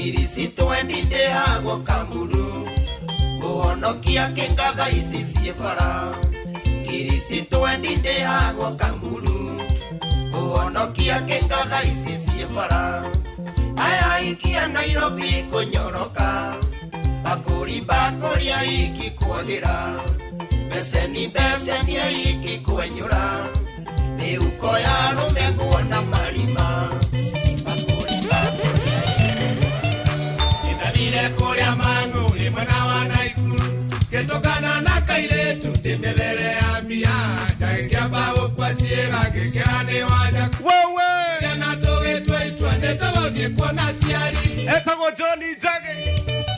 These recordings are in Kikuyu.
Kirisito endindĩhagwo kamuru kũhonokia kĩngatha ici ciĩ bara. Kirisito endindĩhagwo kamuru kũhonokia kĩngatha ici ciĩ bara. Aya ikia Nairobi kũnyoroka bakũri bakũri aiki kwagĩra beceni beceni aiki kwenyũra mĩhuko ya arũme nguona marima bakũri bakũri. Ndathiire kũrĩa Mang'u ĩ mwena wa Naikuru ngĩtũngana na kairĩtu ndĩmĩthere ya mbia ndagĩkĩamba gũkua ciĩga ngĩkĩra nĩ wanja Wewe ciana tũgĩtua itua nĩ tũgũthiĩ kuona aciari. Etagwo Johnny Njagi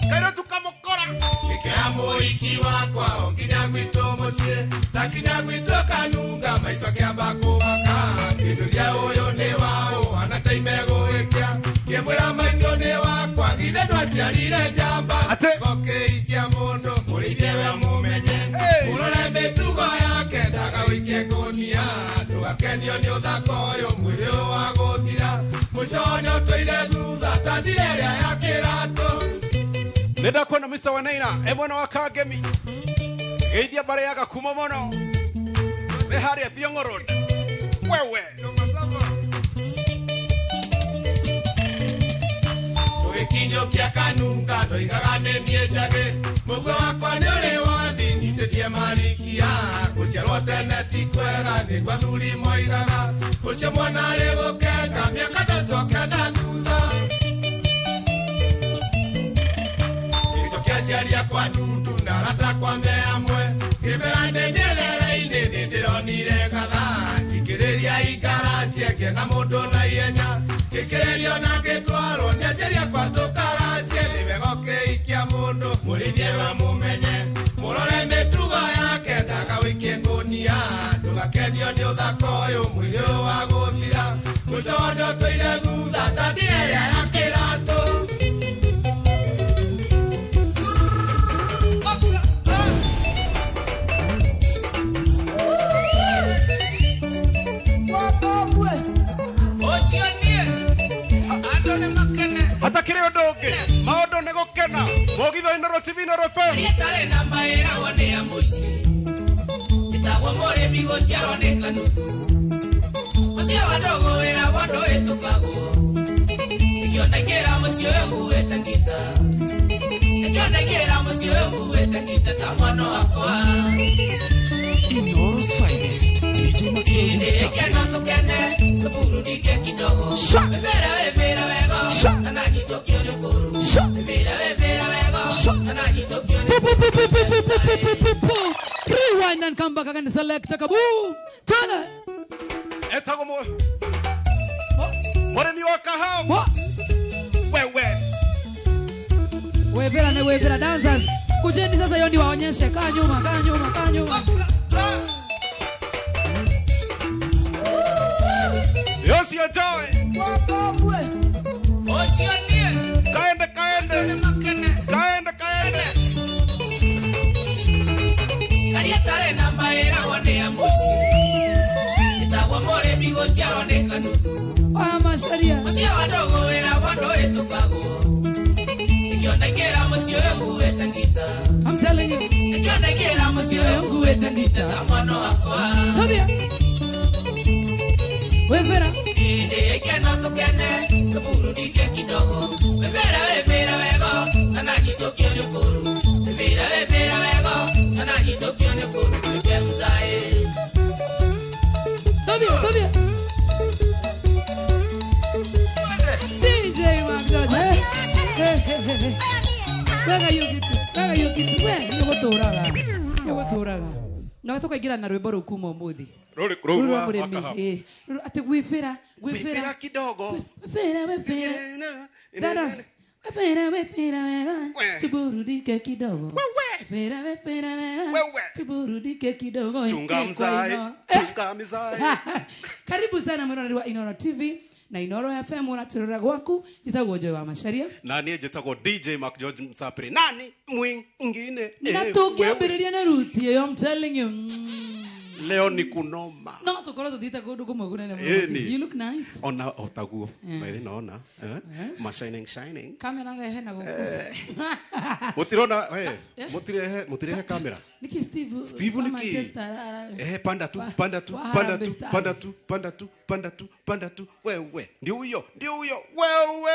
kairĩtu kamũkora. Ngĩkĩra mũhiki wakwa o nginya gwitũ mũciĩ ndakinya gwitũ kanunga maitũ akĩamba kũmaka ngĩnũria ũyũ nĩ waũ hana ta imegũgĩkĩa ngĩmwĩra maitũ nĩ wakwa githĩ ndwaciarire njamba. Atĩ. Ngokĩikia mũndũ mũrĩithie we mũmenye. Hey. Ũrore mĩtugo yake ndagawĩikie ngũnia ndũgakenio nĩ ũthaka ũyũ mwĩrĩ ũyũ wa gũthira mũico nĩ ũtũire thutha ta njĩra ĩrĩa ya kĩratũ. Nenda kuona Mr. Wanaina e mwena wa Kangemi geithia mbare ya Gakumo mũno nĩ harĩa Thiong'o Road. Wewe tũgĩkinyũkia kanunga ndoigaga nĩ niĩ Njagi mũguo wakwa nĩ ũrĩ wathi nyitĩtie marikia gũciarwo tene ti kwega nĩguo athuri moigaga ũcio mwana arĩ gũkenga mĩaka ndacoke na thutha. Ngĩcokia aciari akwa ndundu na arata akwa me amwe ngĩmera ndĩ mĩethere-inĩ nĩ ndĩronire ngatha njikĩrĩria ingaranjie ngĩona mũndũ na ihenya ngĩkĩrĩrio na ngĩtwarwo nĩ aciari akwa tũkaranjie nĩ wega ũkĩhikia mũndũ mũrĩithie we mũmenye mũrore mĩtugo yake ndagawĩikie ngũnia ndũgakenio nĩ ũthaka ũyũ mwĩrĩ ũyũ wa gũthira mũico nĩ ũtũire thutha ta ndira ĩrĩa ya kĩratũ. Hatakĩrĩ ũndũ ũngĩ maũndũ nĩ gũkena mũgitho Inooro TV Inooro FM. Rĩtarĩ na maĩragwo nĩ ya mũciĩ ĩtagwo mũrĩmi gũciarwo nĩ kanuthu mũciĩ wa ndogo wĩragwo ndũhĩtũkagwo ĩkĩonekera mũciĩ ũyũ nguĩte ngita ĩkĩonekera mũciĩ ũyũ nguĩte ngita ta mwana wakwa. Inooro's finest DJ Ĩndĩ ĩkeno tũkene tũburudike kidogo. Wĩvĩra wĩvĩra wega na nanyitũkio nĩ kũru. Wĩvĩra wĩvĩra wega na nanyitũkio nĩ kũru. Rewind and come back again. Select kaboom. Turn it. Etagwo mũrĩmi wa kahawa. Wewe Wevera na wevera dancers. Kujeni sasa hiyo niwaonyeshe. Kaa nyuma, kaa nyuma, kaa nyuma. Yosi Ojoe. Ocio nie. Kaende kaende. Kaende kaende. Karia tare na maĩragwo nĩ ya mũciĩ ĩtagwo mũrĩmi gũciarwo nĩ kanuthu Wa macaria. Mũciĩ wa ndogo wĩragwo ndũhĩtũkagwo ĩkĩonekera mũciĩ ũyũ nguĩte ngita. I'm telling you. Ĩkĩonekera mũciĩ ũyũ nguĩte ngita ta mwana wakwa. Tuthie. Wevera. Ĩndĩ ĩkeno tũkene tũburudike kidogo. Wevera wevera wega na nanyitũkio nĩ ũkũrũ. Wevera wevera wega na nanyitũkio nĩ ũkũrũ tuĩke mzae. Tuthie, tuthie. DJ Mark George. Hey, hey, hey, hey. Wega hiyo kitu, wega hiyo kitu. We, nĩ gũtũraga. Nĩ gũtũraga. Na tũkaingĩra na rwĩmbo rũu kuma ũmũthĩ. Rũrĩ Rũrũ rũu rwa rwa mũrĩmi, kahawa. ĩ. Rũrũ atĩ gwĩbĩra, gwĩbĩra. Gwĩbĩra kidogo. Wĩbĩra, wĩbĩra. Dadas. Wĩbĩra, wĩbĩra wega. We. Tuburudike kidogo. Wewe. Wĩbĩra, wĩbĩra wega. Wewe. Tuburudike kidogo. Chunga Ĩ, kwa mzae, ino. chunga mzae. Karibu sana mwĩroreri wa Inooro TV na Inooro FM ũratũrora gwaku. Njĩtagwo Joy wa Macharia. Na niĩ njĩtagwo DJ Mark George Msapiri. Nani mwingine? Na tũngĩambĩrĩria na ruti ĩyo, I'm telling you. Leo ni kunoma. No tukorwo tuthiite kundu kumwe kunene muno. You look nice. Ona otaguo. By the naona. Ma shining shining. Kamera rehe na guku. Mutirona we mutirehe kamera. Niki Steve. Steve niki. Panda tu panda tu panda tu panda tu panda tu panda tu panda tu wewe. Ndio huyo, ndio huyo. Wewe.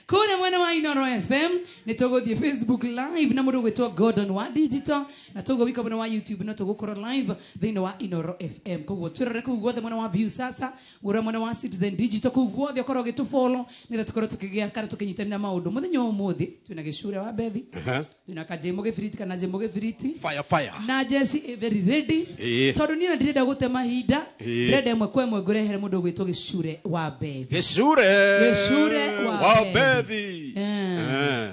Kune mwena wa Inoro FM ni tuguthie Facebook live na mundu gwitwo Gordon wa Digital na tugubika mwena wa YouTube na tugukorwo live thiini wa Inoro FM koguo twirore kuu guothe mwena wa View sasa ura mwena wa Citizen Digital kuu guothe ukorwo gitufollow nitha tukorwo tukigia kana tukinyitanira maundu muthenya wa umuthi twina Gicure wa Bethi twina Kajemo Gibiriti kana Jemo Gibiriti fire fire na Jesse very ready tondu nie ndirenda gute mahinda ndirenda imwe kwa imwe ngurehere mundu gwitwo Gicure wa Bethi Gicure wa Bethi.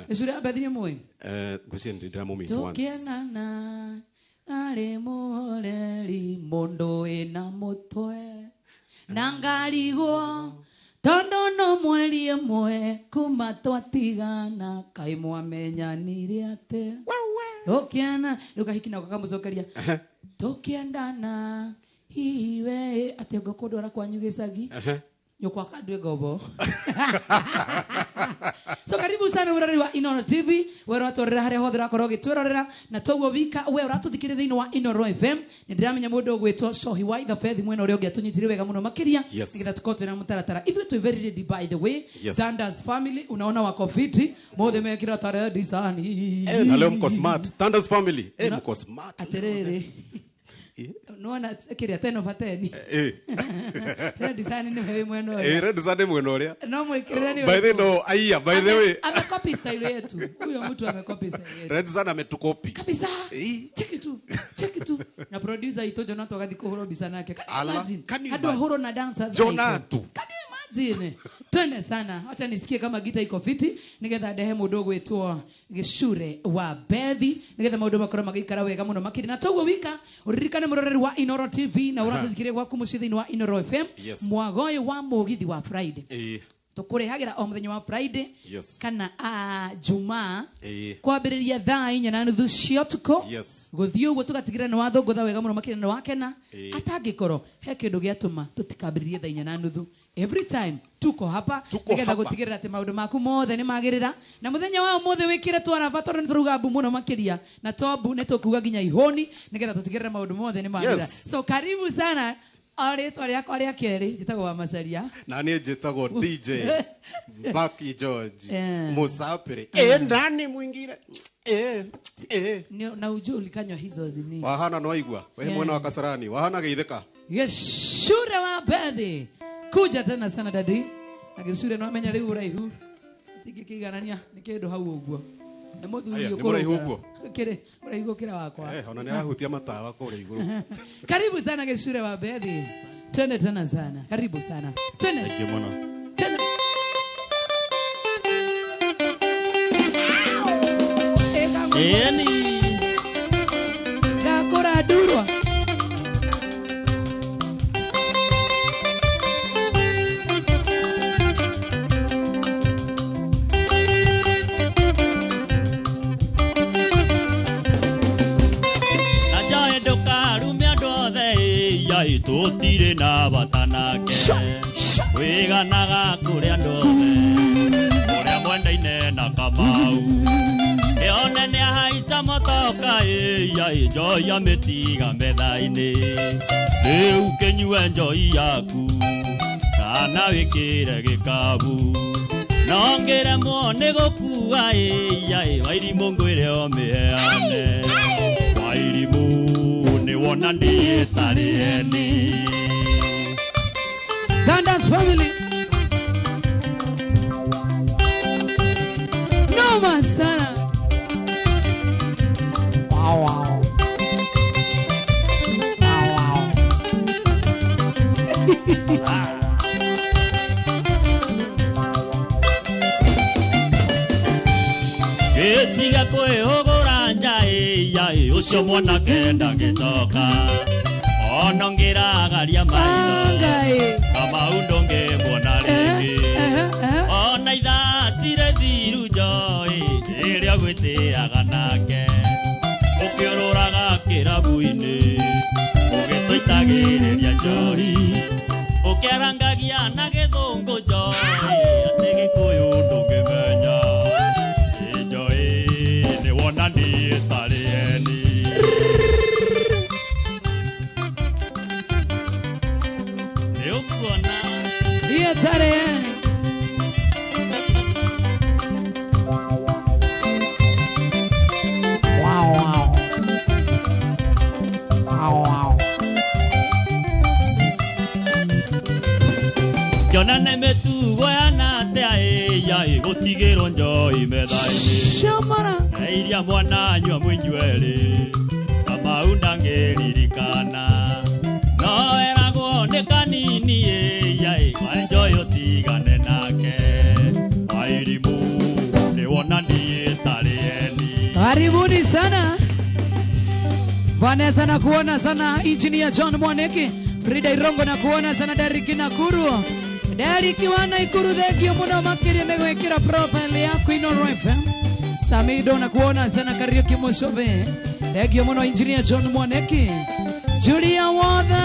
Gicure wa Bethi ni mwe ngwĩciria nĩ ndĩramũmeet once tukienana arĩ mũhoreri mũndũ wĩna mũtwe na ngarigwo tondu no mweri ĩmwe kuma twatigana kaĩ mwamenyanire atĩa tukiena rĩu kahiki nako kamũcokeria tukiendana hihi we atĩ ngũkũndwara kwanyu gĩcagi nyũkwa kandwe ngobo. So karibu sana urari wa Inoro TV we ũratwarĩra harĩa hothe ũrakorwo ũgĩtwĩrorera na toguo wika we ũratũthikĩrĩria thĩinĩ wa Inoro FM nĩ ndĩramenya mũndũ ũgwĩtwo Cohi wa Ithabethi mwena ũrĩa ũngĩ atũnyitire wega mũno makĩria nĩgetha tũkorwo twĩna mũtaratara ithuĩ twĩ very ready by the way. Thunders family unaona wako fiti mothe mekĩra ta ready sani na leo mko smart Thunders family mko smart atĩrĩrĩ nona kĩrĩa 10 over 10 ready sani nĩ wewe mwena ũrĩa ready sani mwena ũrĩa no mwĩkĩrĩre ni by the no aiya by the way amekopi style yetu huyo mtu amekopi style yetu ready sani ametukopi kabisa cheki tu na producer ito Jonato agathi kuhurwo mbica nake. Can you imagine huro na dancers Jonato can you imagine twende sana acha nisikie kama gita iko fiti nigetha ndehe mundu gwitwo Gicure wa Bethi nigetha maundu makorwo magikara wega muno makiri na toguo wika uririkane muroreri wa Inoro TV na uratuthikirie gwaku mucii thiini wa Inoro FM mwagoyo wa mugithi wa Friday tukurehagira o muthenya wa Friday kana Jumaa kwambiriria thaa 4:30 cia utuku guthii uguo tugatigira ni wathungutha wega muno makiri na wakena atangikorwo he kindu giatuma tutikambiririe thaa 4:30 every time tuko hapa nigetha gutigirira ati maundu maku mothe ni magirira na muthenya wa mothe wikire twaraba tondu ni turuga mbu muno makiria na tombu ni tukuga nginya ihoni nigetha tutigirire maundu mothe ni magirira. So karibu sana rĩtwa rĩakwa rĩa kerĩ njĩtagwo wa Macaria na niĩ njĩtagwo DJ Baki George Musapiri nani mwingine na ujue ulikanywa hizo nini wahana no aigua we mwena wa Kasarani wahana geithĩka Gicure wa Bethi kuja tena sana dadi na Gicure no amenya rĩu ũraihu tingĩkĩiganania nĩ kĩndũ hau ũguo na mũthuri ũkũraihu ũguo kĩrĩ ũraihu gũkĩra wakwa ona nĩ arahutia matawa kũrĩa igũrũ. Karibu sana Gicure wa Bethi twende tena sana karibu sana twende. Thank you mũno. Twende. Eni gakũra ndurwa tutire na bata nake wiganaga kũrĩ andũ othe ũrĩa mwendaine na Kamau ĩone nĩ ahaica motoka ĩya njoi amĩtiga metha-inĩ rĩu kĩnyue njoi yaku kana wĩkĩre gĩkabu no ngĩremwo nĩ gũkua ĩya wairimũ ngwĩre ũmĩheane wairimũ wona ndiĩtarĩeni. Thunders family noma sana. Wow, wow. Wow, wow. Gĩtiga kwĩhũgũra nja ĩya ũcio mwanake ndangĩcoka ona ngĩragaria maitho Kamau ndũngĩmuona rĩngĩ ona ithatire thiru njoi ĩrĩa gwĩtĩaga nake ũkĩũrũraga Waragia gĩthũngũ njoĩ atĩ gĩkũyũ ndũngĩmenya. Njoĩ nĩ wona niĩ tarĩ eni. Nĩ ũkuona Niĩ tarĩ eni. Wow, wow. Wow, wow. Kĩonane mĩtugo yana atĩa ĩ ya gũtigĩrwo njoi metha-inĩ. Shamara. Iria mwana anyua mũinyuerĩ Kamau ndangĩririkana. No eragwo nĩ kanini ĩ ya wa njoi ũtigane nake. Wairimũ nĩ wona niĩ tarĩ eni. Karibuni sana Vanessa, na kuona sana Engineer John Mwaneki, Frida Irongo na kuona sana Deriki Nakuru, Deriki wana Ikuru, thengio muno makiria nĩ gwĩkĩra profile yaku Inooro FM. Samido na kuona sana Kariuki Mushove, thengio muno Engineer John Mwaneki, Julia Wotha.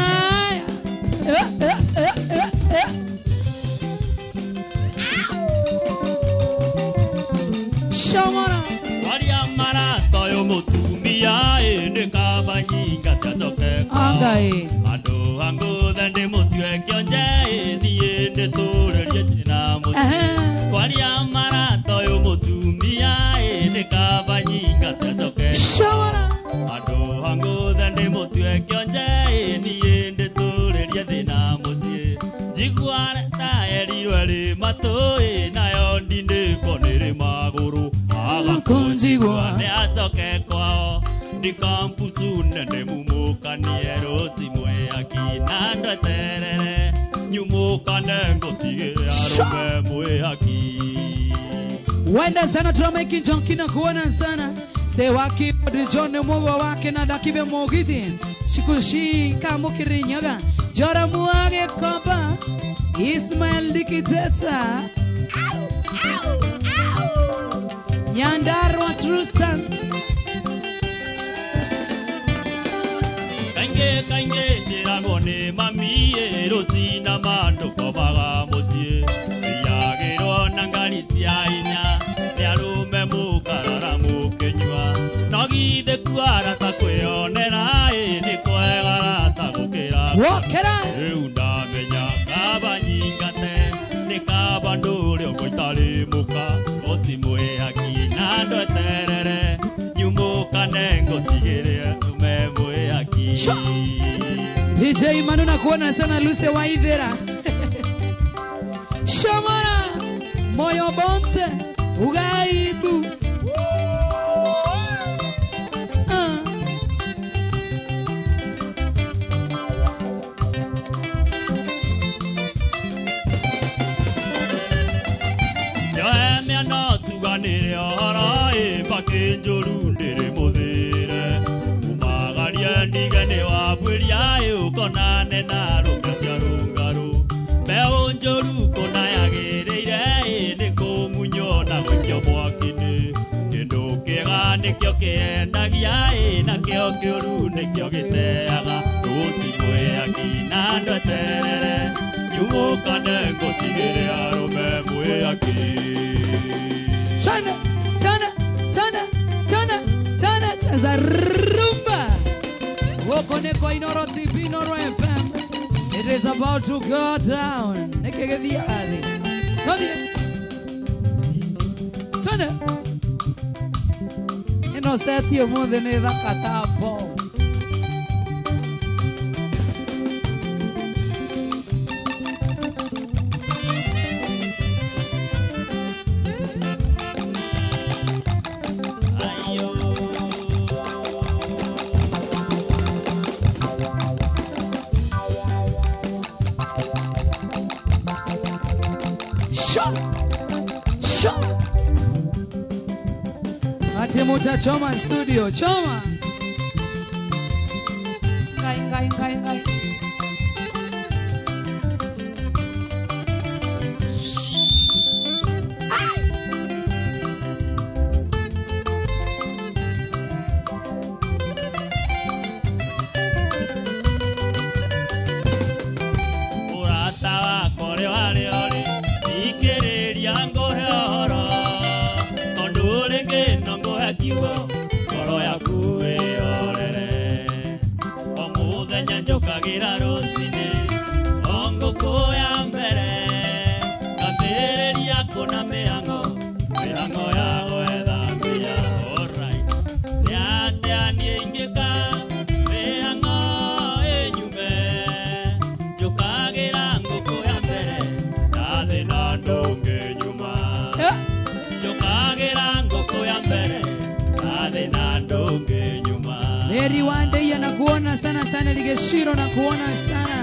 Shomora Waria maratoyo mũtumia ĩ nĩ kaba nyingate acoke kwao. Angai. Andũ angũthe ndĩmũtue kĩonje ĩ niĩ ndĩtũrĩrie njĩra mũciĩ. Kwaria maratoyo mũtumia ĩ nĩ kaba nyingate acoke kwao. Shomora. Andũ angũthe ndĩmũtue kĩonje ĩ niĩ ndĩtũrĩrie thĩna mũciĩ. Njiguare ta erirwo ĩrĩ matũ ĩ nayo ndindĩko nĩrĩ magũrũ. Kunjigwa. Nĩ acoke kwao ndikampucu nene mumũkanie rũci mwĩhaki na ndeterere nyumũkane ngũtigĩre arũme mwĩhaki. Wenda sana turameki Jonki na kuona sana Sewaki John Mugwa wake na Dakibe Mogiti Shikushi Kamukirinyaga Jora Muage Koba Ismail Dikiteta Nyandarua Trusan. Kaingĩ kaingĩ njĩragwo nĩ mami ĩ rũci na mandũkomaga mũciĩ. Thiagĩrwo na ngari cia hinya nĩ arũme mũkarara mũkĩnyua. No githĩ kuara ta kwĩyonera ĩ nĩ kwega ta gũkĩra. Wokera. Rĩu ndamenya kaba nyingate nĩ kaba ndũre ũguo itarĩ mũka. Rũci mwĩhaki na ndweterere nyumũkane ngũtigĩre arũme mwĩhaki. DJ Manu na kuona sana Luce Waithera. Shamara Moyo Bonte Ugaibu. Nyoemia no tuganĩre ũhoro ĩ mbakĩ njũru ndĩrĩ mũthĩre. Umagarie ndige nĩ wambũria ĩ ũkonane na arũme cia rũngarũ. Mbeũ njũru kũna yagĩrĩire ĩ nĩ kũmunywo na gũikio mwaki-inĩ. Kĩndũ kĩega nĩkĩo kĩendagia ĩ nakĩo kĩũru nĩkĩo gĩteaga. Rũci mwĩhaki na ndweterere nyumũkane ngũtigĩre arũme mwĩhaki. Tana, tana, tana, tana, tana, cheza rumba. Woko neko Inooro TV, Inooro FM. It is about to go down. Nekegethia athi. Tondie. Tana. Ino seti ũmũthĩ nĩ thaka ta bomb. Ati mutachoma studio, choma. Ngai, ngai, ngai, ngai. Ũrata wakwa ũrĩa warĩ kuna mĩhang'o mĩhang'o ya gwetha mbia. Alright. Nĩ atĩa niĩ ingĩka mĩhang'o ĩnyume njũkagĩra ngũkũ ya mbere na thĩna ndũngĩnyuma. Njũkagĩra ngũkũ ya mbere na thĩna ndũngĩnyuma. Mary Wandeia nakuona sana sana, Ligeshiro nakuona sana,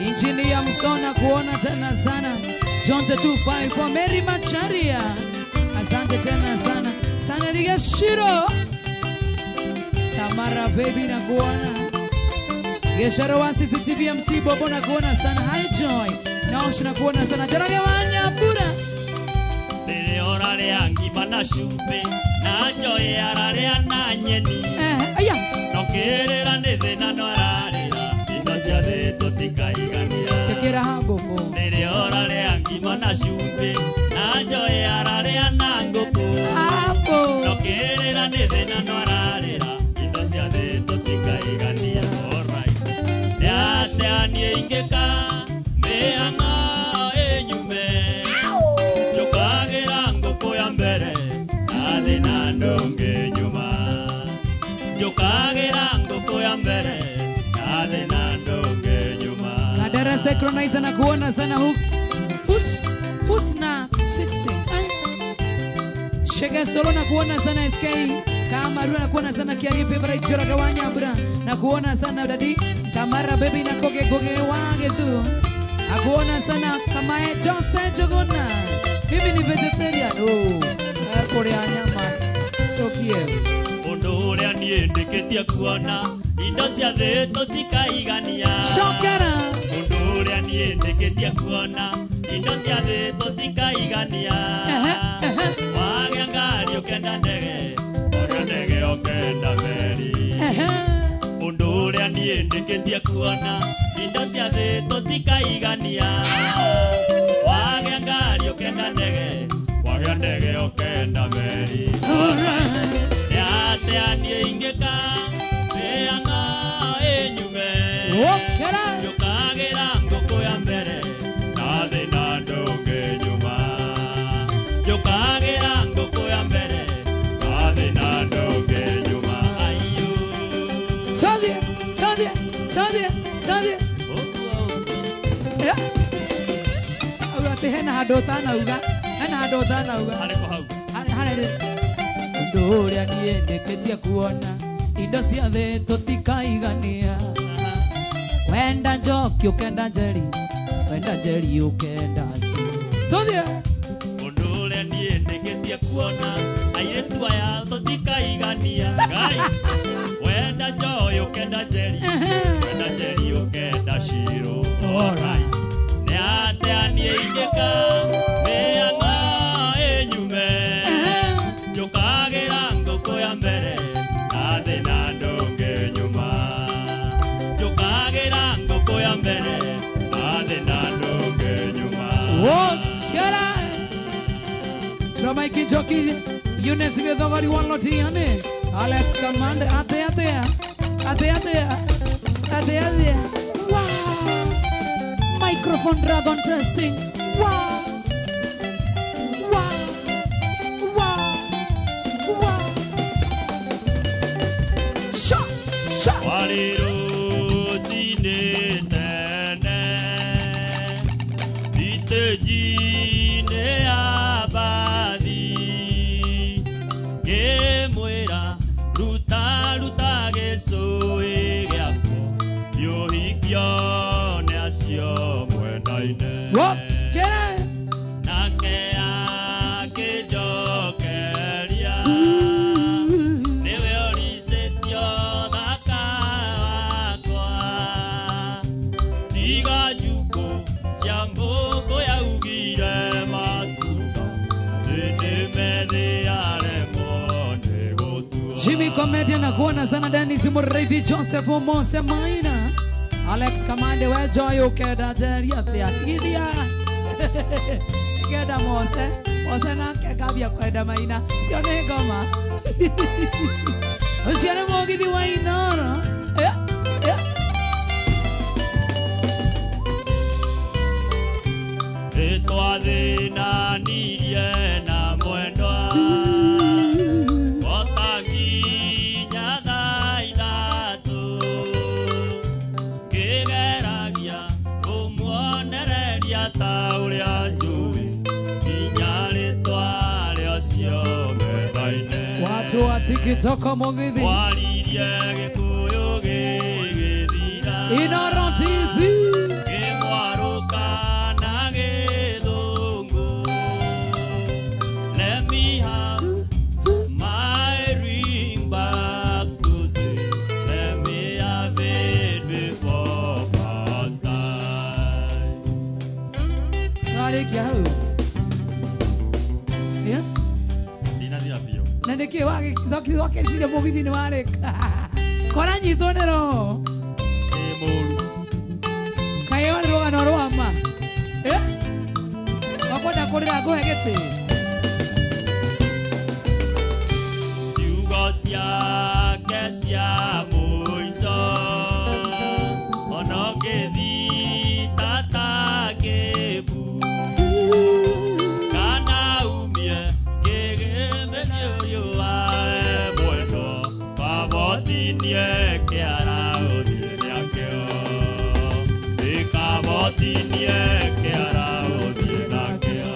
Injinia Msona kuona tena sana, Jonte 254 Mary Macharia, asante tena sana sana Ligeshiro, Tamara baby nakuona, Gesharo wa CCTV MC Bobo nakuona sana, Hi Joy Naosh nakuona sana, Jarage Wanyabura Rĩrĩa ũrarĩa ngima na cumbĩ na Joy ararĩa na nyeni. Aya No kĩrĩra nĩ thĩna no ararĩra indo cia thĩ tũtikaigania. Tekera ngũkũ. Rĩrĩa ũrarĩa ngima na cumbĩ na Joy ararĩa na ngũkũ. Hapo No kĩrĩra nĩ thĩna no ararĩra indo cia thĩ tũtikaigania. Alright. Nĩ atĩa niĩ ingĩka mĩhang'o ĩnyume njũkagĩra ngũkũ ya mbere na thĩna ndũngĩnyuma. Njũkagĩra ngũkũ ya mbere na thĩna ndũngĩnyuma. Kadara Synchronizer na kuona sana hooks. Husna 60. Shega Solo na kuona sana SK. Kamaru na kuona sana Kiari favorite Jora Wanyabura na kuona sana Dadi Tamara baby na koge koge wange tu. Akuona sana kama Johnson Jogona. Mimi ni vegetarian. Oh, kuria nyama. Tokie. Ũndũ ũrĩa niĩ ndĩkĩtie kuona indo cia thĩ tũtikaigania. Shokera. Ũndũ ũrĩa niĩ ndĩkĩtie kuona indo cia thĩ tũtikaigania. Wagĩa ngari ũkenda ndege, wagĩa ndege ũkenda meri. Ũndũ ũrĩa niĩ ndĩkĩtie kuona indo cia thĩ tũtikaigania. Wagĩa ngari ũkenda ndege, wagĩa ndege ũkenda meri. Nĩ atĩa niĩ ingĩka mĩhang'o ĩnyume Okera. njũkagĩra ngũkũ ya mbere na thĩna ndũngĩnyuma. Njũkagĩra ngũkũ ya mbere na thĩna ndũngĩnyuma. Aiyo. Sadia, sadia, sadia, sadia. Ũguo ũguo. Yeah. Auga atĩ hena handũ ũtanauga, hena handũ ũtanauga. Harĩkũ hau? Harĩ harĩ. Ũndũ ũrĩa niĩ ndĩkĩtie kuona indo cia thĩ tũtikaigania. Wenda njoki ũkenda njeri, wenda njeri ũkenda ci. Tũthiĩ. Ũndũ ũrĩa niĩ ndĩkĩtie kuona airĩtu aya tũtikaigania. Ngai. Wenda Joy ũkenda njeri, wenda njeri ũkenda Shiro. Alright. Nĩ atĩa niĩ ingĩka mĩhang'o ĩnyume njũkagĩra ngũkũ ya mbere na thĩna ndũngĩnyuma. Njũkagĩra ngũkũ ya mbere na thĩna ndũngĩnyuma. Okera. Ramaiki Njoki, Eunice Githogori Walotiane, Alex Kamande, ate ate ate ate ate ate. Wow. Microphone dragon testing. Wow. Wow. Wow. Wow. Shot. Shot. Warĩ rũcinĩ tene itĩnji-inĩ ya mbathi ngĩmwĩra ruta ruta gĩcũĩ gĩaku ũhikio nĩ acio mwendaine. Okera. Nake akĩnjokeria nĩwe ũricĩtio thaka wakwa tiga njukũ cia mbũkũ yaugire matunda atĩ nĩmethĩ aremwo nĩ gũtua. Jimmy Comedian na kuona sana Dennis Muriithi Joseph Mose Maina Alex Kamande we Joy ukenda njeri atia tigithia kenda Mose Mose nake ngambia kwenda Maina cio nĩ ngoma ũcio nĩ mũgithi wa Inoro. Twathĩ na Ndacemanirie na mwendwa Otanginya thaa ithatũ Ngĩgeragia kũmuonereria ta ũrĩa njũĩ nginya rĩtwa rĩocio metha-inĩ. Watu wa TikTok Mugithi. Waririe Gĩkũyũ gĩgĩthira. Inoro TV. Kĩmwarũka na Gĩthũngũ. Let me have my ring back, Susie. Let me have it before past time. Warĩkia hau. Yeah? Ndinathira biũ. Na nĩkĩ wakĩrire mũgithi nĩ warĩka. Kora nyitwo nĩ roho. Ĩ mũru. Kaĩ nĩ rũgano rwa ma. Eh? Wakwenda kũrĩra ngũhe gĩtĩ. Ciugo ciake cia mũico ona ũngĩthita ta kĩbu kana umie kĩgĩmbe riũa mwendo kabotinie kĩara ũthiĩ nakĩo ĩkabotinie kĩara ũthiĩ nakĩo.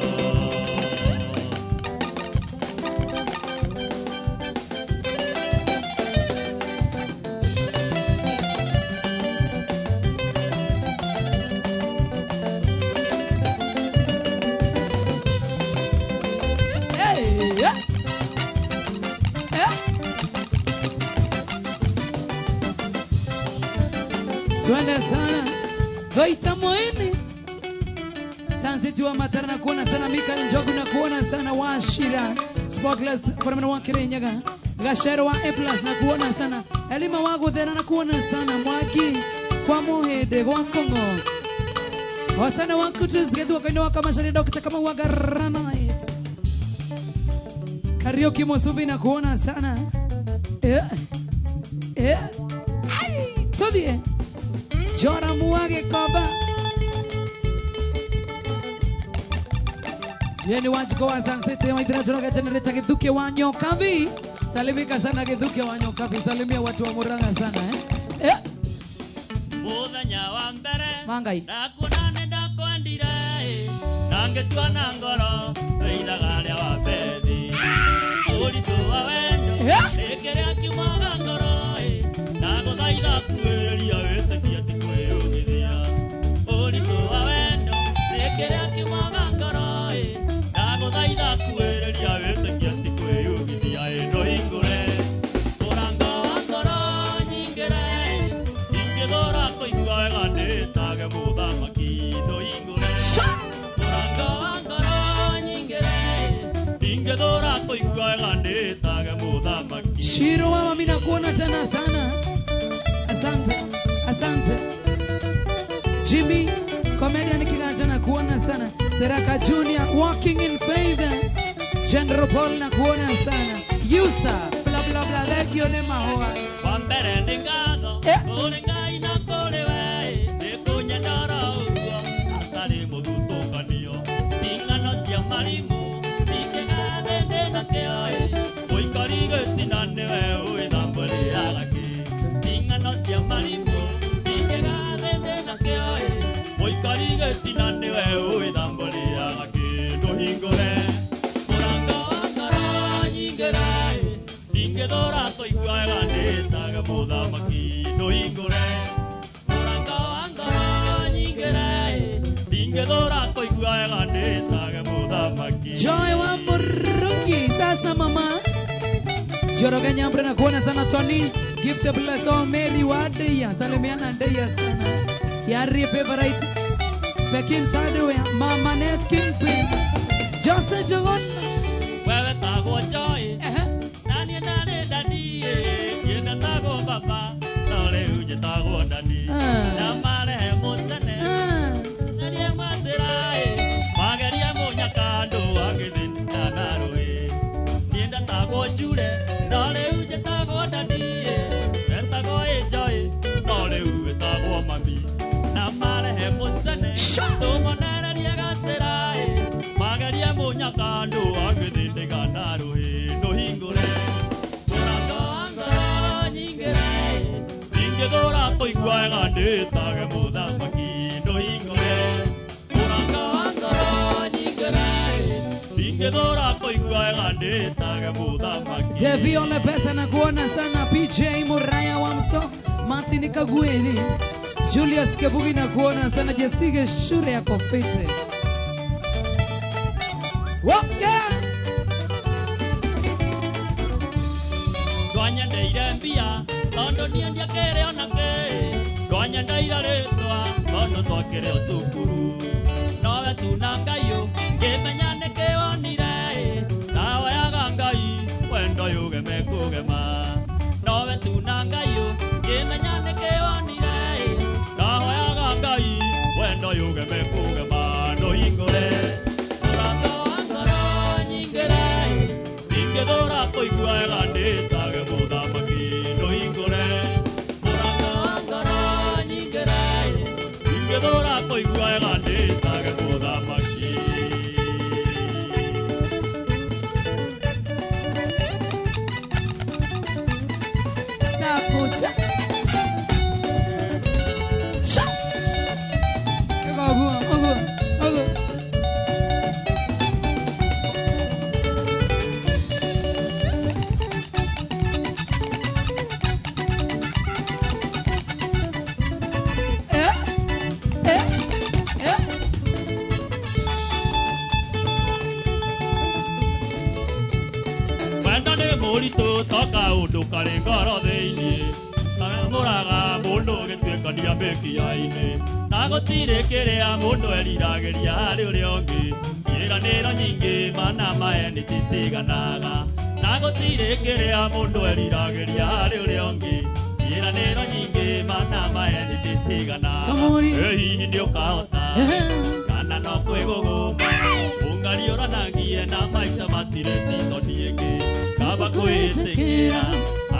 Hey, yeah. Eh? Twende sana Goita Moini Sansiti wa Matara na kuona sana Mika Njogu na kuona sana Washira Spotless Foreman wa Kirinyaga Gashero wa A+ na kuona sana Elima wa Guthera na kuona sana Mwaki kwa Muhende gwa Kongo Wasana wa Kutus Gedwa kaino wa Kamashari Dr. kama wa Granite Karaoke Mosubi na kuona sana. Eh. Eh. Ai, tudie. Jora muage koba. Yeni wajiko wa Sansete wa Idra Joroge generator Githuki wa Nyokabi. Salimika sana Githuki wa Nyokabi. Salimia watu wa Murang'a sana eh. Eh. Mũthenya wa mbere Mangai. Ndakuona nĩ ndakwendire na ngĩtua na ngoro ithaga rĩa wabethi ũritũ wa wendo nĩ kĩrĩa kiumaga ngoro ndagũthaitha kuĩrĩria wĩtĩkie ti kwĩyũmithia ũritũ wa wendo nĩ kĩrĩa kiumaga ngoro ndagũthaitha kuĩrĩria wĩtĩkie ti kwĩyũmithia ĩndũhingũre mũrango wa ngoro nyingĩre ingĩthũra kũigua wega ndĩtage mũthamaki ndũhingũre mũrango wa ngoro nyingĩre ingĩthũra kũigua wega ndĩtage mũthamaki. Shiro mama, mimi nakuona tena sana. Asante. Asante. Jimmy comedian Kiganja nakuona sana. Seraka Junior walking in faith. General Paul nakuona sana. Yusa bla bla bla legio ne mahoa. Wa mbere nĩ ngatho kũrĩ Ngai na kũrĩ we nĩ kũnyenda oro ũguo hatarĩ mũthutũkanio ti ng'ano cia marimũ ti kĩgathe ndĩ nakĩo mũikari gĩtina nĩwe ũĩ thambo rĩaga kĩ ti ng'ano cia marimũ ti kĩgathe ndĩ nakĩo mũikari gĩtina nĩwe ũĩ thambo rĩaga kĩ ndũhingũre mũrango wa ngoro nyingĩre ndingĩthũra kũigua wega ndĩtage mũthamaki ndũhingũre mũrango wa ngoro nyingĩre ndingĩthũra kũigua wega ndĩtage mũthamaki. Joy wa Muruki sasa mama Joroge Nyambura na kuona sana Tony Gift bless all Mary Wadeya salimiana Ndeya sana Yari favorite Pekin Sadwe Mama Net Kingpin Jose Jogon Wewe tagwo Joy nani nani dadi yena tagwo baba no rĩu njĩtagwo dadi na marehe mũtene nani matĩra mageria mũnyakandũ agĩthĩnĩka na rũĩ niĩ ndatagwo Jure no rĩu njĩtagwo dadi etagwo Joy no rĩu ĩtagwo mami na marehe mũcene tũmonererie gacĩra mageria mũnyakandũ Ndonya kando angĩthĩndĩga na rũhĩ ndũhingũre mũrango wa ngoro nyingĩre ingĩthũra kũigua wega ndĩtage mũthamaki ndũhingũre mũrango wa ngoro nyingĩre ingĩthũra kũigua wega ndĩtage mũthamaki. Deviole pesa na kuona sana PJ Muraya Wamso, Martin Kagweli, Julius Kebugi na kuona sana Jesige shule ya Kofite. Woke! Ndwanyendeire mbia tondũ niĩ ndiakĩrĩ ona kĩ, ndwanyendeire rĩtwa tondũ twakĩrĩ o cukuru, nowe tu na Ngai ngĩmenya nĩkĩ wonire, ndahoyaga Ngai wendo yũgeme kũgema, nowe tu na Ngai ngĩmenya nĩkĩ wonire, ndahoyaga Ngai wendo yũgeme kũgema, ndũhingũre mũrango wa ngoro nyingĩre, ingĩthũra kũigua wega ndĩtage mũthamaki, ndũhingũre mũrango wa ngoro nyingĩre, ingĩthũra kũigua wega ndĩtage mũthamaki. Takucha. Sha. Ogu, ogu, ogu. Eh? Eh? Eh? Wendo nĩ mũritũ to kaũndũ karĩ ngoro thĩinĩ, kamũraga mũndũ gĩtuĩkania mĩkiha-inĩ, na gũtirĩ kĩrĩa mũndũ eriragĩria harĩ ũrĩa ũngĩ, ciĩranĩro nyingĩ mana maeni citiganaga, na gũtirĩ kĩrĩa mũndũ eriragĩria harĩ ũrĩa ũngĩ, ciĩranĩro nyingĩ mana maeni citiganaga. Samuri. Ĩ hihi nĩũkahota kana no kwĩgũgũma, ũngariũranagie na maica matirĩ season ĩngĩ, kaba kwĩtĩkĩra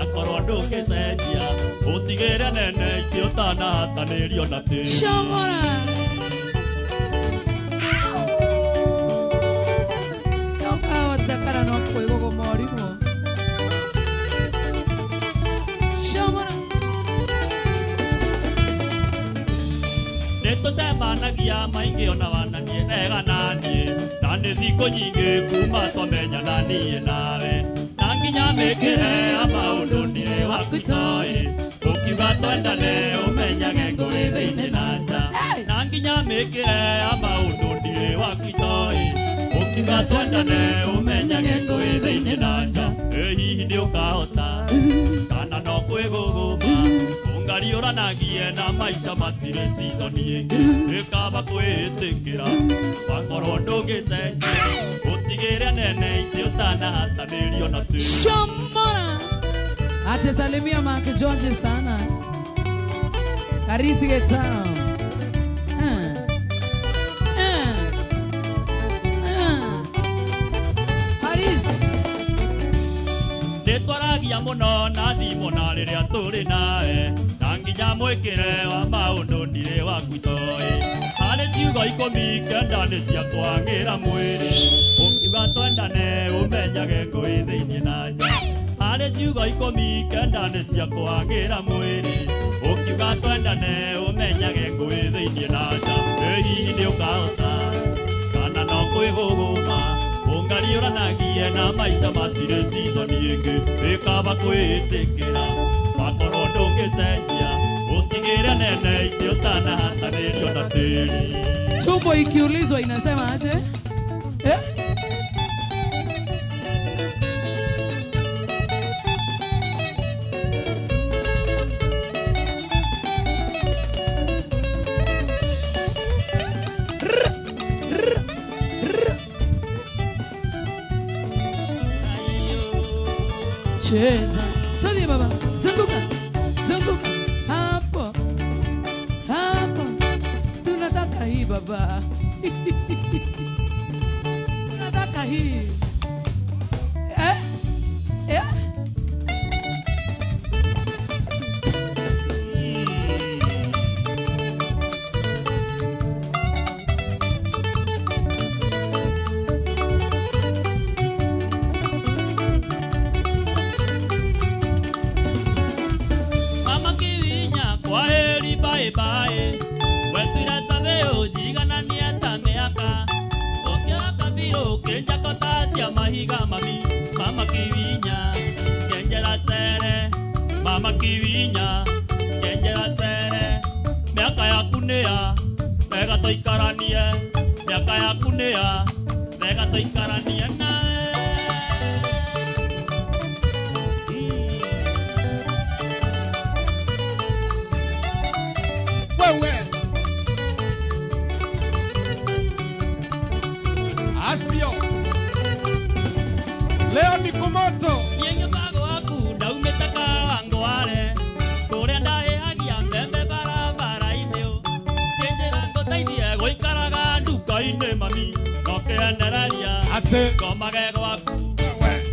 akorwo ndũngĩcenjia, ũtigĩre nene itĩ ũtanahatanĩrio na tĩri. Shomora. Nokahota kana no kwĩgũgũma ũrimũ. Shomora. Nĩtũcemanagia maingĩ ona wananiĩ ega naniĩ, na nĩ thikũ nyingĩ kuma twamenyana niĩ nawe, na nginya mĩkĩre ya maũndũ ndirĩ waku itoĩ, ũkiuga twendane ũmenyage ngũĩ thĩinĩ na nja, na nginya mĩkĩre ya maũndũ ndirĩ waku itoĩ, ũkiuga twendane ũmenyage ngũĩ thĩinĩ na nja. Ĩ hihi nĩũkahota kana no kwĩgũgũma, ũngariũranagie na maica matirĩ season ĩngĩ, ĩkaba kwĩĩtĩkĩra wakorwo ndũngĩcenjia, ũtigĩre nene itĩ ũtanahatanĩrio na tĩri. Shomora. Ate salimia Mark George sana. Karisi Getao. Karisi. Nĩtwaragia mũno na thimũ na rĩrĩa tũrĩ nawe, na nginya mwĩkĩre wa maũndũ ndirĩ waku itoĩ, harĩ ciugo 19 nĩ cia kwagĩra mwĩrĩ, ũkiuga twendane ũmenyage ngũĩ thĩinĩ na nja, harĩ ciugo 19 nĩ cia kwagĩra mwĩrĩ, ũkiuga twendane ũmenyage ngũĩ thĩinĩ na nja. Ĩ hihi nĩũkahota kana no kwĩgũgũma, ũngariũranagie na maica matirĩ season ĩngĩ, ĩkaba kwĩĩtĩkĩra wakorwo ndũngĩcenjia, ũtigĩre nene itĩ ũtanahatanĩrio na tĩri. Tumbo ikiulizwa inasema aje? Eh? Cheza. Tulie baba. Zunguka. Zunguka. Hapo. Hapo. Tunataka hii baba. Tunataka hii. Eh? Eh? kabirũ kĩnja cia mahiga mami mama kiwinya kenjera cere mama kiwinya kenjera cere mĩaka yaku nĩ ya wega tũikaranie mĩaka yaku nĩ ya wega tũikaranie nawe. Wewe Asio leo ni kumoto Nyenye bago waku ndaumĩte Kawangware kũrĩa ndahĩhagia mbembe barabara-inĩ kĩnjĩra ngũteithie gũikaraga nduka-inĩ mami no kĩendereria atĩ ngomage gwaku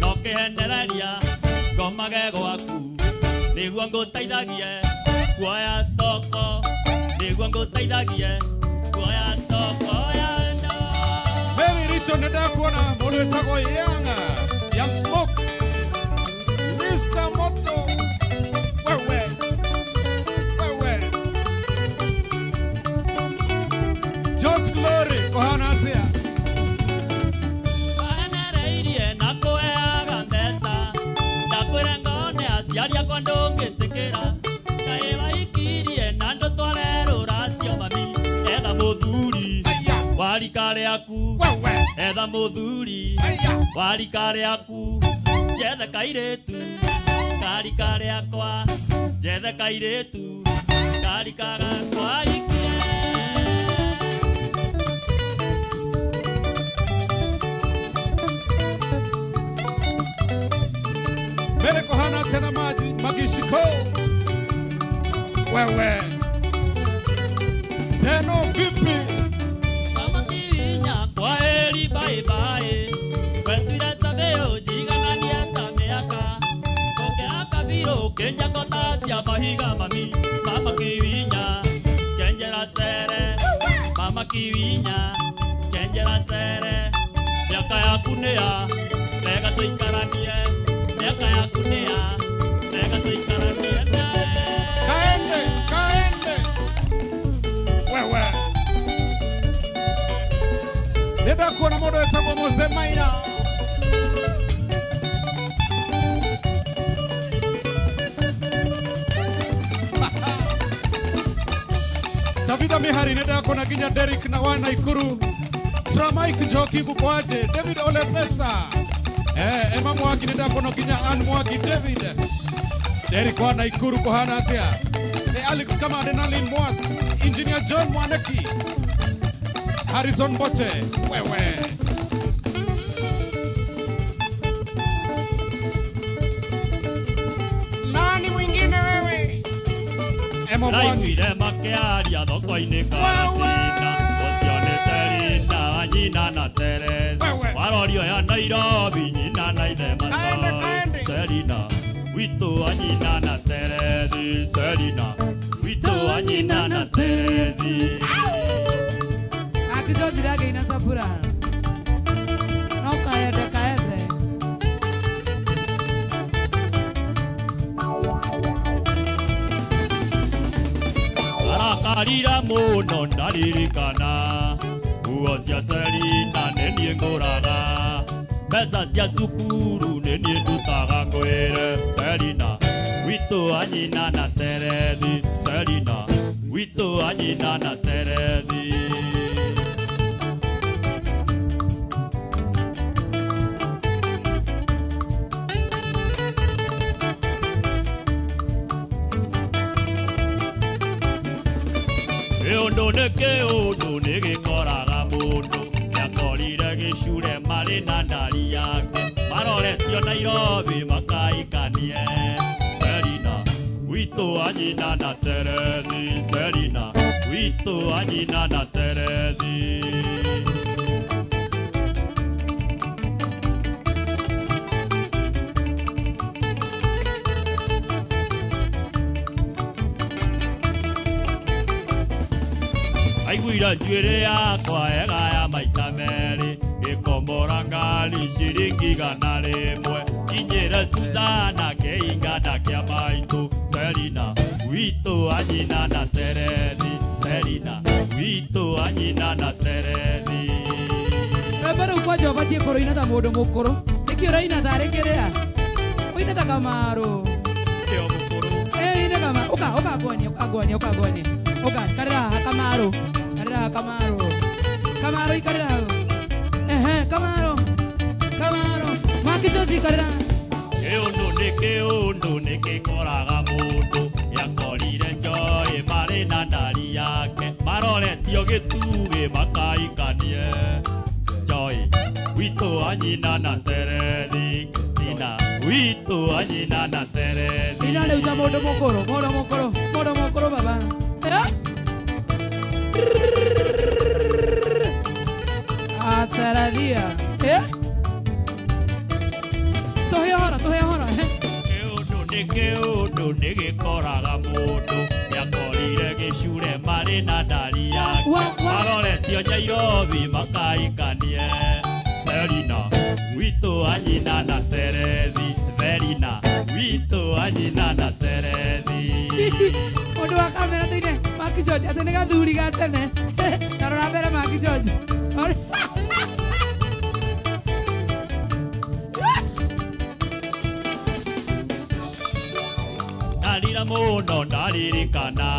no kĩendereria ngomage gwaku nĩguo ngũteithagie kuoya stoko nĩguo ngũteithagie kuoya stoko ya ndo. Mary Richo nĩndakuona mũndũ wĩtagwo Yanga Young Smoke Mr. Moto wewe wewe George Glory kũhana atĩa? Wahenereirie na kũheaga mbeca ndakwĩre ngone aciari akwa ndũngĩtĩkĩra kaĩ waikirie na ndũtware rũracio mami etha mũthuri wa rika rĩaku wewe etha mũthuri wa rika rĩaku njethe kairĩtu ka rika rĩakwa njethe kairĩtu ka rika gakwa ikie. Mbere kũhana atĩa na maji magishiko wewe Teno vipi Mama kiwinya kwa heri bye bye Wetwire sabeo jiganania ta mĩaka Gũkĩra kabirũ kĩnja kota cia mahiga mami Mama kiwinya kenjera cere Mama kiwinya kenjera cere Mĩaka yaku nĩ ya wega tũikaranie Mĩaka yaku nĩ ya wega tũikaranie nawe. Kaende kaende wewe nĩndakuona mũndũ wĩtagwo Mose Maina Tabitha Mihari nĩndakuona nginya Derrick na wa Naikuru Tramike Njoki gũkwaje David Ole Pesa Emma Mwagi nĩndakuona nginya Ann Mwagi David Derrick wa Naikuru kũhana atĩa? Alex Kamande na Lynn Mwas Engineer John Mwaneki Harrison Boche wewe Nani mwingine wewe? Emma Mwangi Ndaiguire makĩaria thoko-inĩ Karatina ũcio nĩ Terina wa nyina na Teresa Wewe. warorio ya Nairobi nyina na ithe Kaende, Mathai kaende. Selina witũ wa nyina na Teresi Selina witũ wa nyina na Teresi. Akijoji rage ina sabura. No kaende kaende. Arakarira mũno ndaririkana nguo cia Selina nĩ niĩ ngũraga mbeca cia cukuru nĩ niĩ ndutaga ngwĩre Selina witũ wa nyina na Terethi Selina witũ wa nyina na Terethi. Kĩũndũ nĩ kĩũndũ nĩ gĩkoraga mũndũ nĩakorire gĩcure marĩ na ndari yake maroretio Nairobi makaikanie Selina witũ wa nyina na Terethi Selina witũ wa nyina na Terethi. Aiguire njuĩrĩ yakwa ega ya maita merĩ gĩkombora ngari ciringi 100 kinyĩre Suzana kĩinga nda kĩa maitũ Selina witũ wa nyina na Terethi Selina witũ wa nyina na Terethi. Rwĩmbo rũu kwanja ũbatiĩ kũrũina ta mũndũ mũkũrũ. Nĩkĩ ũraina tarĩ kĩrĩa? Ũine ta Kamaru. Ndio mũkũrũ. Eh, ine kama uka uka ngwonie, uka ngwonie, uka ngwonie. Uka karĩra haha Kamaru. Karĩra haha Kamaru. Kamaru ikarĩra hau. Ehe, Kamaru. Kamaru. Makichochi ikarĩra. Kĩũndũ nĩ kĩũndũ nĩ gĩkoraga mũndũ yakorire njoĩ marĩ na ndari yake maroretio gĩtugĩ makaikanie njoĩ witũ wa nyina na terethi nyina witũ wa nyina na terethi. Ina rĩu ta mũndũ mũkũrũ, mũndũ mũkũrũ, mũndũ mũkũrũ baba. Eh? Atarathia. Eh? Tũhe ũhoro, tũhe ũhoro. Eh? Kĩũndũ nĩ kĩũndũ nĩ gĩkoraga mũndũ yakorire gĩcure marĩ na ndari yake maroretio Nairobi makaikanie Therina witũ wa nyina na terethi Therina witũ wa nyina na terethi. Mũndũ wa kamera thĩinĩ Maki George atĩ nĩ gathuri ga tene. Ta rora mbere Maki George. Ndarira mũno ndaririkana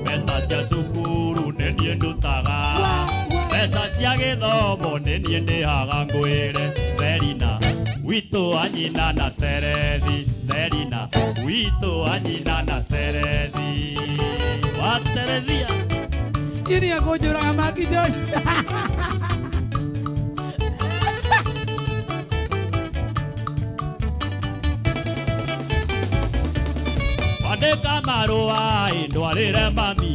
mbeca cia cukuru nĩ niĩ ndutaga mbeca cia gĩthomo nĩ niĩ ndĩhaga ngwĩre Therina witũ wa nyina na terethi Therina witũ wa nyina na terethi wa terethia. Ini ya kũnjũraga Maki George. Andĩka marũa ndwarĩre mami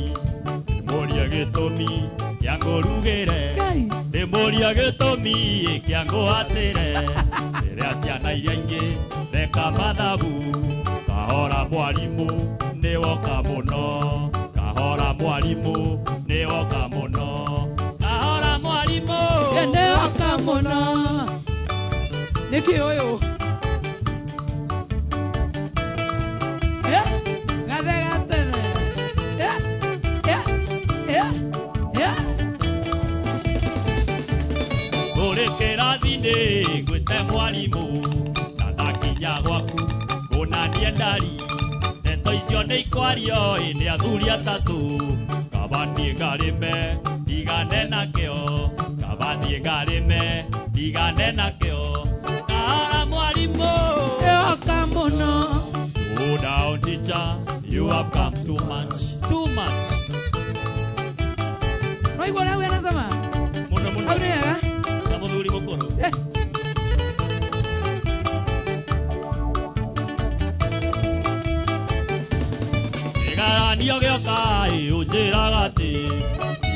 ndĩmũrie gĩtũmi kĩa ngũrugĩre ndĩmũrie gĩtũmi kĩa ngũhatĩre rĩrĩa ciana iria ingĩ theka mathabu kahora mwarimũ nĩwoka mũno kahora mwarimũ nĩwoka mũno kahora mwarimũ nĩwoka mũno. Nĩkĩ ũyũ? Kĩrathi-inĩ ngwĩte mwarimũ na ndakinya gwaku ngũnanie ndari ndeto icio nĩ ikwario ĩ nĩ athuri atatũ kaba niĩ ngarĩme ndigane nakĩo kaba niĩ ngarĩme ndigane nakĩo kahora mwarimũ nĩwoka mũno. Slow down teacher, you have come too much, too much. Waigua ũrĩa anasema? Mũno mũno. Hau nĩ hega? Mũthuri mũkũrũ. Kĩgeranio gĩoka ĩ ũnjĩraga atĩ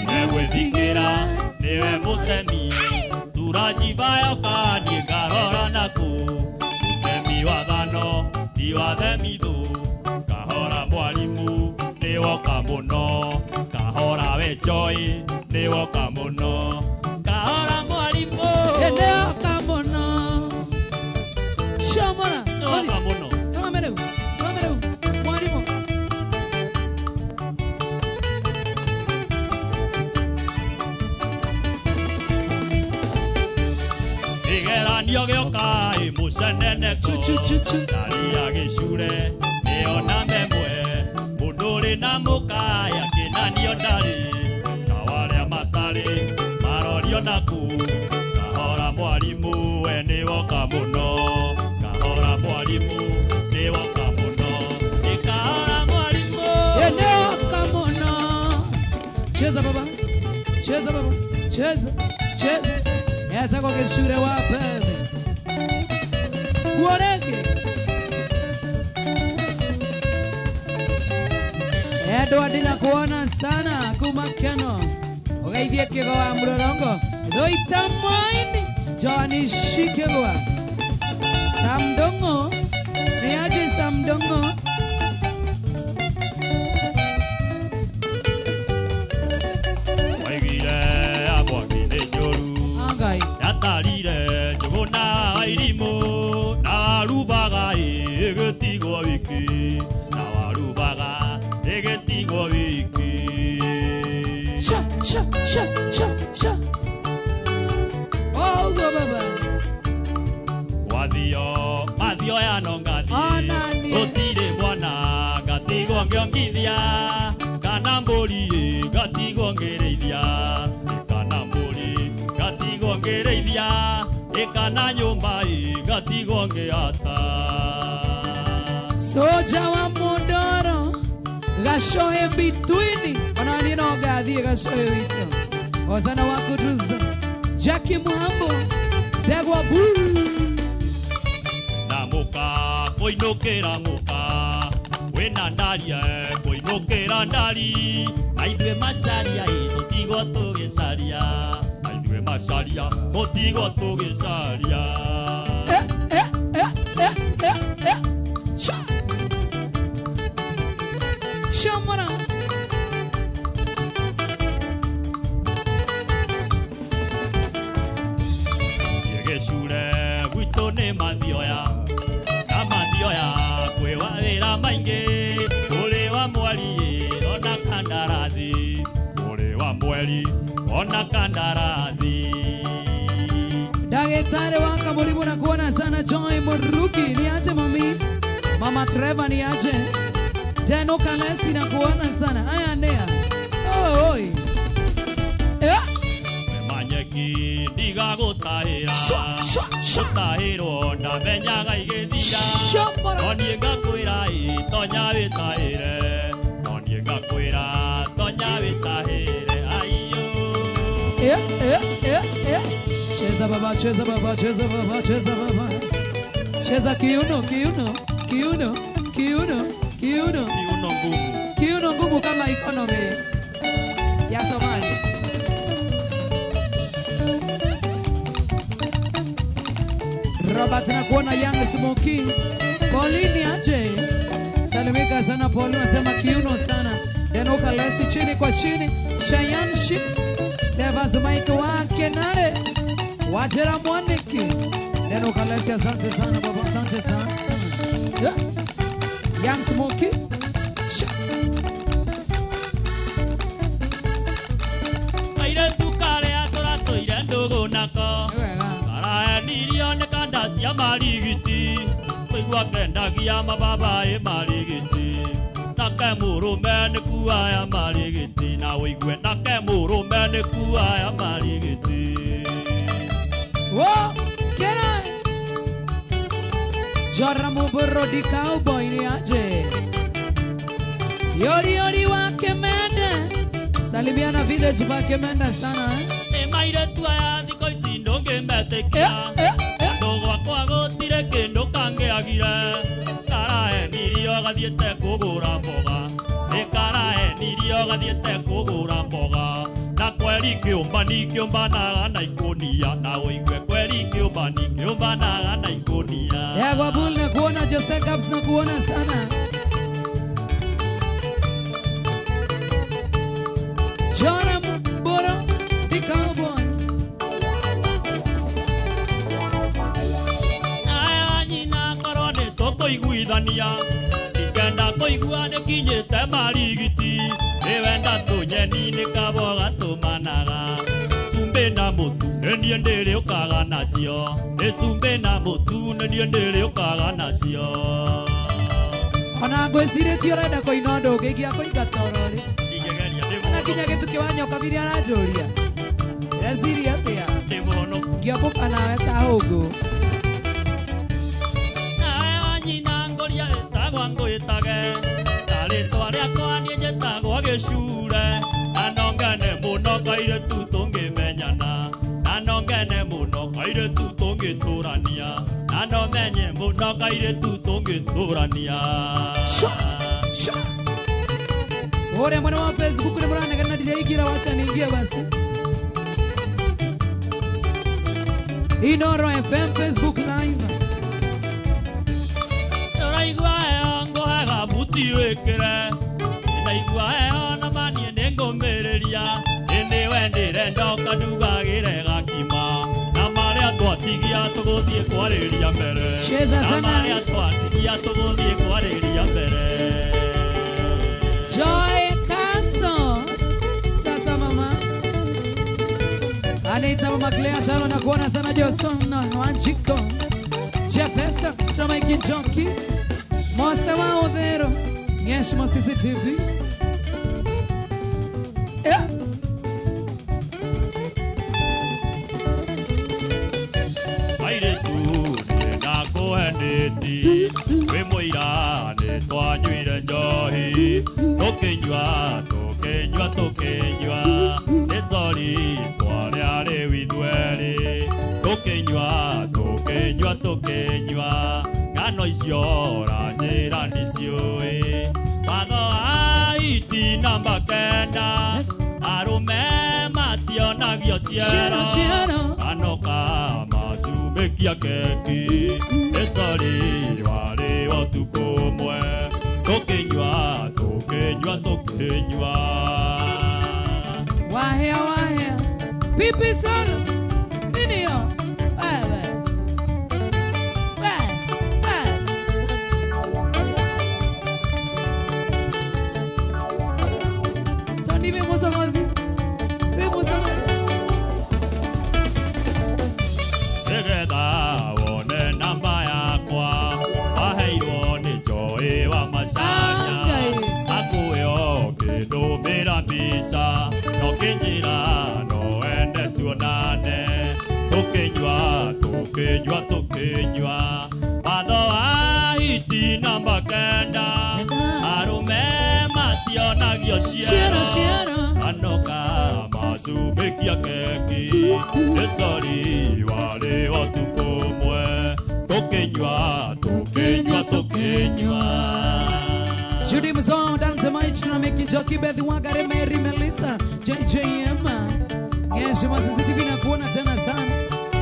ndigegwĩtigĩra nĩwe mũtemi turanjiba yoka niĩ ngarora nakũ mũtemi wa thano ti wa themithũ kahora mwarimũ nĩwoka mũno kahora we njoĩ nĩwoka mũno kahora mwarimũ nĩwoka mũno. Shomora nĩwoka mũno. Tũrame rĩu, tũrame rĩu mwarimũ. Kĩgeranio gĩoka ĩ mũceneneko ndari ya gĩcure nĩyo namba ĩmwe mũndũ ũrĩ na mũkaya kĩnanio ndarĩ na warĩa matarĩ marorio naku kahora mwarimũ we nĩwoka mũno kahora mwarimũ nĩwoka mũno ĩ kahora mwarimũ nĩwoka mũno. Cheza baba, cheza baba, cheza, cheza. Etagwo gĩcure wa mbere. Guorenge. Edward nakuona sana kuma Keno. Ugeithie kĩgo wa mũrorongo. Thoita mwaini Johnny Shikegwa. Samdongo. Niaje Samdongo. Waigire amwaki nĩ njũru. Angai. Yatarire njũgũ na irimũ na warubaga ĩgĩtigwo wiki na warubaga ĩgĩtigwo wiki. Sha sha sha sha sha. mathioya no ngathiĩ gũtirĩ mwana ngatigwo ngĩongithia kana mbũri ngatigwo ngĩrĩithia kana mbũri ngatigwo ngĩrĩithia kana nyũmba ngatigwo ngĩata. Soja wa Mondoro gashohe bitwini ona no ngathiĩ gashohe witũ Ozana wa Kuduza Jackie Muhambo Degwa Buu na muka koinokera muka wena ndaria koinokera ndari na ithuĩ macaria tũtigwo tũgĩcaria na ithuĩ macaria tũtigwo tũgĩcaria. Shomora Gĩcure gwitũ nĩ mathioya na mathioya kwĩ wawĩra maingĩ kũrĩ wa mweri ona kandarathi kũrĩ wa mweri ona kandarathi. Daktari wa Kamurimu na kuona sana Joy Muruki ni aje mami Mama Trevor ni aje Deno Kalesi na kuona sana aya nea oi Manyeki ndiga gũtahĩra gũtahĩrwo ndamenyaga igĩthira no niĩ ngakwĩra tonya wĩtahĩre no niĩ ngakwĩra tonya wĩtahĩre aiyo. Cheza baba cheza baba cheza baba cheza baba cheza kiuno kiuno kiuno kiuno kiuno kiuno ngumu kiuno ngumu kama economy ya Somalia. Robert na kuona Young Smoky Pauline aje salimika sana Pauline nasema kiuno sana Denoka Lesi chini kwa chini Cheyenne Ships Sevas Mike wa Kenare Wajera Mwaniki Denoka Lesi asante sana baba asante sana. Young Smoky Aire tukare atũratũire ndũgũ nako karaenirio nĩ kanda cia marigiti kũigua kendagia mababa ĩ marigiti nake mũrũme nĩ kuaya marigiti na ũigue nake mũrũme nĩ kuaya marigiti. Wo kera Jora Muburo di cowboy ni aje Yori yori wa Kemende salimiana village ba Kemende sana Nĩ mairetu aya thikũ ici ndũngĩmetĩkia ndũ gwakwa gũtirĩ kĩndũ kangĩagire karaenirio gathiĩte kũgũra mboga nĩ karaenirio gathiĩte kũgũra mboga na kweri kĩũmbani kĩũmbanaga na ikũnia na ũigue kweri kĩũmbani kĩũmbanaga na ikũnia. Yagwa Bull na kuona Jose Caps na kuona sana Jora Muburo di cowboy Aya nyina korwo nĩ tũkũiguithania ndingenda kũigua nĩkinyĩte marigiti nĩwenda tũnyeni nĩ kaboga tũmanaga cumbĩ na mũtu nĩ niĩ ndĩrĩũkaga nacio nĩ cumbĩ na mũtu nĩ niĩ ndĩrĩũkaga nacio. Ona ngwĩcirĩtie ũrenda kũina ũndũ ũngĩ ingĩakũinga toro rĩ na kinya gĩtukĩ wa nyoka biria aranjũria ndĩreciria atĩa ngĩombũka nawe ta hũngũ. Nawe wa nyina ngũria ĩtagwa ngwĩtage ta rĩtwa rĩakwa niĩ njĩtagwo gĩcure na no ngene mũno kairĩtu tũngĩmenyana na no ngene mũno kairĩtu tũngĩtũrania na no menye mũno kairĩtu tũngĩtũrania. Ore mwana wa Facebook ni mwana kana ndireikira wacha niingie basi. Inoro FM Facebook live. Ndaigua heho ngũhega buti wĩkĩre ndaigua heho na manie nĩngũmĩrĩria ĩnĩ we ndĩrenda ũkandugagĩre gakima na marĩa twatigia tũgũthiĩ kwarĩria mbere na marĩa twatigia tũgũthiĩ kwarĩria mbere. Joy Castle sasa mama Anaita mama Claire Shalo na kuona sana Johnson Wanjiko Jeff Esther Mike Njoki. Mose wa Odhero. Ngeshimo CCTV. Yeah. We moira ne twanyuire njohi tukinyua tukinyua tukinyua nĩ sorry twarĩa rĩu ithuerĩ tukinyua tukinyua tukinyua ng'ano icio ũranjĩra ndiciũĩ watho wa iti namba 9 arũme mationagio ciero ng'ano ka macumbĩkia keki nĩ sorry warĩ ũtukũ ũmwe tukinyua tukinyua tukinyua wahea wahea pipi sana nini hiyo wewe wewe Tony vemos a Madrid vemos a Nĩgetha wone namba yakwa waheirwo nĩ Joy wa Macanya akuĩo kĩndũmĩra mbica no kĩnjĩra no ende tuonane tũkĩnyua tũkĩnyua tũkĩnyua watho wa iti namba 9 arũme mationagio ciero anoka macumbĩkia keki nĩ sorry warĩ ũtukũ ũmwe tũkĩnyua tũkĩnyua tũkĩnyua Judy Mzon, Dan Tamaich, na Miki Joki, Beth Wangare, Mary Melissa, JJM. Ngeshimo CCTV na kuona tena sana.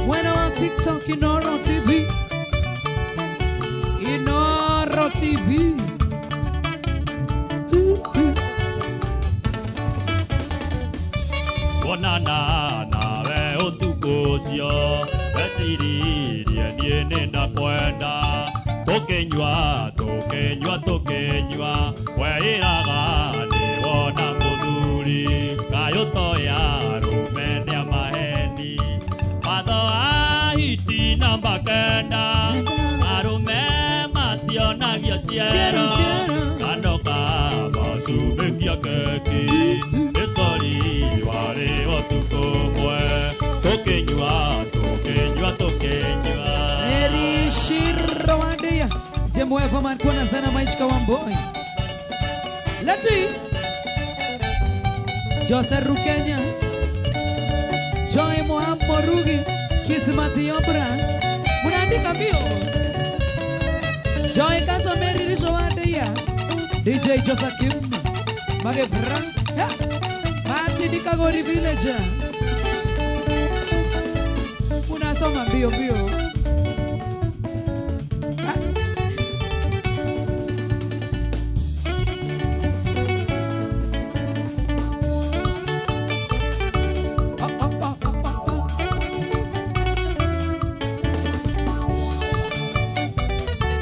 Mwena wa TikTok Inoro TV. Inoro TV. Wonana nawe ũtukũ ũcio weciririe niĩ nĩ ndakwenda tũkĩnyua tũkĩnyua tũkĩnyua weĩraga nĩwona mũthuri kayũ ũtoĩ arũme nĩ a maheni watho wa hiti namba 9 arũme mationagio ciero kanoka macumbĩkia keki nĩ sorry warĩ ũtukũ ũmwe tũkĩnyua tũkĩnyua tũkĩnyua Eri Shiro Wandia Jemwefa man kuona sana maisha wa Mboi Leti Jose Rukenya Joy Mohambo Rugi Kismati Obra munaandika mbio Joy Kaso Mary Risho Wandia DJ Jose Kim Mage Frank Mati Dikagori Village munasoma mbio mbio.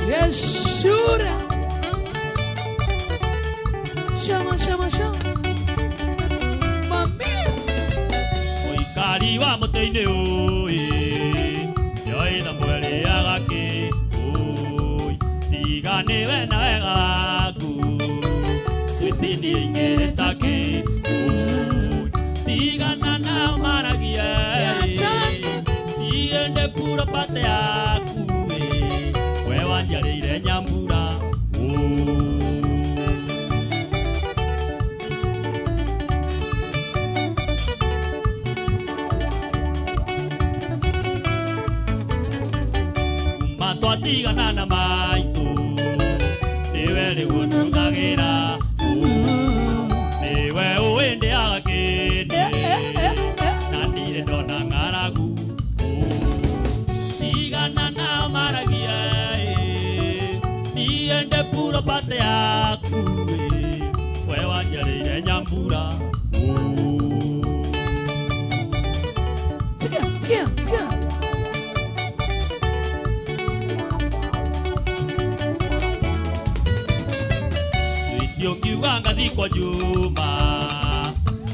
Yeshura Shama shama shama Mami Mũikari wa mũtĩ-inĩ ũĩ Nĩoĩ Samueli agakĩ ũĩ Tiga nĩwe na wega waku Switi nĩingĩrĩta kĩ ũĩ Tigana nao maragie Tiende puro pate yaku We wanjarĩire nyambura Twatigana na maitũ nĩwe rĩu ũnungagĩra nĩwe ũĩ ndĩaga kĩndĩ na ndirĩ ndona ng'aragu tigana nao maragia niende puro pate yaku we wanjarĩire nyambura. Sikia, sikia, sikia. Ũngiuga ngathikwo Juma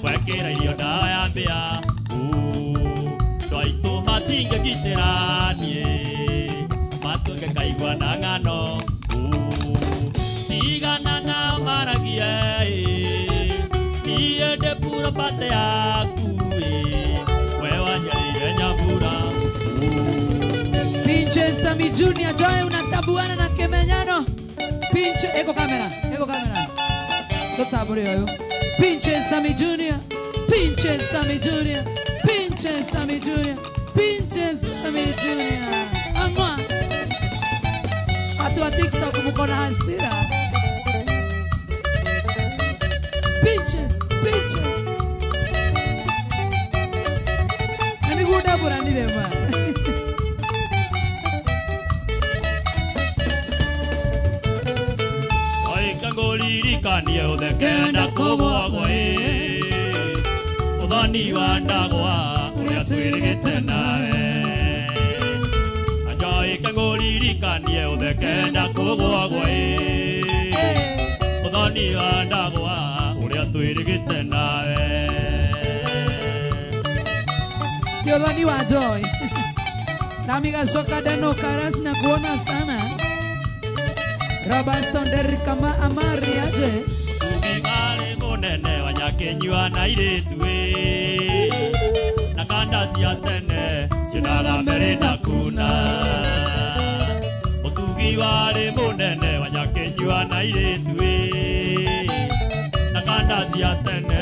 wekĩra irio ndawa ya mbĩa twaitũ matingĩgitĩra niĩ matũnge kaigua na Pinche Sami Junior, Joy unatabuana na Kemenyano. Pinche, eko kamera, eko kamera. Tutaburi oyo. Pinche Sami Junior, Pinche Sami Junior, Pinche Sami Junior, Pinche Sami Junior. Ama. Watu wa TikTok mko na hasira. Pinches, pinches. Ani guda burani dema. Kangolirikanie uthekenda kugwagwa ĩ ũthoni wa ndagwa ũrĩa twĩrĩgĩte nawe Anjoi kangolirikanie ũthekenda kugwagwa ĩ ũthoni wa ndagwa ũrĩa twĩrĩgĩte nawe Ti ũthoni wa Joy. Sami Gacoka Deno Karas na kuona sana. Robertson Derrick kama Amari aje. Ugimare munene wa nyakenyua na irĩtu ĩ na kanda cia tene ciĩnaga mbere na kuna. Ũtugi warĩ mũnene wa nyakenyua na irĩtu ĩ na kanda cia tene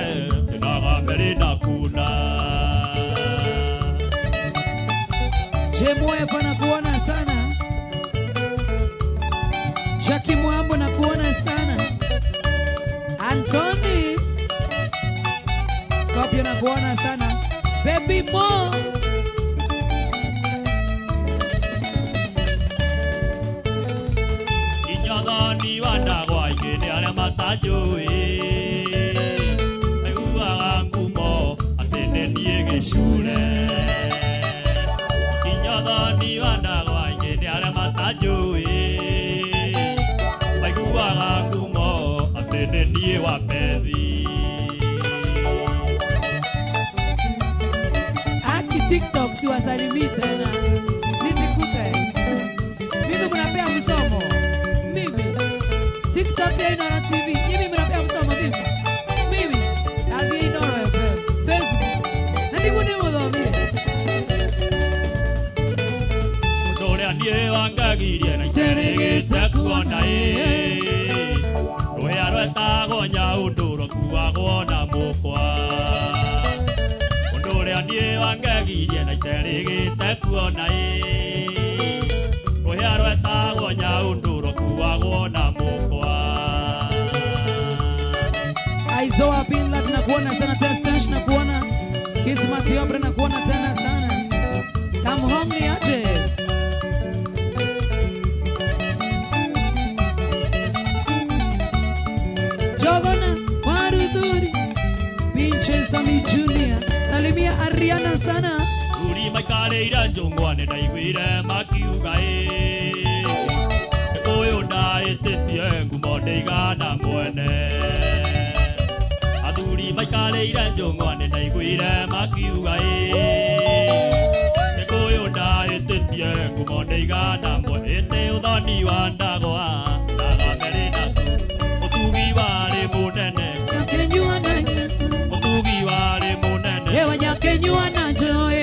ciĩnaga mbere na kuna. Jemoe pana kuona sana. Jackie Mwambo na kuona sana. Anthony Scorpio na kuona sana. Baby Mo Inyathani wa ndagwa ingĩ nĩ arĩa matanjũĩ maiguaga ngumo atĩ nĩ niĩ gĩcure. Inyathani wa ndagwa ingĩ nĩ arĩa matanjũĩ maiguaga ngumo atĩ nĩ niĩ wa bethi. Aki TikTok siwasalimii tena. Nijikute. Mimi mnapea msomo. Mimi. TikTok ya Inooro TV. Mimi mnapea msomo mimi. Mimi. Nathi Inooro FM. Facebook. Na ndigu ni muthomire. Ũndũ ũrĩa niĩ wangagirie na iterĩgĩte kuona ĩ rũhĩa rwetagwo nyaũndũ rũkuagwo na mũkwa. Ũndũ ũrĩa niĩ wangagirie na iterĩgĩte kuona ĩ rũhĩa rwetagwo nyaũndũ rũkuagwo na mũkwa. Aizoa Pinlat na kuona sana. Testash na kuona. Kismat Yobre na kuona tena sana. Sam Hongli aje. Jogona Warudhuri Pinche Sami Junior. Salimia Ariana sana. Uri maikarĩire njũng'wa nĩ ndaiguire makiuga ĩ ũyũ ndahĩtĩtie ngumo ndĩigana mwene. Athuri maikarĩire njũng'wa nĩ ndaiguire makiuga ĩ ũyũ ndahĩtĩtie ngumo ndĩigana mwene. Ĩtĩ ũthoni wa ndagwa ndagamere naku ũtugi warĩ mũnene Nyakenyua na ũtugi warĩ mũnene Ewa nyakenyua na Joy.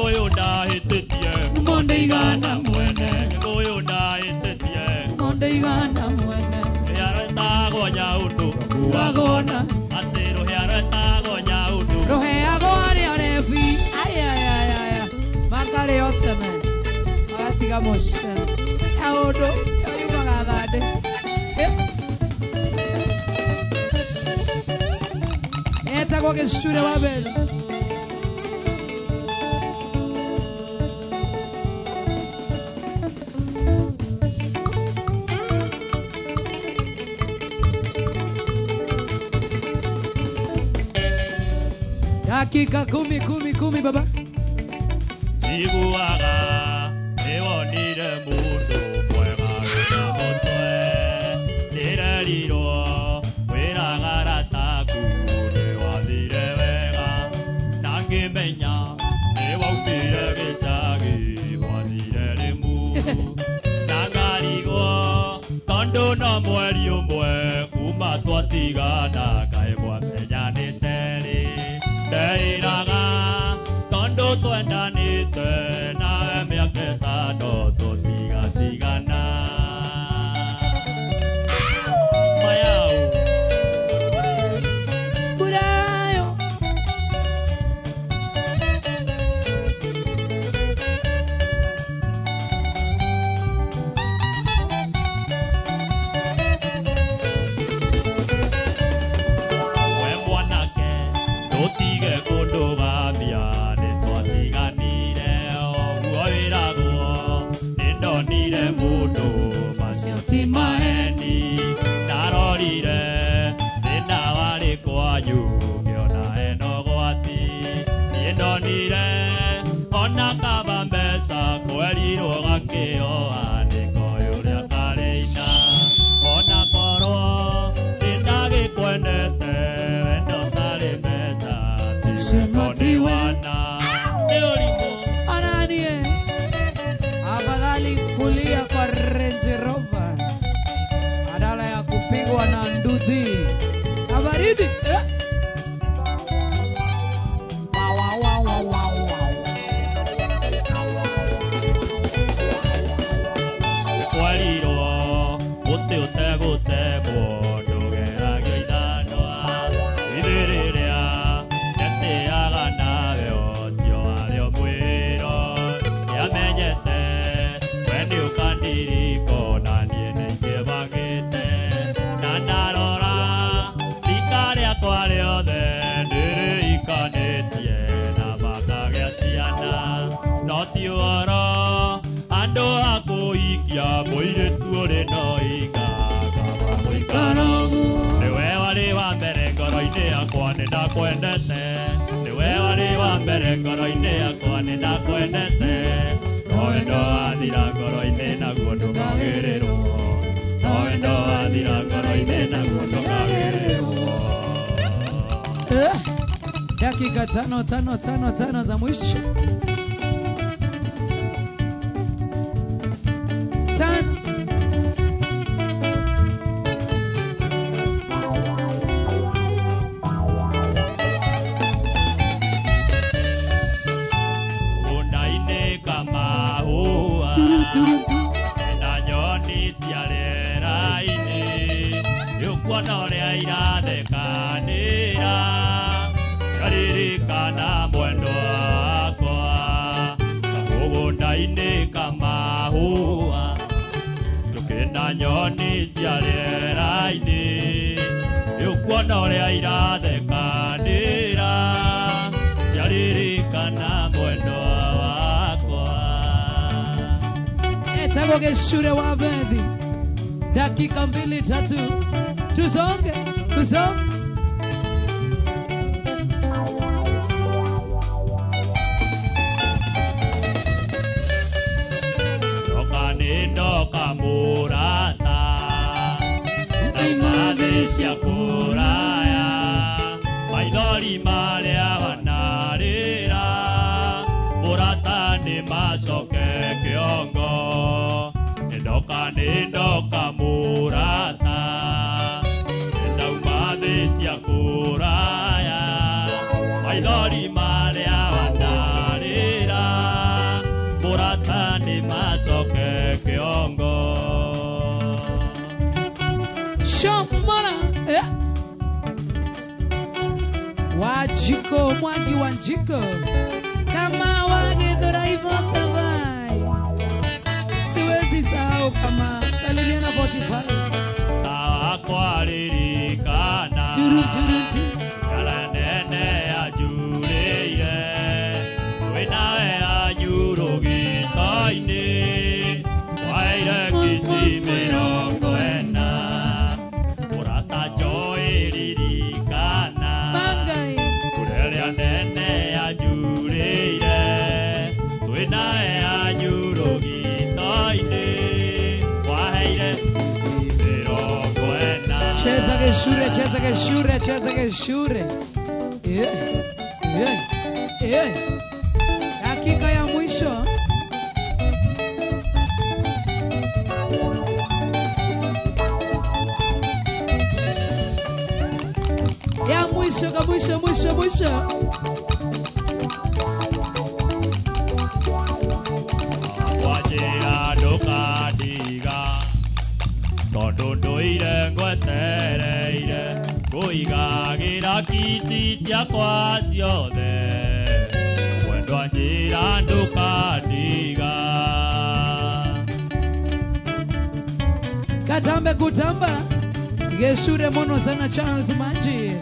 Ũyũ ndahĩtĩtie ngumo ndĩigana mwene. Ũyũ ndahĩtĩtie ngumo ndĩigana mwene. Rũhĩa rwetagwo nyaũndũ Rũkuagwo na atĩ rũhĩa rwetagwo nyaũndũ rũheagwo arĩa arebi. Aya aya aya makarĩo tene magatiga mũcene. Nyaũndũ yumaga thandĩ. Etagwo gĩcure wa mbere. Dakika 10 10 10 baba. Iguaga nĩwonire mũndũ mwega wĩna mũtwe nĩrerirwo wĩraga arata aku nĩwathire wega na ngĩmenya nĩwaumire gĩcagi mwathire Rĩmuru na ngarigwo tondũ no mweri ũmwe kuma twatigana kaĩ mwamenyanĩte. Tũtige kũndũgamia nĩ twatiganire ũguo wĩragwo nĩ ndonire mũndũ macio ti maheni ndarorire thĩna warĩ kwanyu ngĩona eno gwati niĩ ndonire ona kaba mbeca kwerirwo gakĩoa nĩkoĩ ũrĩa karĩina ona korwo nĩndagĩkwendete wendo tarĩ mbeca ti wendo nĩ wana nĩ ũrimũ. Ananie, afadhali kulia kwa Range Rover badala ya kupigwa na nduthi na baridi. Wa, wa, wa, wa, wa, wa. Kwarirwo mũtĩ ũtegũtemwo ndũgeragio ithanwa ithuĩ rĩrĩa ndetĩaga nawe ũcio warĩ o mwĩro nĩamenyete we nĩũkandiriko na niĩ nĩingĩbangĩte na ndarora rika rĩakwa rĩothe nĩrĩikanĩtie na makagĩa ciana no ti ũhoro andũ a kũhikia mũirĩtu ũrĩ no inga kaba mũikaro nĩwe warĩ wa mbere ngoro-inĩ yakwa nĩndakwendete nĩwe warĩ wa mbere ngoro-inĩ yakwa nĩndakwendete no wendo wathira ngoro-inĩ naguo ndũkagĩrĩrwo no wendo wathira ngoro-inĩ naguo ndũkagĩrĩrwo. Dakika 5 5 5 5 za mwisho. 5. Mũgũnda-inĩ kamahũa na nyoni cia rĩera-inĩ nĩũkuona ũrĩa irathekanĩra ngaririkana mwendwa wakwa kamũgũnda-inĩ kamahũa njũkĩ na nyoni cia rĩera-inĩ nĩũkuona ũrĩa irathekanĩra ciaririkana mwendwa wakwa. Etagwo Gĩcure wa Bethi. Dakika 2 3 tusonge tusonge. Ndoka nĩ ndoka mũrata ndauma thĩ cia kũraya maithori marĩa wanarĩra mũrata nĩ macoke kĩongo nĩ ndoka nĩ ndoka mũrata ndauma thĩ cia kũraya maithori marĩa wanarĩra mũrata nĩ macoke kĩongo. Shomana Wajiko Mwangi Wanjiko kama wagedhoraivotavai siwezi sahau kama salimiana 45 Awakwaririkana turu turu tu Yala nene ajurĩire twĩ nawe anyurũgita-inĩ waire kici 40 mũrata njoĩ ririkana Mangai Kũrĩa nene ajurĩire twĩ nawe anyurũgita-inĩ waheire kici 40. Cheza Geshure, cheza Geshure, cheza Geshure. Yeah, yeah, yeah. Dakika ya mwisho. Ya mwisho ka mwisho mwisho mwisho. Wajĩra ndũkandiga tondũ ndũire ngwetereire ngũigagĩra kiti ciakwa ciothe mwendwa njĩra ndũkandiga. Katambe kutamba. Geshure mono sana Charles Manji.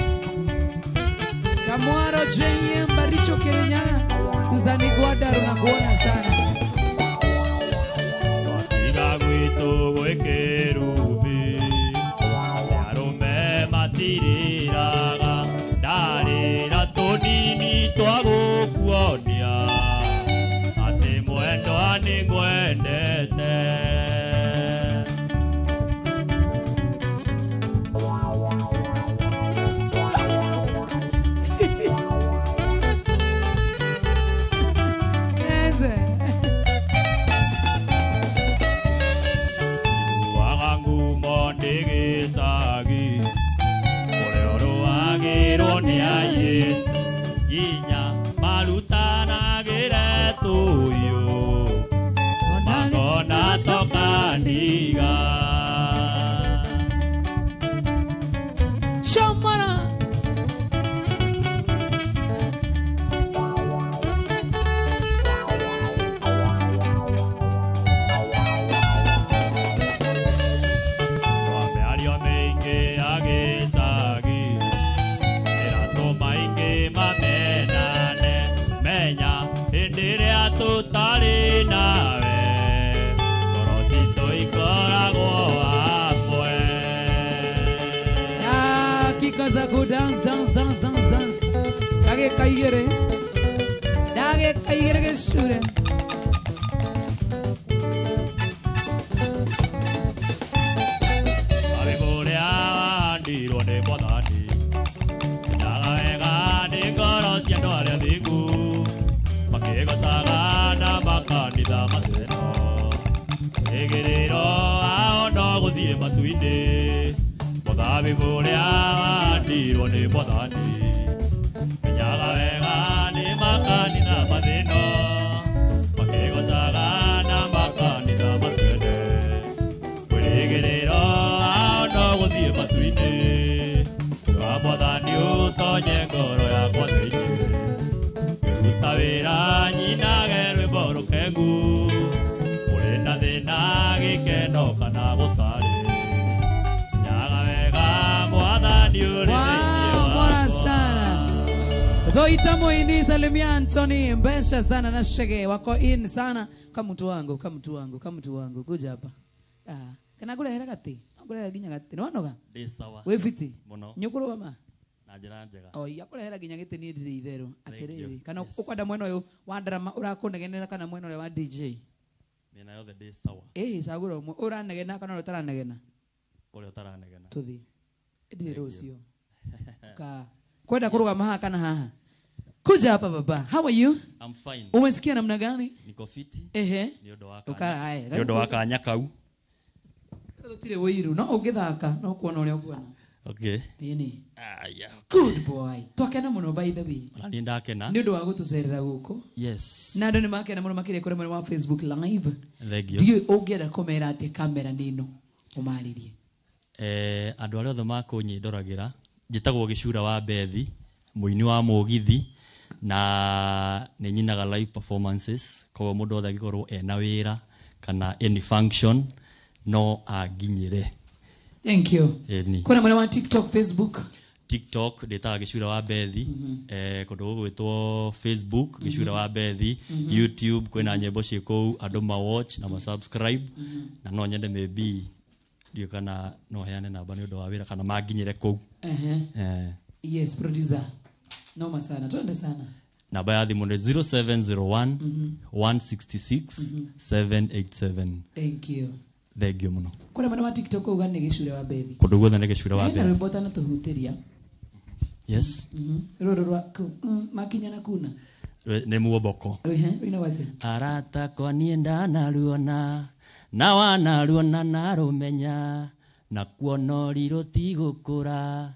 Kamwaro JM Baricho Kenya. Suzani Gwadaru nakuona sana. Twatiga gwitũ gwĩkĩrumbi arũme matirĩraga ndarĩra tũnini twa gũkuonia atĩ mwendwa nĩ ngwendete. Eze. Njiguaga ngumo ndĩ gĩcagi ũrĩa ũrũagĩrwo nĩ airĩtu nginya marutanagĩre tũiyũ makona tokandiga. Shamara. Mĩario mĩingĩ ya gĩcagi ĩratũma aingĩ mamenane menya hĩndĩ ĩrĩa tũtarĩ nawe ngoro citũ ikoragwo hamwe. Dakika za ku dance dance dance dance dance. Ndagĩka igĩrĩ. Ndagĩka igĩrĩ gĩcure. Thabibũ ũrĩa wahandirwo nĩ Mwathani menyaga wega nĩ ngoro cia andũ arĩa athingu makĩgocaga na makanitha mateno ĩgĩrĩro ao no gũthiĩ matu-inĩ mũthabibũ ũrĩa wahandirwo nĩ Mwathani menyaga wega nĩ makanitha mathĩno makĩgocaga na makanitha matene kwĩrĩgĩrĩro ao no gũthiĩ matu-inĩ wa Mwathani ũtonye ngoro yakwa thĩinĩ ngĩruta wĩra nyinage rwĩmbo rũkengu kũrĩ na thĩna gĩkeno kana gũtarĩ menyaga wega Mwathani ũrĩ thĩinĩ Wow, bora wakwa. sana. Dhoita Moini salimia Anthony Mbesha sana na Shege wako in sana. Kama mtu wangu, kama mtu wangu, kama mtu wangu kuja hapa. Ah, kana kula gati. Kula ginya gati. Nwanoga. Ndĩ sawa Wĩ fiti. mũno Nyũkũrũgama. na njĩra njega. Oi, akurehera ginya gĩtĩ niĩ ndirĩ itherũ. Thank you. Atĩrĩrĩ, kana Yes. ũkwenda mwena ũyũ wa drama ũrakũnegenera kana mwena ũrĩa wa DJ? Mĩena yothe ndĩ sawa. Ĩĩ, cagũra ũmwe ũranegena kana ũrĩa ũtaranegena. Kũrĩa ũtaranegena. Tũthiĩ. Ndirĩ Thank you. rũciũ. Ka kwenda kũrũgama haha kana haha? Kuja hapa baba. How are you? I'm fine. Umesikia namna gani? Niko fiti Ehe. nĩ ũndũ wa Ũka kanya haya. nĩ ũndũ wa kanya kau. Gũtirĩ ũiru no ũngĩthaka no kuona ũrĩa ũkuona. Okay. Ĩni. Aya. Good boy. Twakena mũno by the way. Ona niĩ ndakena. Nĩ ũndũ wa gũtũcerera gũkũ. Yes. Na andũ nĩ makena mũno makĩria kũrĩ mwena wa Facebook live. Thank you. Ndiũĩ ũngĩenda kũmera atĩ kamera nĩ ĩno ũmarĩrie. Andũ arĩa othe makũnyindoragĩra njĩtagwo Gĩcura wa Bethi mũini wa mũgithi na nĩ nyinaga live performances koguo mũndũ wothe angĩkorwo ena wĩra kana any function no anginyĩre. Thank you. Ĩni. Kwĩna mwena wa TikTok, Facebook. TikTok ndĩtaga Gĩcura wa Bethi, kũndũ gũgwĩtwo Facebook Gĩcura wa Bethi, YouTube kwĩna nyĩmbo ciĩ kũu andũ ma watch na ma subscribe na no nyende maybe ndiũĩ kana no heane namba nĩ ũndũ wa wĩra kana manginyĩre kũu. Ehe. Yes, producer. Noma sana. Twende sana. Namba ya thimũ nĩ 0701 166 787. Thank you. Thank you mũno. Kwĩna mwena wa TikTok uga nĩ Gĩcura wa Bethi. Kũndũ guothe nĩ Gĩcura wa Hena Bethi. rwĩmbo ũtanatũhutĩria. Yes. Rũrũ rwa makinya na kuna. Nĩ muomboko. Ehe, rũina wate. Arata kwa niĩ ndanaruona na wanaruona narũmenya na kuona ũrirũ tigũkũra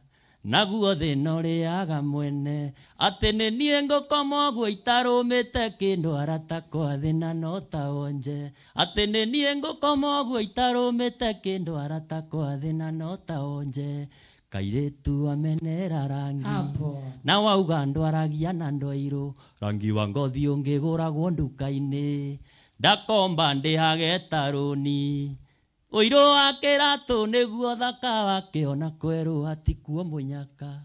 naguo thĩna ũrĩaga mwene atĩ nĩ niĩ ngũkoma ũguo itarũmĩte kĩndũ arata kwa thĩna no ta wonje atĩ nĩ niĩ ngũkoma ũguo itarũmĩte kĩndũ arata kwa thĩna no ta wonje kairĩtu amenera rangi Hapo. na wauga ndwaragia na ndwairũ rangi wa ngothi ũngĩgũragwo nduka-inĩ ndakomba ndĩhage tarũni ũirũ wa kĩratũ nĩguo thaka wake ona kwerũ hatikuo mũnyaka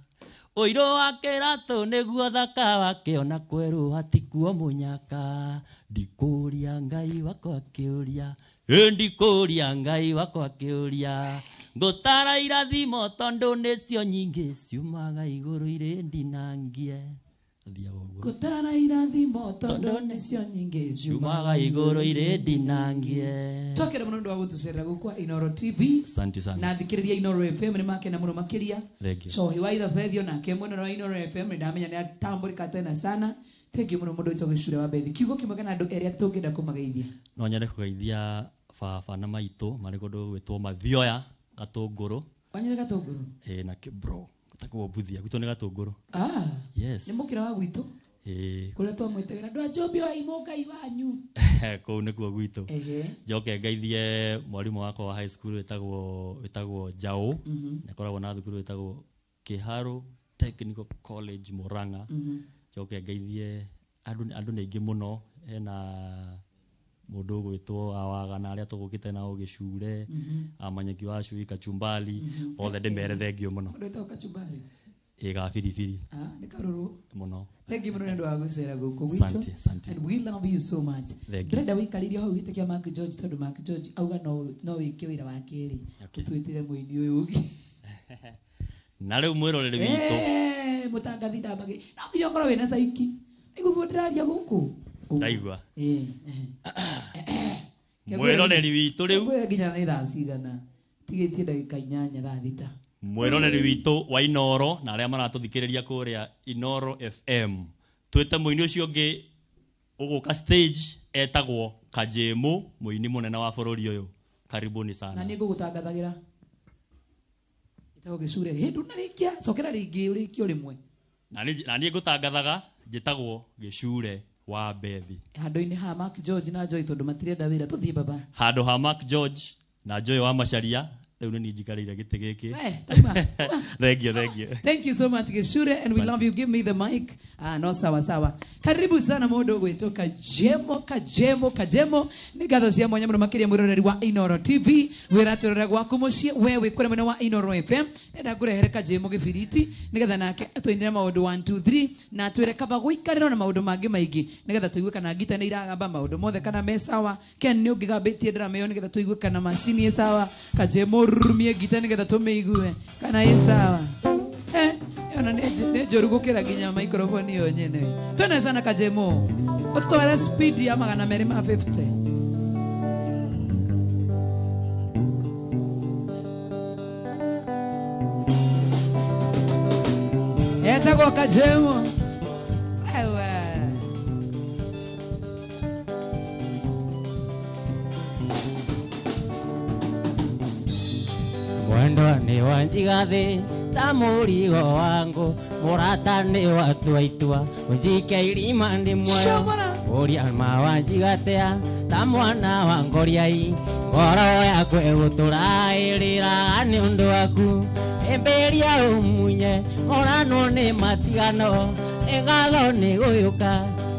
Ũirũ wa kĩratũ nĩguo thaka wake ona kwerũ hatikuo mũnyaka. Ndikũria Ngai wakwa kĩũria, ndikũria Ngai wakwa kĩũria. Ngũtara irathimo tondũ nĩcio nyingĩ ciumaga igũrũ irĩ ndinangie. Ngũtara irathimo tondũ nĩcio nyingĩ ciumaga igũrũ irĩ ndinangie. Twakena mũno nĩ ũndũ wa gũtũcerera gũkũ Inooro TV. Asante sana. Na thikĩrĩria Inooro FM nĩ makena mũno makĩria. Thank you. Cohi wa ithabethio nake mwena wa Inooro FM nĩ ndamenya nĩ atambũrĩka tena sana. Thank you mũno mũndũ wĩtwo Gĩcure wa Bethi. Kiugo kĩmwe kana andũ erĩ tũngĩenda kũmageithia. No nyende kũgeithia baba na maitũ marĩ kũndũ gwĩtwo Mathioya Gatũngũrũ. Wanyu nĩ Gatũngũrũ? Ĩĩ na bro gũtagwo Mbuthia, gwitũ nĩ Gatũngũrũ. Ah. Yes. Nĩ mũkĩra wa gwitũ? Ĩĩ. Kũrĩa twamwĩtagĩra andũ a Njũmbi wa Imũ Ngai wanyu. Kũu nĩkuo gwitũ. Njoke ngeithie mwarimũ wakwa wa high school wĩtagwo Njaũ. Nĩ akoragwo na thukuru wĩtagwo Kĩharũ Technical College Murang'a. Njoke ngeithie andũ nĩ aingĩ mũno, hena mũndũ ũgwĩtwo Awaga na arĩa tũgũkĩte nao Gĩcure, Amanyeki wa Cui, Kachumbali, othe ndĩmere thengio mũno. Mũndũ wĩtagwo Kachumbali? Ĩĩ ga biribiri. Ah, nĩ karũrũ. Mũno. Thank you mũno nĩ ũndũ wa gũcera gũkũ gwitũ. Asante, asante. And we love you so much. Thank you. Ndĩrenda wĩikarĩrie hau gĩtĩ kĩa Mark George tondũ Mark George auga no wĩke wĩra wa kerĩ. Ũtwĩtĩre mũini ũyũ ũngĩ. Na rĩu mwĩroreri witũ. Mũtangathi ndambagĩ. No nginya ũkorwo wĩna caiki. Nĩguo ndĩraria gũkũ. Ndaigua. Mwĩroreri witũ rĩu. Ngwĩra nginya nĩ thaa cigana. Tigĩtie ndagĩka 8 thaa 6. Mwĩroreri witũ wa Inooro na arĩa maratũthikĩrĩria kũrĩa Inooro FM. Twĩte mũini ũcio ũngĩ ũgũka stage etagwo Kajemu, mũini mũnene wa bũrũri ũyũ. Karibuni sana. Na nĩ ngũgũtangathagĩra. Ĩtagwo Gĩcure. Hĩndĩ ndũnarĩkia, cokera rĩngĩ ũrĩkie rĩmwe. Na niĩ ngũtangathaga njĩtagwo Gĩcure wa Bethi. Handũ-inĩ ha Mark George na Joy tondũ matirenda wĩra, tũthiĩ baba. Handũ ha Mark George na Joy wa Macharia, rĩu nĩ niĩ njikarĩire gĩtĩ gĩkĩ. Thank you, thank you. Thank you so much Gĩcure, and we love you. Give me the mic. Ah, no sawa sawa. Karibu sana mũndũ gwĩtwo Kajemo, Kajemo, Kajemo. Nĩ ngatho cia mwanya mũno makĩria mwĩroreri wa Inooro TV. Wĩratũrora gwaku mũciĩ, we wĩ kũrĩa mwena wa Inooro FM. Enda ngũrehere Kajemo gĩbiriti nĩgetha nake atũinĩre maũndũ 1 2 3 na atwĩre kaba gũikarĩrwo na maũndũ mangĩ maingĩ nĩgetha tũigue kana ngita nĩ iragamba maũndũ mothe kana me sawa. Ken nĩ ũngĩgambĩtie drama ĩyo nĩgetha tũigue kana macini ĩ sawa. Kajemo rurumie ngita nĩgetha tũmĩigue kana ĩ sawa. Ona nĩ njũru gũkĩra nginya microphone ĩyo nyene. Twende sana Kajemo. Ũtware speed ya 250. Etagwo Kajemo. Ewe. Mwendwa nĩ wanjigathĩ ta mũrigo wangu, mũrata nĩ watua itua ũnjike irima ndĩ muoyo. Ũria ma wanjigatea ta mwana wa ngoriai, ngoro yakwa ĩgũtũra ĩrĩraga nĩ ũndũ waku. Ĩmbĩria ũmunye moranwo nĩ matigano, ĩngatho nĩ gũyũka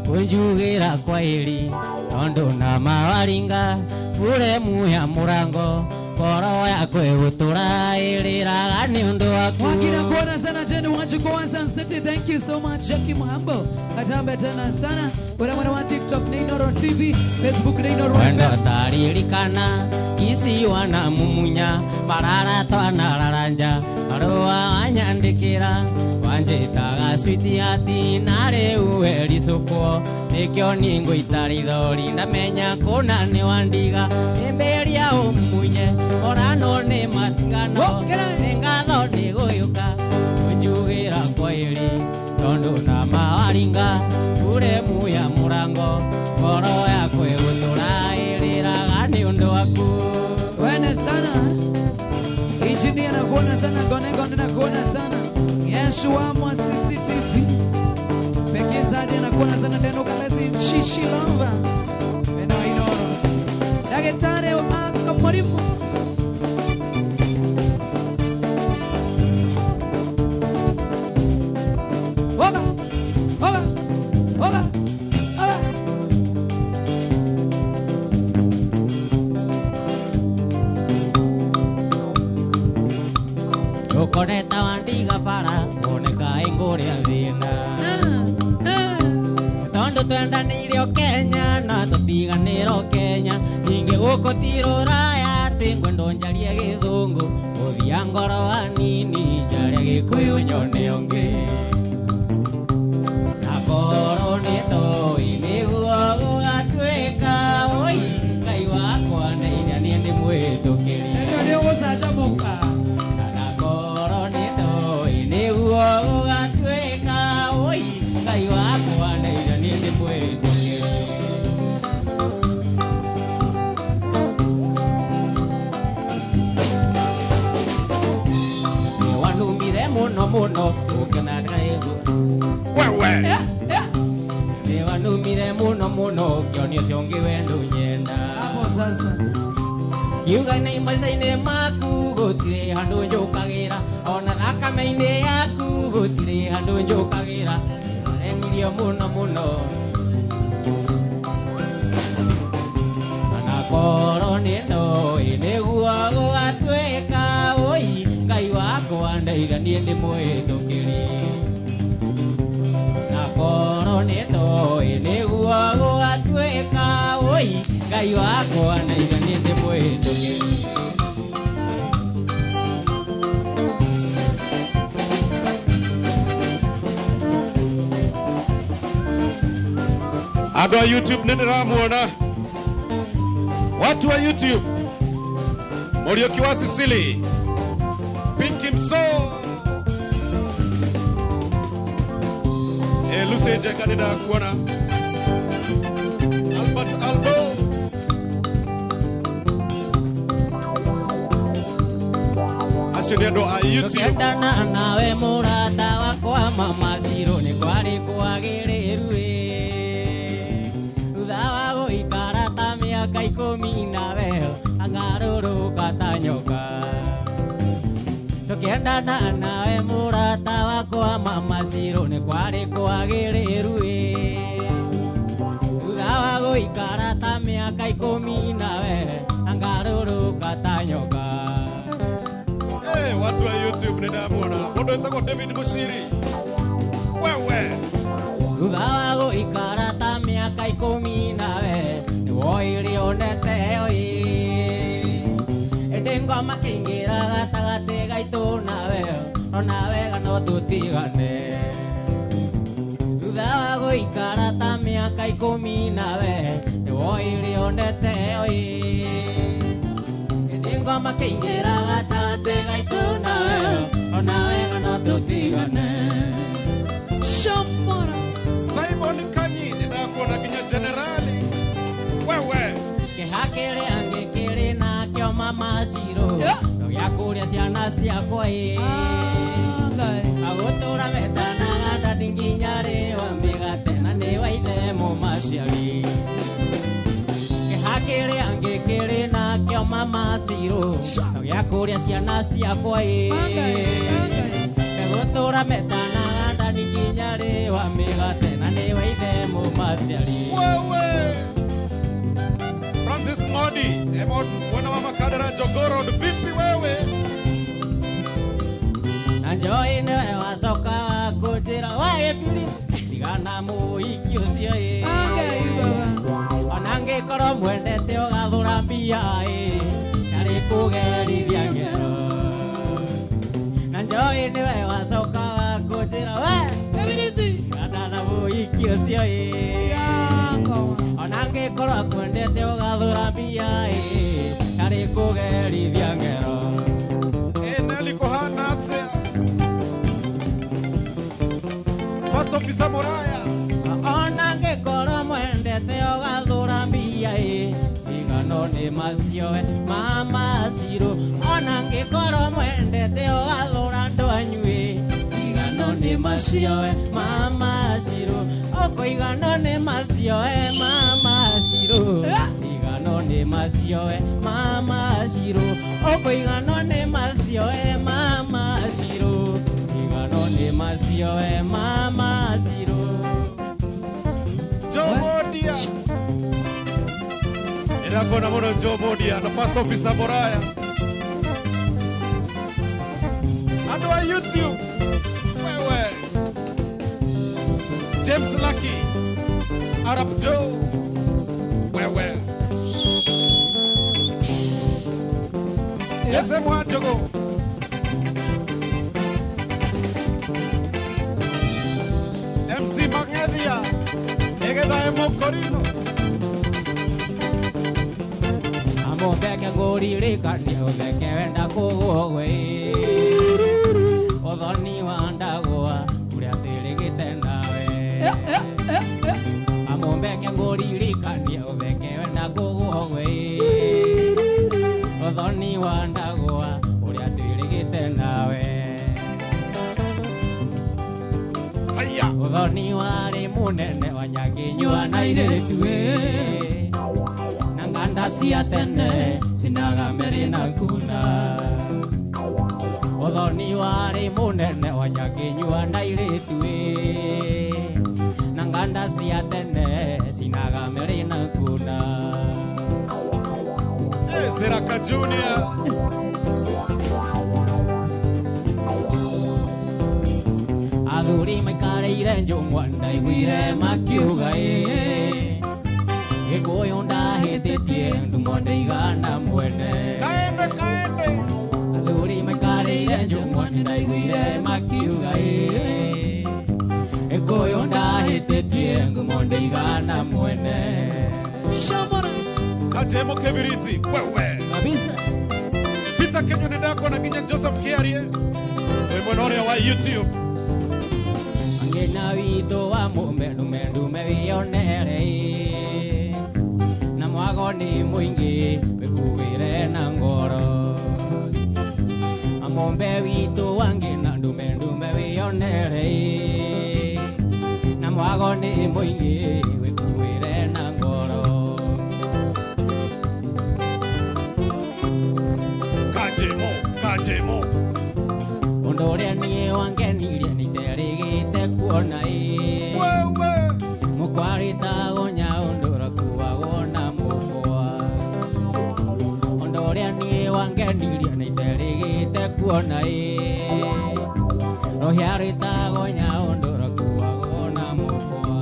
kũnjugĩra kwa ĩri, tondũ na mawaringa buremu ya mũrango. Ngoro yakwa ĩgũtũra ĩrĩraga nĩ ũndũ waku. Wakina kuona sana Jenny Wanjiku wa Sun City. Thank you so much Jackie Muhambo. Katambe tena sana. Ura mwana wa TikTok ni Inooro TV, Facebook ni Inooro FM. Wendo taririkana kisi wana mumunya parara twana raranja marũa wanyandĩkĩra wanjĩtaga switi ati na rĩu wericũkwo nĩkĩo niĩ ngũita rithori ndamenya kũna nĩ wandiga ĩmbĩria ũmunye orano nĩ matigano nĩ ngatho nĩ gũyũka kũnjugĩra kwa ĩri tondũ na mawaringa buremu ya mũrango ngoro yakwa ĩgũtũra ĩrĩraga nĩ ũndũ waku. Wena sana engineer na kuona sana gone gone na kuona sana Yeshua mwa CCTV pekee zadi na kuona sana tena kalesi shishi lova wena Inooro daktari akamorimu Oga oga oga oga. Ukoneta wandiga bara oneka thĩna tondũ twendanĩire o Kenya na tũtiganĩre o Kenya ningĩ gũkũ ti rũraya atĩ ngwendwo njarie gĩthũngũ gũthia ngoro hanini njarie gĩkũyũ nyone ũngĩ akorwo nĩ toĩ nĩguo gũgatuĩka oi Ngai wakwa ndeithia niĩ ndĩmwĩtũkĩrie Nĩ ũgũcanjamũka akorwo nĩ toĩ nĩguo gũgatuĩka oi Ngai wakwa ndeithia niĩ ndĩmwĩtũkĩrie nĩwanumire mũno mũno ũkĩona Wewe. Nĩwanumire mũno mũno ũkĩonia ũcio ũngĩ wendo nyenda Hapo sasa kiuga nĩ maica-inĩ maku gũtirĩ handũ njũkagĩra ona thakame-inĩ yaku gũtirĩ handũ njũkagĩra aremirio mũno mũno anakorwo nĩ ndoĩ nĩguo gũgatuĩka oi Ngai wakwa ndeithia niĩ ndĩmwĩtũkĩrie nakorwo nĩ ndoĩ nĩguo gũgatuĩka oi Ngai wakwa ndeithia niĩ ndĩmwĩtũkĩrie Andũ a YouTube nĩ ndĩramuona. Watu wa YouTube. Muriuki wa Sicily. Pinky Mso. Lucy Njenga nĩ ndakuona. Albert Albo. Acio nĩ andũ a YouTube. Tũkĩendana nawe mũrata wakwa mama Ciro nĩ kwarĩ kwagĩrĩru ĩ thutha wa gũikara ta mĩaka ikũmi nawe angarũrũka ta nyoka tũkĩendana nawe mũrata wakwa mama Ciro nĩ kwarĩ kwagĩrĩru ĩ thutha wa gũikara ta mĩaka ikũmi nawe angarũrũka ta nyoka Watu wa YouTube nĩ ndamuona. Mũndũ wĩtagwo David Mushiri. Wewe. Thutha wa gũikara ta mĩaka ikũmi nawe nĩwoire onete oi ĩndĩ ngoma kĩingĩra gatagatĩ gaitũ nawe ona wega no tũtigane thutha wa gũikara ta mĩaka ikũmi nawe nĩwoire onete oi ĩndĩ ngoma kĩingĩra gatagatĩ gaitũ nawe ona wega no tũtigane Shomora Simon Kanyi nĩ ndakuona nginya generali. Wewe. Kĩha kĩrĩa ngĩkĩrĩ nakĩo mama Ciro no gĩa kũrĩa ciana ciakwa ĩ agũtũra metanaga ndadi nginya rĩ wa mĩgate na nĩ wa ithe mũmaciari kĩha kĩrĩa ngĩkĩrĩ nakĩo mama Ciro no gĩa kũrĩa ciana ciakwa ĩ agũtũra metanaga ndadi nginya rĩ wa mĩgate na nĩ wa ithe mũmaciari Wewe. Francis Modi, mwana wa Makadara Jogoo Road, vipi wewe? Na njoi nĩwe wacoka kũnjĩra wagĩbiri tigana mũhiki ũcio ĩ ona ngĩkorwo mwendete ũgathũra mbia ĩ yarĩ kũgerithia ngero na njoi nĩwe wacoka kũnjĩra we tigana na mũhiki ũcio ĩ ona ngĩkorwo kwendete ũgathũra mbia ĩ yarĩ kũgerithia ngero Nelly kũhana atĩa? First Officer Muraya. Ona ngĩkorwo mwendete ũgathũra mbia ĩ igano nĩ macio we mama Ciro ona ngĩkorwo mwendete ũgathũra andũ anyu ĩ igano nĩ macio we mama Ciro ũkũigano nĩ macio we mama Ciro igano nĩ macio we mama Ciro ũkũigano nĩ macio we mama Ciro igano nĩ macio we mama Ciro Joe Modia. Nĩndakona mũno Joe Modia na First Officer Muraya. Andũ a YouTube. Wewe. James Lucky, Arab Joe, wewe SM Wanjogo, MC Magnedia, Egeda Emokorino. Amobeke ngoririkania ũtheke wenda kũgũe ũthoni wa ndagũa ũrĩa tĩrĩgĩte nawe. Amombeke ngoririkania ũtheke wenda kũgũe ũthoni wa ndagũa ũrĩa tĩrĩgĩte nawe. Ũthoni warĩ mũnene wa nyakinyua na airĩtu na nganda cia tene cinaga mĩrĩ na kuna. Ũthoni warĩ mũnene wa nyakinyua na airĩtu na nganda cia tene cinaga mĩrĩ na kuna. Seraka Junior. Athuri maikarĩire njũng'wa ndaiguire makiuga ĩ Gĩkũyũ ndahĩtĩtie ngumo ndĩigana mwene. Kaende kaende. Athuri maikarĩire njũng'wa ndaiguire makiuga ĩ Gĩkũyũ ndahĩtĩtie ngumo ndĩigana mwene. Shamara. Kajemo Kebiriti wewe. Kabisa. Peter Kenyo ndako na kinya Joseph Kiarie. Wewe mwena wa YouTube. Ngena witũ wa mũme ndume ndume wĩonere na mwago nĩ mũingĩ wĩkuĩre na ngoro. Amombe witũ wa ngĩna ndume ndume wĩonere na mwago nĩ mũingĩ wĩkuĩre na ngoro. Kajemo, kajemo. Ũndũ ũrĩa niĩ wangenirie nĩ nderĩgĩte kuona ĩ wewe mũkwarĩtagwo nyaũndũ ũrakuagwo na mũkwa. Ũndũ ũrĩa niĩ wangenirie nĩ nderĩgĩte kuona ĩ rũhĩa rĩtagwo nyaũndũ ũrakuagwo na mũkwa.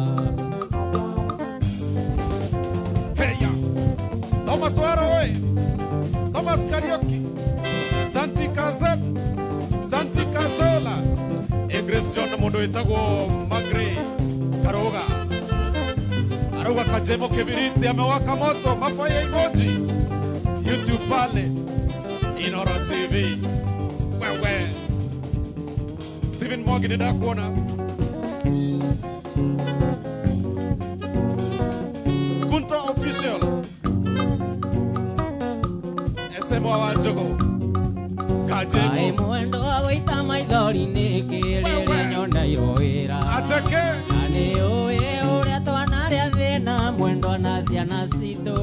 Heya Thomas Waro we Thomas Kariuki Santi Kazet Santi Kazola Grace John mundu witagwo Magre Karoga Aruga Kajemo Kibiriti amewaka moto mafaya emoji YouTube pale Inoro TV wewe Stephen Morgan ndakuona Kunta Official SM Wanjogo Kaĩ mwendo gũita maithori nĩ kĩrĩrĩ nyoneirwo wĩra. Ateke. Na nĩ ũĩ ũrĩa twanarĩa thĩna mwendwa na ciana citũ.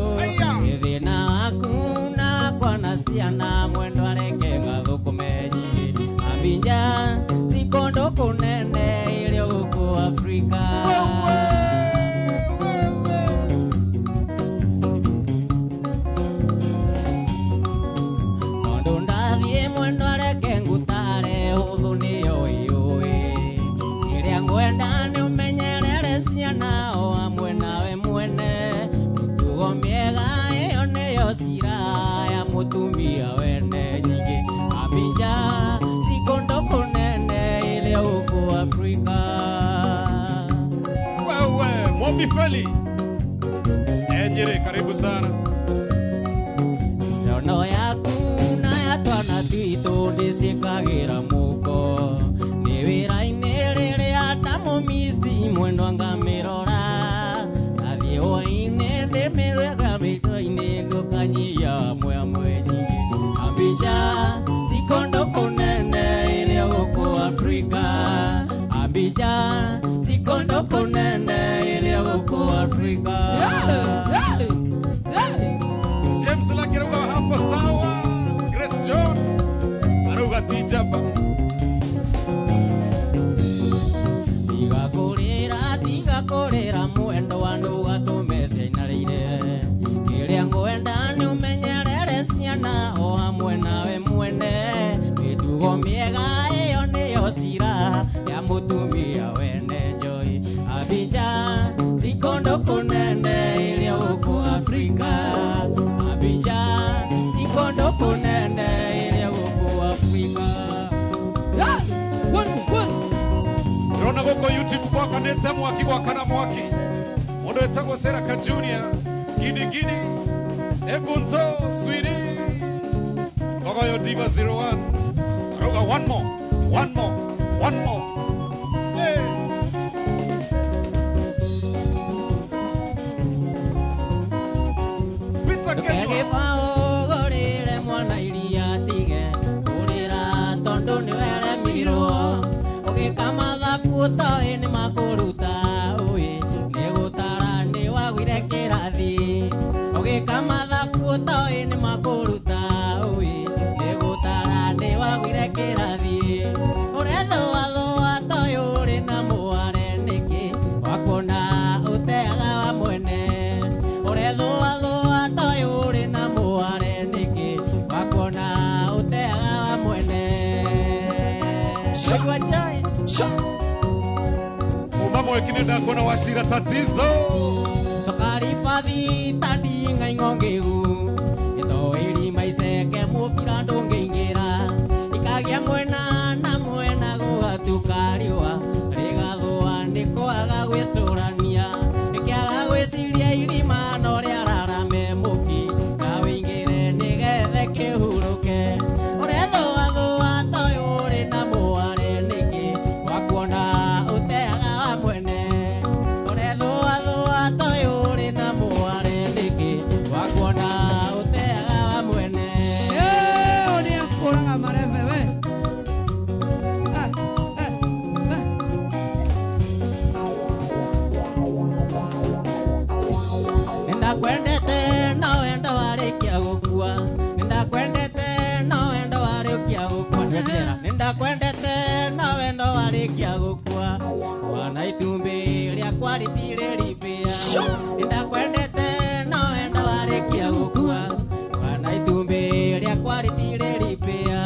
Nĩ thĩna waku na wakwa na ciana mwendwa reke ngathũkũme nyingĩ. Ambinja ti kũndũ kũnene ĩrĩ gũkũ Afrika. Mutumia wene nyingĩ Abinja ti kũndũ kũnene ĩrĩa gũkũ Afrika. Wewe Mombi Feli Enyere karibu sana. Ndono yaku na ya twana twitũ ndĩciĩkagĩra mũko nĩ wĩra-inĩ rĩrĩa ta mũmici mwendwa ngamĩrora ndathiĩ hwaĩ-inĩ ndĩmĩrega mĩtwe-inĩ ngũkanyia amwe amwe nyingĩ. Abinja ti kũndũ kũnene ĩrĩa gũkũ Afrika. Abinja ti kũndũ kũnene ĩrĩa gũkũ Afrika. James Lakiruga hapo sawa. Grace John aruga tijaba. Tiga kũrĩra mwendo wa ndũgatũme ciainarĩire kĩrĩa ngwenda nĩ ũmenyerere ciana o hamwe nawe mwene mĩtugo mĩega ĩyo nĩyo cira ya mũtumia wene Joy. Wakanete mwaki wakana mwaki. Mundu etagwo Seraka Junior. Gidi gidi. Egunto Swidi. Gogoyo Diva 01. Aruga one more. One more. One more. Hey. Peter Kenywa. Kama ni makuruta uĩ nĩ gũtara nĩ wagwire kĩrathi ũgĩka mathabu ũtoĩ nĩ makũruta ũĩ nĩ gũtara nĩ wagwire kĩrathi ũrethũathũa toĩ ũrĩ na mũware nĩkĩ wakuona ũteaga wa mwene ũrethũathũa toĩ ũrĩ na mũware nĩkĩ wakuona ũteaga wa mwene. Shagwa chai. Mama wekinenda kona washira tatizo. Sokari padi tadi ngai ngongegu ito iri maiseke mufira ndungeingira ikagia mwena na mwena gwatukariwa rigathwa ni kwaga gwicurania ikiaga gwiciria irima no riararame muki na wingire nigethe kihuruke urethũathũa toĩ ũrĩ na mũware nĩkĩ wakuona ũteaga wa mwene ũrethũathũa toĩ ũrĩ na mũware nĩkĩ wakuona ũteaga wa mwene. Ũrĩa akũraga marebe we. Nĩndakwendete no wendo warĩkia gũkua nĩndakwendete no wendo warĩkia gũkua nĩndakwendete no wendo warĩkia gũkua wana itumbĩ rĩakwa rĩtirĩ ribĩa nĩndakwendete no wendo warĩkia gũkua wana itumbĩ rĩakwa rĩtirĩ ribĩa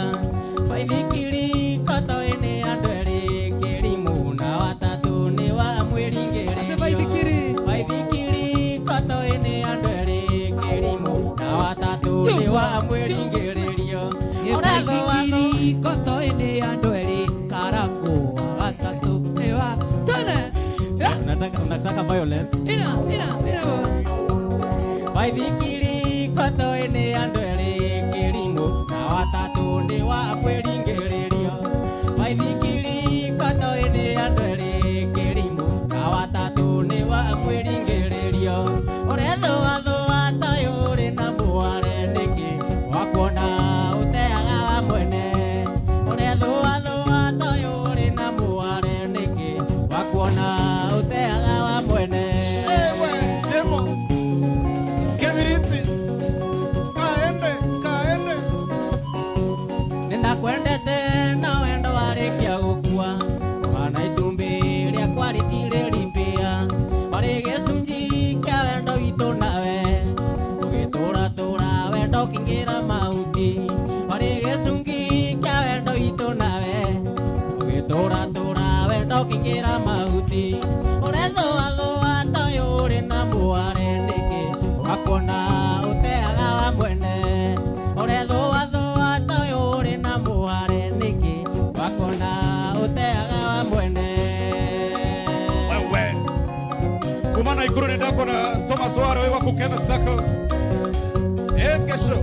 baithikiri kotoĩ nĩ andũ erĩ kĩrimũ na watatũ nĩ wa mwĩringĩrĩrio baithikiri kotoĩ nĩ andũ erĩ kĩrimũ na watatũ nĩ wa mwĩringĩrĩrio. Baithikiri kotoĩ nĩ andũ erĩ karango watatũ nĩ wa tene. Unataka violence? Ina ina ina baba. Baithikiri kotoĩ nĩ andũ erĩ kĩrimũ na watatũ nĩ wa mwĩringĩrĩrio baithikiri kotoĩ nĩ andũ erĩ kĩrimũ na watatũ nĩ wa mwĩringĩrĩrio ũrethũathũa toĩ ũrĩ na mũware nĩkĩ wakuona ũteaga wa mwene ũrethũathũa toĩ ũrĩ na mũware nĩkĩ wakuona ũteaga wa mwene. Ewe Jemo Kebiriti kaende kaende. Nĩndakwendete no wendo warĩkia gũkua wana itumbĩ rĩakwa rĩtirĩ ribĩa warĩ gĩcunjĩ kĩa wendo witũ nawe ũgĩtũratũra wendo ũkĩingĩra mahuti warĩ gĩcunjĩ kĩa wendo witũ nawe ũgĩtũratũra wendo ũkĩingĩra mahuti ũrethũathũa toĩ ũrĩ na mũware nĩkĩ wakuona ũteaga wa mwene ũrethũathũa toĩ ũrĩ na mũware nĩkĩ wakuona ũteaga wa mwene. Wewe kuma Naikuru nĩndakona Thomas Waro wa Kukena Sacco kesho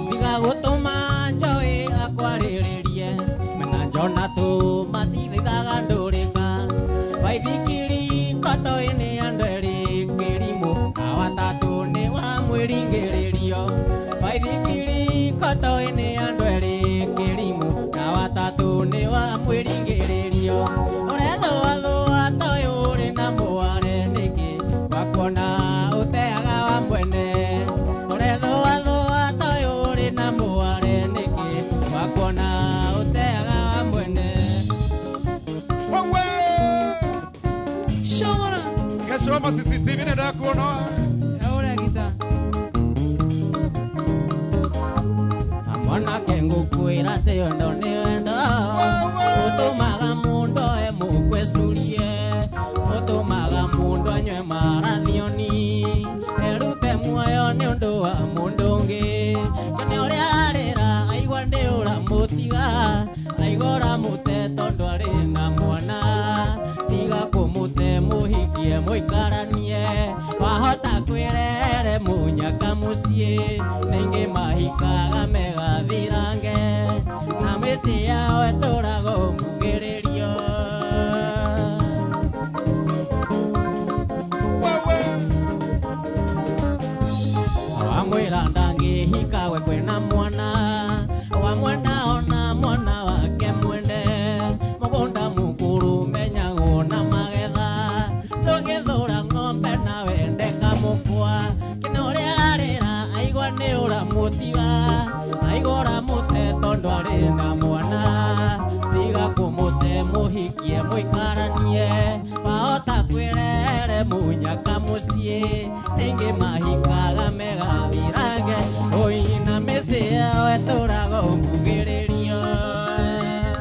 tiga gũtũma njoĩ akwarĩrĩrie mena njona tũ matithithaga ndũrĩka baithikiri kotoĩ nĩ andũ erĩ kĩrimũ na watatũ nĩ wa mwĩringĩrĩrio baithikiri kotoĩ nĩ andũ erĩ kĩrimũ na watatũ nĩ wa mwĩringĩrĩrio ũrethũathũa toĩ ũrĩ na mũware nĩkĩ wakuona ũteaga wa mwene ũrethũathũa toĩ ũrĩ na mũware nĩkĩ wakuona ũteaga wa mwene. Wewe Shomora. Kesho ama CCTV nĩndakuona. Ũrĩa gita. Mwanake ngũkwĩra atĩ wendo nĩ wendo ũtũmaga mũndũ emũkwecurie ũtũmaga mũndũ anyue marathioni erute muoyo nĩ ũndũ wa mũndũ ũngĩ kĩone ũrĩa arĩra aigua ndĩ ũramũtiga aigua ũramũte tondũ arĩ na Mũikaranie wahota kwĩrere mũnyaka mũciĩ ningĩ mahikaga megathirange na mĩciĩ yao ĩtũragwo mbugĩrĩrio. Wamwĩra ndangĩhika we kwĩna mwana wamwenda ona mwana wake mwende mũgũnda mũkũrũ menyagwo na magetha tũngĩthũra ng'ombe na wende kamũkwa kĩna ũrĩa ararĩra aigua nĩ ũramũtiga aigua ũramũte tondũ arĩ na mwana tiga kũmũte mũhikie mũikaranie wahota kwĩrere mũnyaka mũciĩ ningĩ mahikaga megathirange ũina mĩciĩ yao ĩtũragwo mbugĩrĩrio.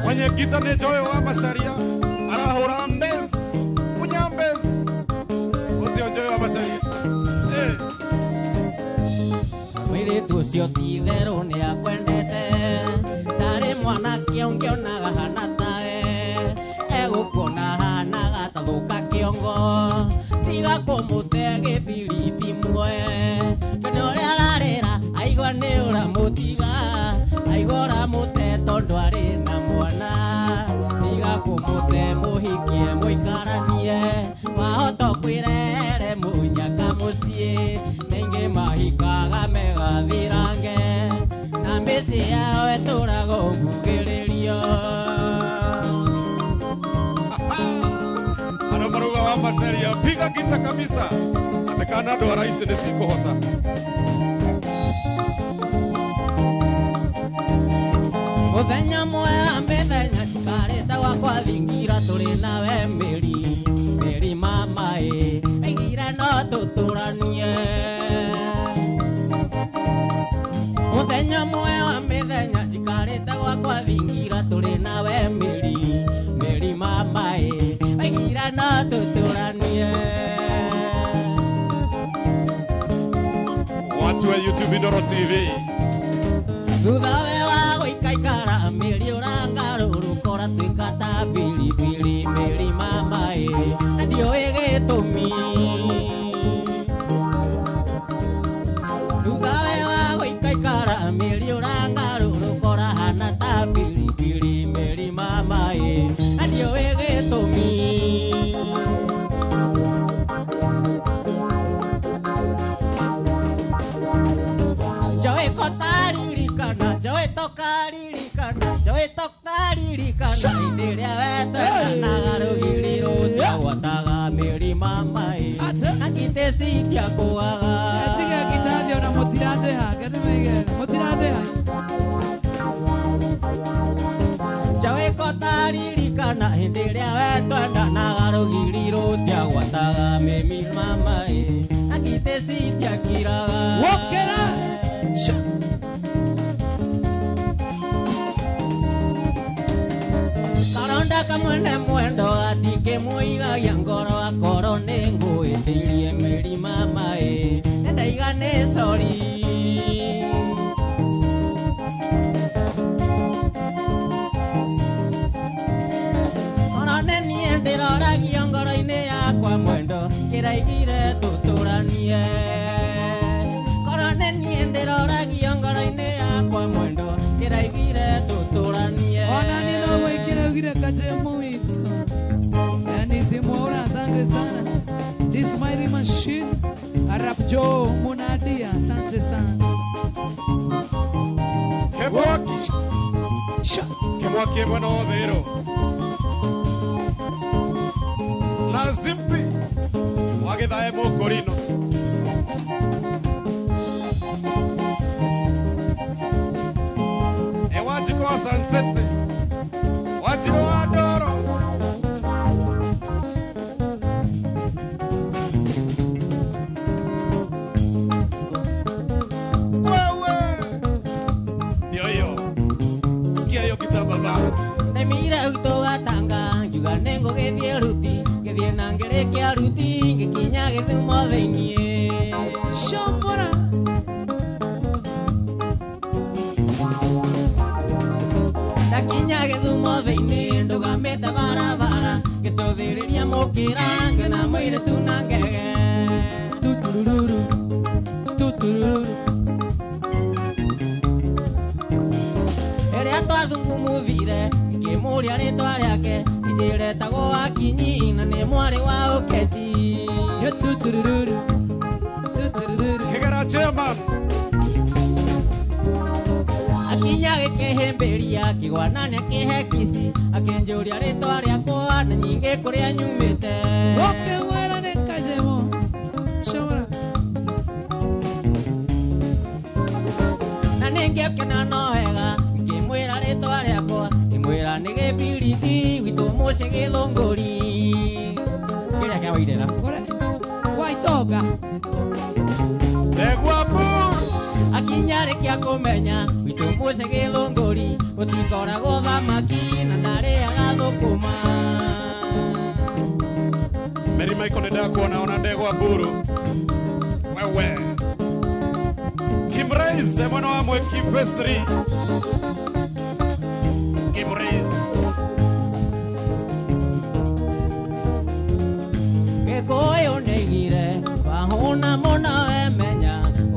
Mwenye gita nĩ Joy wa Macharia arahũra mbez kunyambez ũcio Joy wa Macharia. Mũirĩtu ũcio ti itherũ nĩ akwendete ndarĩ mwanake ũngĩonaga hana tawe egũkuona hanaga ta thũka kĩongo tiga kũmũte gĩbiriti muoye kĩna ũrĩa ararĩra aigua nĩ ũramũtiga aigua ũramũte tondũ arĩ na mwana tiga kũmũte mũhikie mũikaranie wahota kwĩrere mũnyaka mũciĩ ningĩ mahikaga megathirange na mĩciĩ yao ĩtũragwo mbugĩrĩrio. Andũ marauga wa Macharia piga gita kabisa atĩ kana andũ a raici nĩ cikũhota. Mũthenya mwega mĩthenya njikarĩte gwakwa thingira tũrĩ nawe mĩri mĩri mamaĩ aigire no tũtũranie. Mũthenya mwega mĩthenya njikarĩte gwakwa thingira tũrĩ nawe mĩri mĩri mamaĩ aigire no tũtũranie. Watu wa YouTube Inooro TV thutha we wa gũikaikara mĩri ũrangarũrũka ũratuĩka ta biribiri mĩri mamaĩ na ndiũĩ gĩtũmi. Thutha we wa gũikaikara mĩri ũrangarũrũka ũrahana ta biribiri mĩri mamaĩ na ndiũĩ gĩtũmi. Njoĩ kotaririkana njoĩ tokaririkana njoĩ tokaririkana hĩndĩ ĩrĩa wetwendanaga rũgiri rũtiagwataga mĩri mamaĩ na ngitĩ citiakũaga. Tige gitathi ona mũtirandĩha ngetemege mũtirandĩha. Njoĩ kotaririkana hĩndĩ ĩrĩa wetwendanaga rũgiri rũtiagwataga mĩri mamaĩ na ngitĩ citiakiraga. Wokera Karonda kamwene mwendo atikĩmũigagia ngoro akorwo nĩ ngũĩtĩirie mĩri mamaĩ nĩndaiga nĩ sori. Ona nĩ niĩ ndĩroragio ngoro-inĩ yakwa mwendo kĩraigire tũtũranie. Korwo nĩ niĩ ndĩroragio ngoro-inĩ yakwa mwendo kĩraigire tũtũranie. Ona niĩ no gwĩkĩra ugire kajemo witũ yani simuona. Asante sana this mighty machine Arab Joe Munadia, asante sana. Kemwaki Kemwaki mwena wa Thĩro na Zimpi wagĩthae mũkũrino. E Wanjikũ wa Sunset Wanjikũ wa Ndoro wewe ndio hiyo sikia hiyo gitaa baba. Ndaimire gwitũ Gatanga ngiuga nĩngũgĩthiĩ Ruti ngĩthiĩ na ngĩrĩkia Ruti ngĩkinya Gĩthumo thĩiniĩ. Shomora Ndakinya Gĩthumo thĩiniĩ ndũgamĩte barabara ngĩcũthĩrĩria mũkĩra ngĩona mũirĩtu na Anjĩre tagwo Akinyi na nĩ mwarĩ wa Ũkeji. Kigera chairman. Akinya gĩkĩhĩmbĩria kĩgwana nĩakĩhe kici akĩnjũria rĩtwa rĩakwa na nyingĩ kũrĩa nyumĩte. Ũkĩmwĩra nĩ Kajemo. Shomora. Na nĩngĩokena no wega ngĩmwĩra rĩtwa rĩakwa ngĩmwĩra nĩ Gĩbiriti gwitũ mũciĩ Gĩthũngũri. Kĩrĩa kĩa Wairera. Waitonga. Ndegwa Buru. Akinya rĩkia kũmenya gwitũ mũciĩ Gĩthũngũri gũtikoragwo thamaki na ndarĩaga thũkũma. Mary Michael nĩndakuona ona Ndegwa Buru. Wewe. Kim Reis mwana wa Mweki Phase 3. Kim Reis. Gĩkũyũ nĩaigire wahũna mũno emenya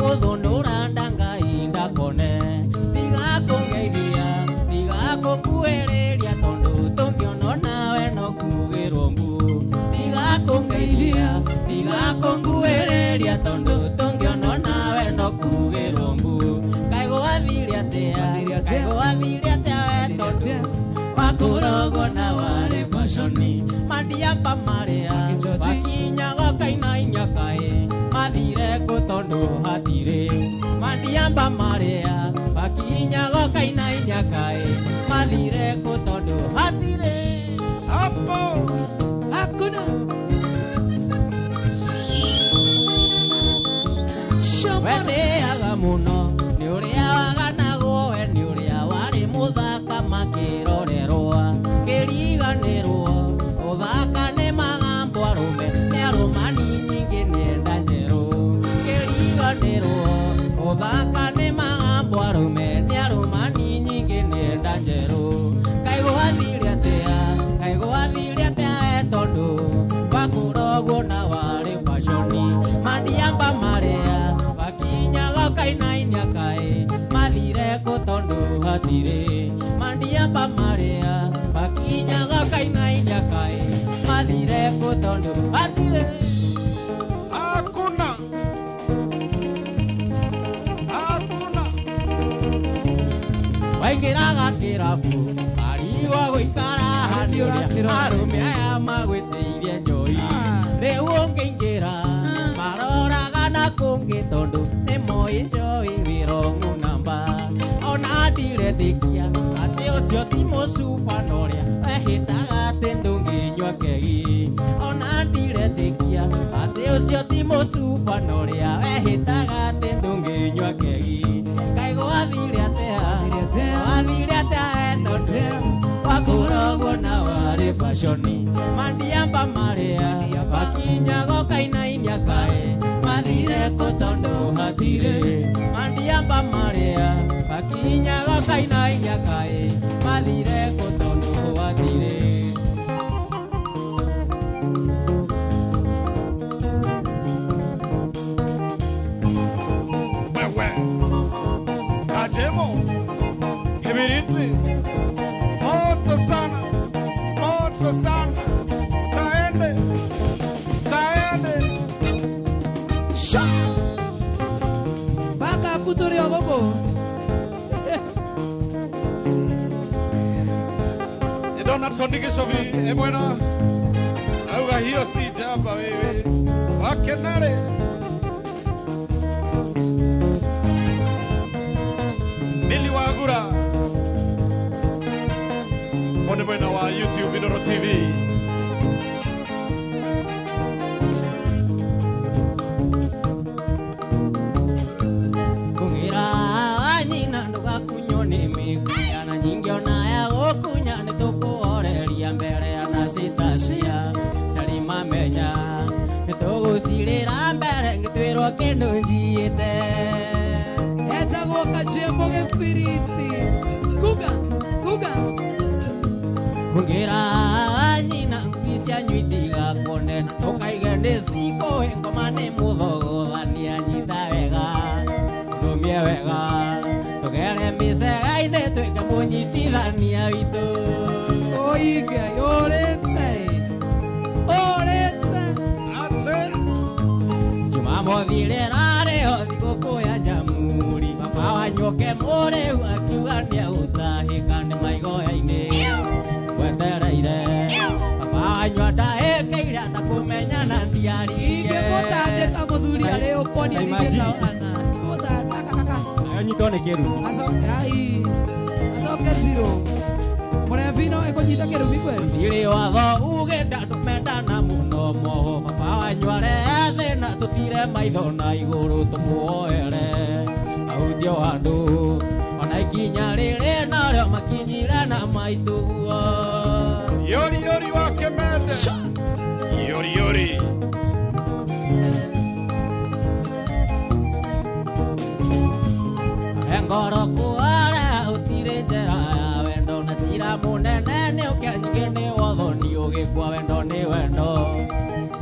ũthũnũra ndangai ndakone tiga kũngeithia tiga kũnguhĩrĩria tondũ tũngĩonwo nawe no kugĩrwo mbu tiga kũngeithia tiga kũnguhĩrĩria tondũ tũngĩonwo nawe no kugĩrwo mbu kaĩ gwathire atĩa kaĩ gwathire atĩa we tondũ wakũrogwo na warĩ baconi mandiamba marĩa wakinya gokainainia kaĩ mathire kũ tondũ hatirĩ mandiamba marĩa wakinya gokainainia kaĩ mathire kũ tondũ hatirĩ. Hapo hakuna. Wetĩaga mũno nĩ ũrĩa waganagwo we nĩ ũrĩa warĩ mũthaka makĩrorerwo kĩriganĩrwo ũthaka nĩ magambo arũme nĩ arũmani nyingĩ nĩenda njerũ kĩriganĩrwo ũthaka nĩ magambo arũme nĩ arũmani nyingĩ nĩenda njerũ kaĩ gwathire atĩa kaĩ gwathire atĩa we tondũ wakũrogwo na warĩ baconi mandiamba marĩa wakinya gokainainia kaĩ mathire kũ tondũ hatirĩ mandiamba marĩa wakinya gokainainia kaĩ mathire kũ tondũ hatirĩ. Hakuna. Hakuna. Waingĩraga kĩrabu marigwo gũikara nĩ ũrĩa arũme aya magwĩtĩirie njohi rĩu ũngĩingĩra maroraga na kũngĩ tondũ nĩ moĩ njohi wĩrong'u namba ona ndiretĩkia atĩ ũcio ti mũcuba na ũrĩa wehĩtaga atĩ ndũngĩnyua kegi ona ndiretĩkia atĩ ũcio ti mũcuba na ũrĩa wehĩtaga atĩ ndũngĩnyua kegi kaĩ gwathire atĩa gwathire atĩa we tondũ wakũrogwo na warĩ baconi mandiamba marĩa wakinya gokainainia kaĩ mathire kũ tondũ hatirĩ mandiamba marĩa wakinya gokainainia kaĩ mathire kũ tondũ hatirĩ. Wewe. Kajemo. Kibiriti. Moto sana. Moto sana. Kaende. Kaende. Sha. Baka puturi ogogo. Ndona Tony Gicobi emwena auga hiyo si jamba wewe wakenare. Mili Wagura one mwena wa YouTube Inoro TV. Kũngĩra nyina ndũgakunywo nĩ mĩkuya na nyingĩ ona ya gũkunya nĩ tũkũhoreria mbere ya Anastasia Salimamenya nĩ tũgũcirĩra mbere ngĩtwĩrwo kĩndũ njiĩte. Etagwo Kajembo Gĩbiriti. Kuga kuga. Kũngĩra nyina ngui cianyu itigakuone na tũkaige nĩ cikũhe ngoma nĩ mũthogothania nyita wega ndũmie wega tũgere mĩcega-inĩ twĩke mũnyitithania witũ. Oige yore. Ĩrĩa ĩrarĩho thigũkũ ya Jamhuri baba wanyu oke mũrĩu akiuga nĩegũtahĩka nĩ maigoya-inĩ wetereire baba wanyu andahĩkĩire atakũmenyana ndiaririe Ingĩmũtandĩka mũthuri arĩ ũkonia ningĩtaonana. Ingĩmũtandĩka nayo nyitwo nĩ kĩrumi. Acoke ai. Acoke zero. Mũrebi no ĩkũnyita kĩrumi kweli? Ndirĩ watho ugĩte andũ mendana mũno moho baba wanyu arehe thĩna tũtire maitho na igũrũ tũmuoere ahutio andũ ona ikinya rĩrĩ narĩo makinyire na maitũ guo. Yori yori wake mende. Yori yori. Ngoro kuara utire njera ya wendo na cira munene nĩ ũkĩanyige nĩ wathoni ũgĩkua wendo nĩ wendo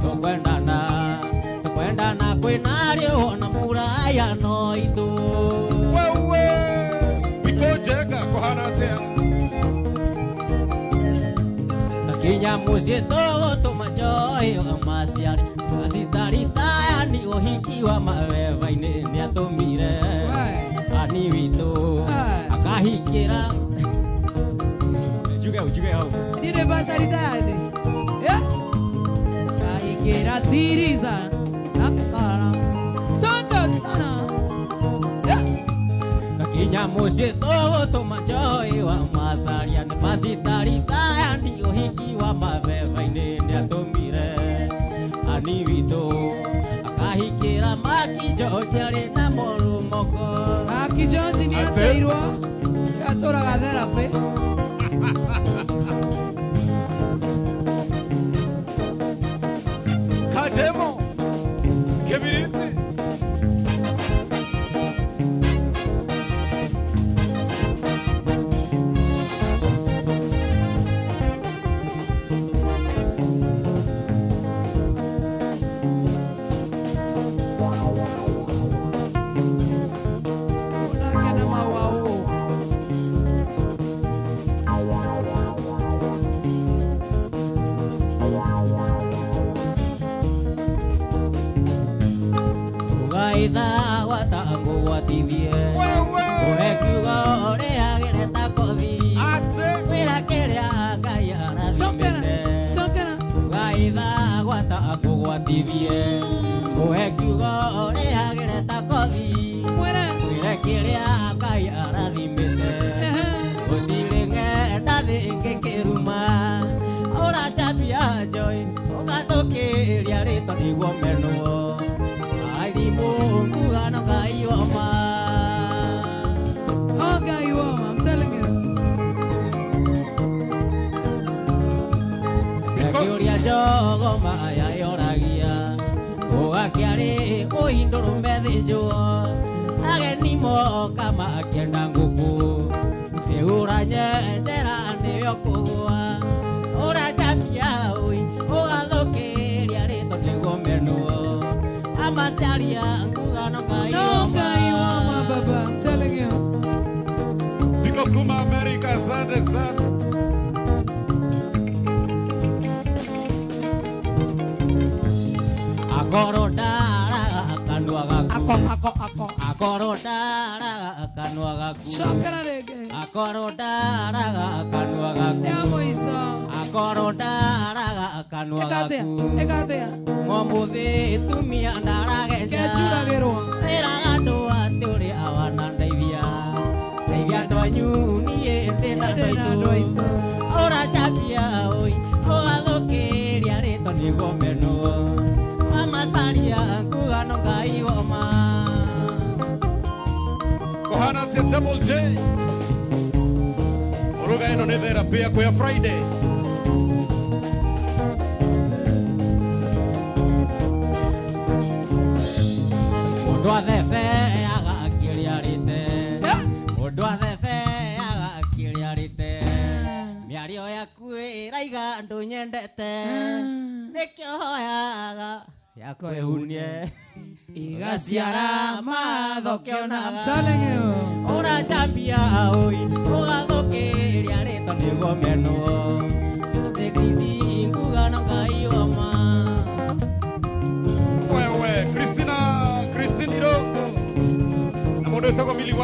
tũkwendana tũkwendana kwĩna riũa na mbura ya no itũ. Wewe wiko njega kũhana atĩa? Kinya mũciĩ tũgũtũma njohi maciari acitarita ni ũhiki wa maweva-inĩ nĩatũmire ani witũ akahikĩra njuge njuge hau Ndirĩ bacaritani. Kahikĩra tiriza akara. Tondo sana. Kinya mũciĩ tũgũtũma njohi wa macaria nĩ macitarita ni ũhiki wa maweva-inĩ nĩatũmire ani witũ akahikĩra Maki George arĩ na mũrũmoko. Maki George nĩ ateirwo atũraga therapy. Kajemo Kibiriti.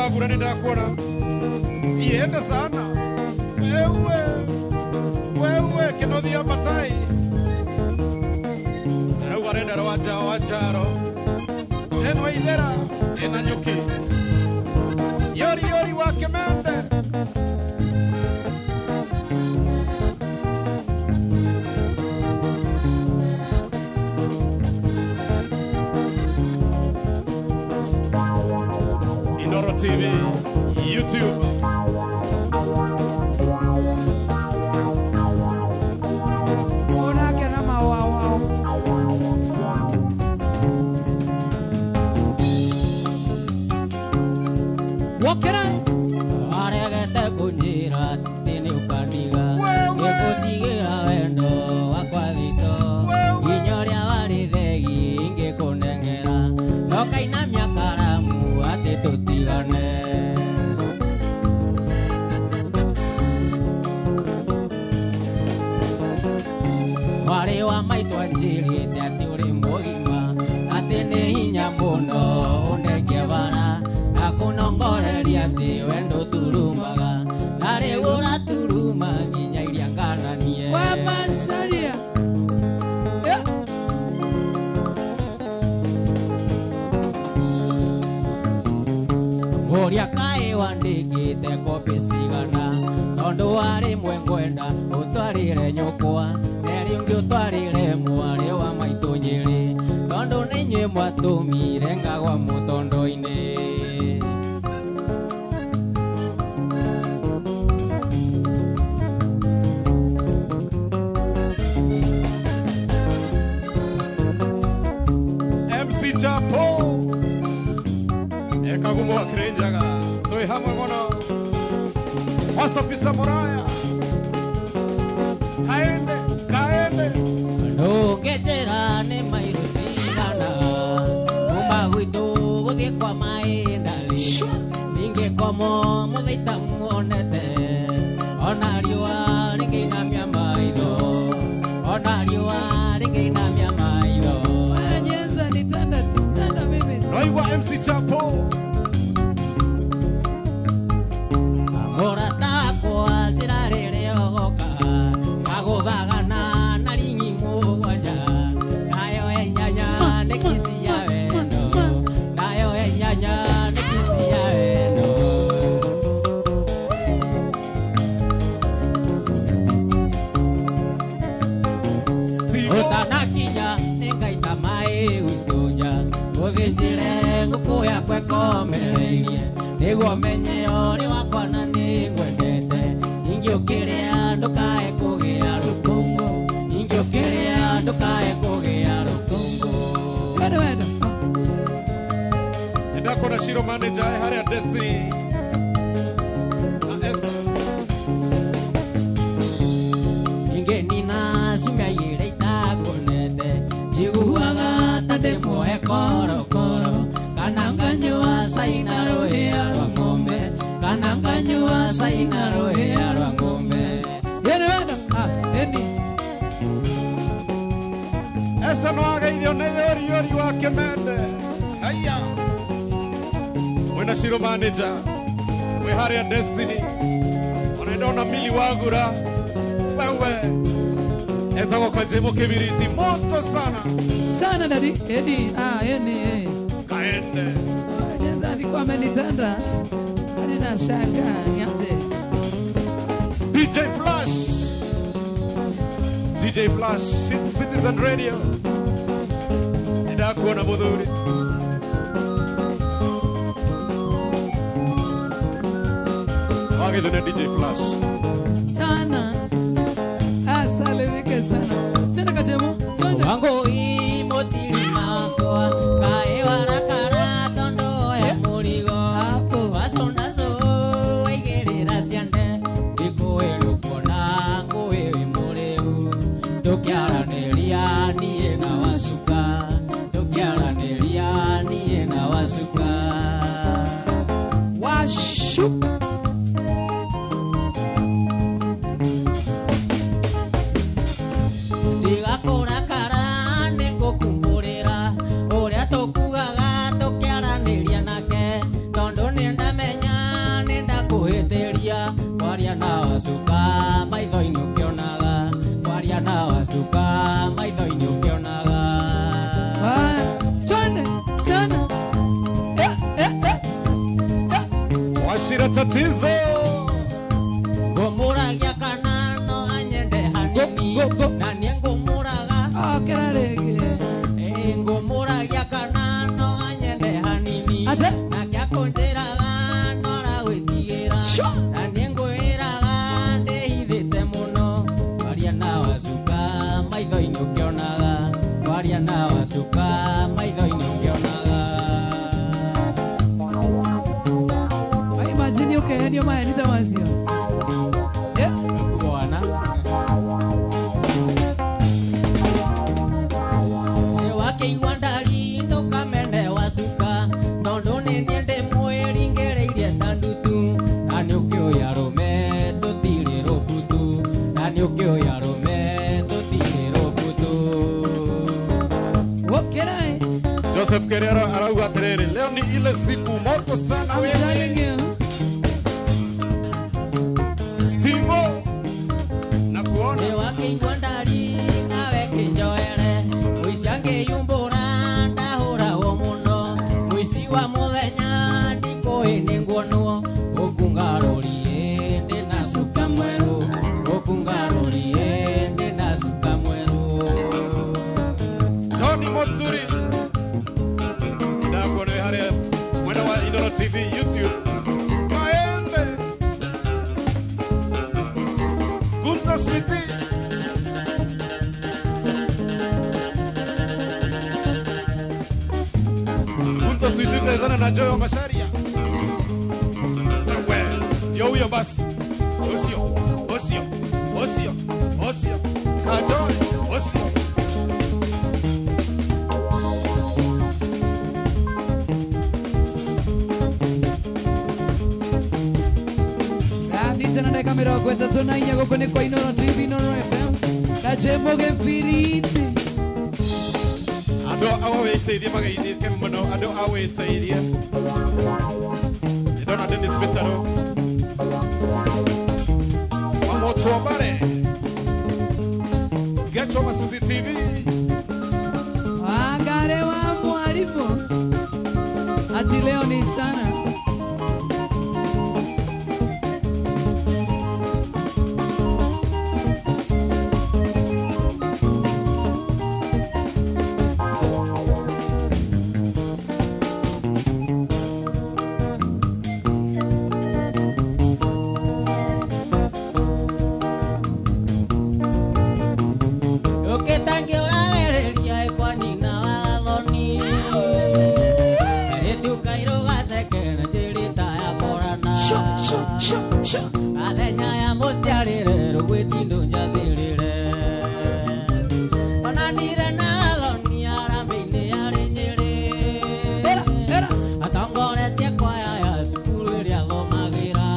Wagura nĩndakuona. Iende sana. Wewe. Wewe Kenothia Batai. Rau arenda rwaja wajaro. Jenwa Ithera ena nyuki. Yori yori wa Kemende. Inoro TV, YouTube. Onake na mawao. Wokera. Aregete kunjira atĩ nĩ ũkandiga. Ngĩgũtigĩra wendo wakwa thito. Nginya ũrĩa warĩ thegi ingĩkũnengera. No kainamia karamu atĩ tũtigane. Mwarĩ wa maitũ anjĩrĩte atĩ ũrĩ mũgima, atĩ nĩ hinya mũno ũnengie bara, na kũnongoreria atĩ we ndũturumaga, na rĩu ũraturuma nginya iria ngananie. Wa Macharia. Yeah. Mũria kaĩ wandĩkĩte kopi cigana, tondũ warĩ mwe ngwenda ũtwarĩre nyũkwa, nerĩ ũngĩ ũtwarĩre mwarĩ wa maitũ Nyĩrĩ, tondũ nĩ inyuĩ mwatũmire ngagwa mũtondo-inĩ. MC Chapo. Ekagumo wa Kirinyaga. Twĩ hamwe mũno. First Officer Muraya. Kaende, kaende. Ndũngĩnjĩra nĩ mairũ cigana, kuma gwitũ gũthiĩ kwa maĩndarĩ, ningĩkomo mũthĩ itamuonete, ona riũa rĩngĩinamia maitho, ona riũa rĩngĩinamia maitho. Nyenza ni tanda tanda mimi. Raigua MC Chapo. Mũrata wakwa njĩra rĩrĩa ũgoka, ngagũthagana na ringi mũgwanja, nayo ĩnyanya nĩ kici ya wendo, nayo ĩnyanya nĩ kici ya wendo. Ũtanakinya nĩngaita maĩ gwitũ nja, ũthĩnjĩre ngũkũ yakwa ĩkomereirie, nĩguo menye ũrĩ wakwa na nĩngwendete. Ingĩũkĩrĩa ndũkae kũgĩa rũkũngũ, ingĩũkĩrĩa ndũkae kũgĩa rũkũngũ. Wendo wendo. Nĩndakona Shiro manager harĩa Destiny. Na Esther. Ingĩnina ciumia igĩrĩ itakuonete, njiguaga ta ndĩ muohe korokoro, kana nganyua cai na rũhĩa rwa ng'ombe, kana nganyua cai na rũhĩa rwa ng'ombe. Wendo wendo. Ah, eni. Esther no ageithio nĩ yori yori wa Kemende. Aya. Mwena Shiro manager. Mwĩ harĩa Destiny. Ona ndona Mili Wagura. Wewe. Etagwo Kajemo Kibiriti moto sana. Sana dadi. Eni. Ah, eni. Eh. Kaende. Nyenza alikuwa amenitanda. Hadi nashangaa nianze. DJ Flash. DJ Flash, Citizen Radio. Nĩndakuona mũthuri. Wagethwo nĩ DJ Flash. Sana. Asalimike sana. Tena Kajemo. Twende. Wangu imotiri makwa, kaĩ warakara tondũ we mũrigo. Hapo. Waconaco waigĩrĩra ciande, ndikũĩ nĩũkuona ngũĩ wĩ mũrĩu. Tũkĩaranĩria niĩ na wacuka, tũkĩaranĩria niĩ na wacuka. Washuka. Tiga kũrakara nĩngũkumbũrĩra ũrĩa tũkugaga tũkĩaranĩria nake, tondũ nĩndamenya Matatizo. Ngũmũragia kana no anyende hanini na niĩ ngũmũraga okĩra rĩngĩ. Ngũmũragia kana no anyende hanini nake akũnjĩraga no aragwĩtigĩra na niĩ ngwĩraga ndĩhithĩte mũno. Kwaria na wacuka maitho-inĩ ũkĩonaga, kwaria na wacuka maitho-inĩ ũkĩonaga. Imagine ũkehenio maheni ta macio. Bwana wakeigua ndari ndũkamene wacuka tondũ nĩ niĩ ndĩmwĩringĩrĩirie ta ndutu na nĩ ũkĩũĩ arũme tũtirĩ rũbutu na nĩ ũkĩũĩ arũme tũtirĩ rũbutu. Joseph Kerero arauga atĩrĩrĩ, leo ni ile siku moto sana wewe. Stimo na kuona wakeigua ndari nawe kĩnjoere mũici angĩyumbũra ndahũragwo mũno mũici wa mũthenya ndikũĩ nĩnguonwo gũkungarũrie ndĩna cuka mwerũ gũkungarũrie ndĩna cuka mwerũ. Johnny Moturi ndakuona harĩa mwena wa Inooro TV YouTube. Maende Gunta Sweetie. Gunta Sweetie tezana na Joyo Masharia. Wewe ndio huyo basi. Osio, osio, osio, osio. Kajoy, osio. Tena ndagĩka mĩrongo ĩtatũ na inya gũkũ nĩ kwa Inooro TV, Inooro FM Kajembo gĩbiriti. Andũ a wĩteithie mageithĩke mũno, andũ a wĩteithie. Ndona Dennis Petero Mamotwo Mbare Getwo ma CCTV Wangare wa mwalimu ati leo ni sana. Athenya ya mũciarĩre rũgwĩtindũ njathĩrĩre onanire na athoni arambĩ-inĩ arĩ Nyĩrĩ atongoretie kwaya ya cukuru ĩrĩa athomagĩra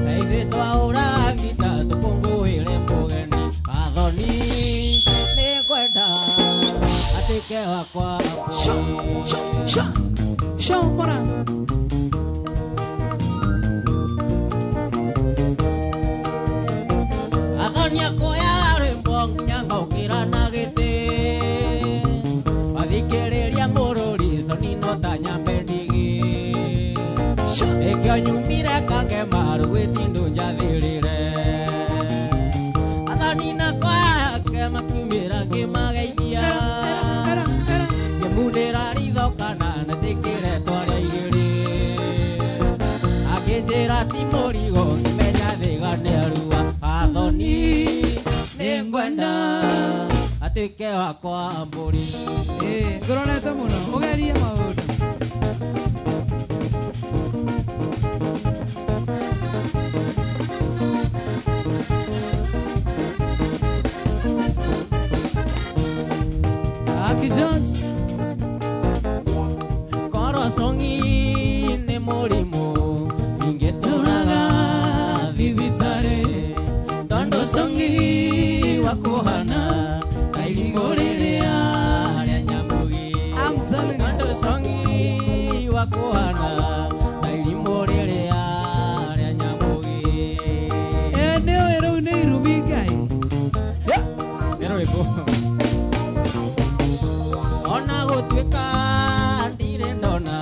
na ithuĩ twahũra ngita tũkũngũĩre mũgeni athoni nĩngwenda atuĩke wakwa. Shomora. Athoni akoya rwĩmbo nginya ngokĩra na gĩtĩ athikĩrĩria mũrũri coni no ta nyambe ndigi ĩkĩo nyumire kangema rũgwĩtindũ njathĩrĩre athoni na kwaya yake makiumĩra ngĩmageithia ngĩmundĩra ritho kana netĩkĩre twarĩa igĩrĩ akĩnjĩra ti mũrigo ngĩmenya thĩga nĩarua athoni nĩngwenda atuĩke wakwa mbũri. Ngũronete mũno ũgerie maũndũ. Aki Jones Korwo cong'i nĩ mũrimũ ingĩtũraga thibitarĩ tondũ cong'i wa kũhana ta irimũ rĩrĩa rĩa nyamũgi tondũ cong'i wa kũhana ta irimũ rĩrĩa rĩa nyamũgi. Nĩũĩ rĩu nĩ irumi Ngai. Nĩ rwĩmbo ona gũtuĩka ndirĩ ndona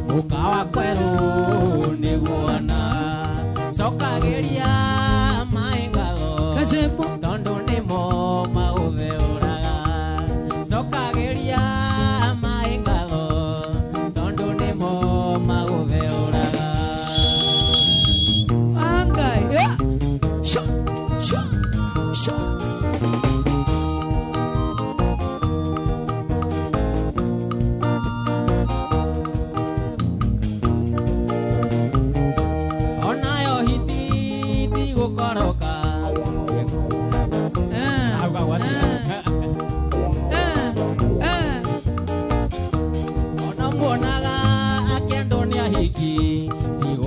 mũka wa kwerũ nĩ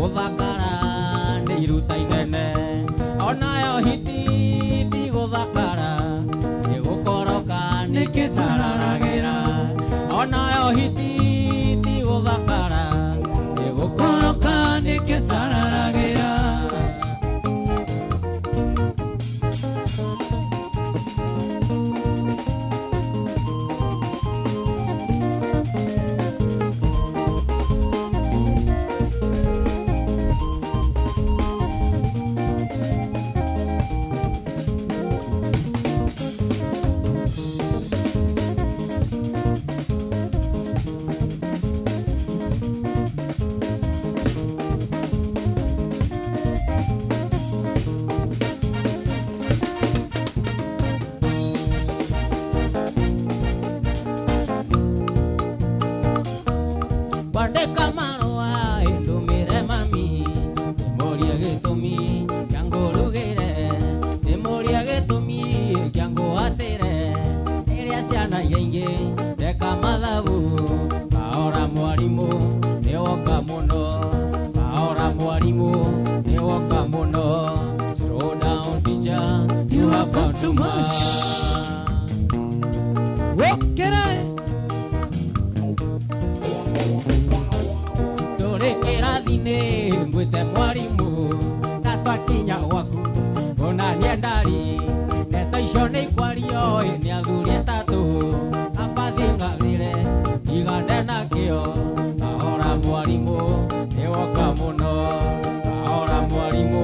Gũthakara nĩ iruta inene onayo hiti ti gũthakara nĩ gũkoroka nĩkĩtararagĩra onayo hiti ti gũthakara nĩ gũkoroka nĩkĩtararagĩra. Kwandĩka marũa ndũmĩre mami ndĩmũrie gĩtũmi kĩa ngũrugĩre ndĩmũrie gĩtũmi kĩa ngũhatĩre rĩrĩa ciana iria ingĩ ndeka mathabu kahora mwarimũ nĩwoka mũno kahora mwarimũ nĩwoka mũno. Slow down teacher, you have come too much. Wokera kĩrathi-inĩ ngwĩte mwarimũ na twakinya gwaku ona nĩendari ndeto icio nĩ ikwario nĩ athuri atatũ abathi ng'athire igande nakĩo kahora mwarimũ nĩwoka mũno kahora mwarimũ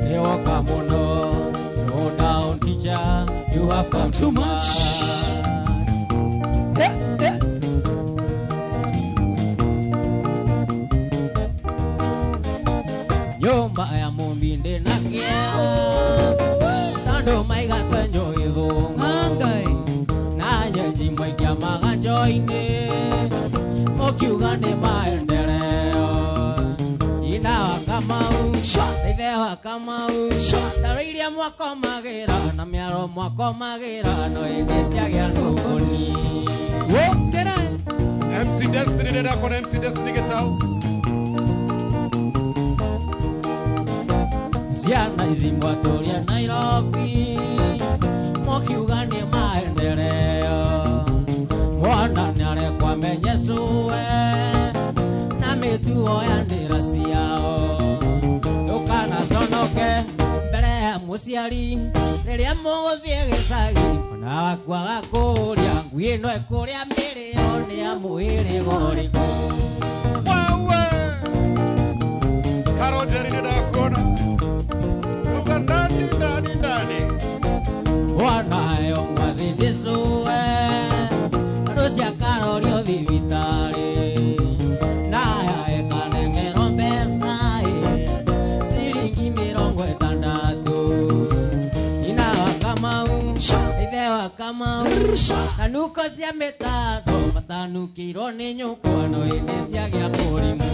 nĩwoka mũno. Slow down teacher, you have come too much. Nyũmba ya mũmbi ndĩ na kĩeo tondũ maigatwe njũĩ thũngũ na nyenji mwaikia maganjo-inĩ mũkiuga nĩ maendeleo. Nyina wa Kamau ithe wa Kamau ndaro iria mwakomagĩra na mĩaro mwakomagĩra no ĩngĩ ciagĩa nũgũni. MC Destiny ndĩrakona MC Destiny Gĩtau. Ciana ici mwatũria Nairobi mũkiuga nĩ maendeleo mwana nĩarekwo amenye cũwe na mĩtugo ya ndĩra ciao ndũkanaconoke mbere ya mũciari rĩrĩa mũgũthiĩ gĩcagi ona waku agakũria ngui ĩno ĩkũrĩa mĩrĩo nĩ ya mũhĩrĩga ũrĩkũ. Karo Jerry nĩndakũona ndani ndani ndani wanayo ngwazindisuwe rucia karorio thibitarĩ naya ĩkanengerwo mbeca ciringi 60 nyina wa Kamau ithe wa Kamau na nuko cia mĩtando matanukĩirwo nĩ nyũkwa no ĩndĩ ciagĩa mũrimũ.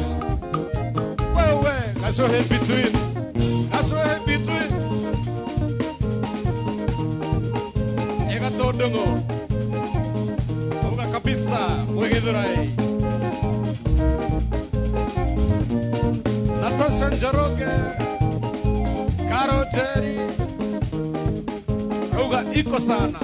Wewe gacohe between gacohe between Egatondongo uga kabisa mwigithurai. Natasha Njoroge Karo Jerry uga iko sana.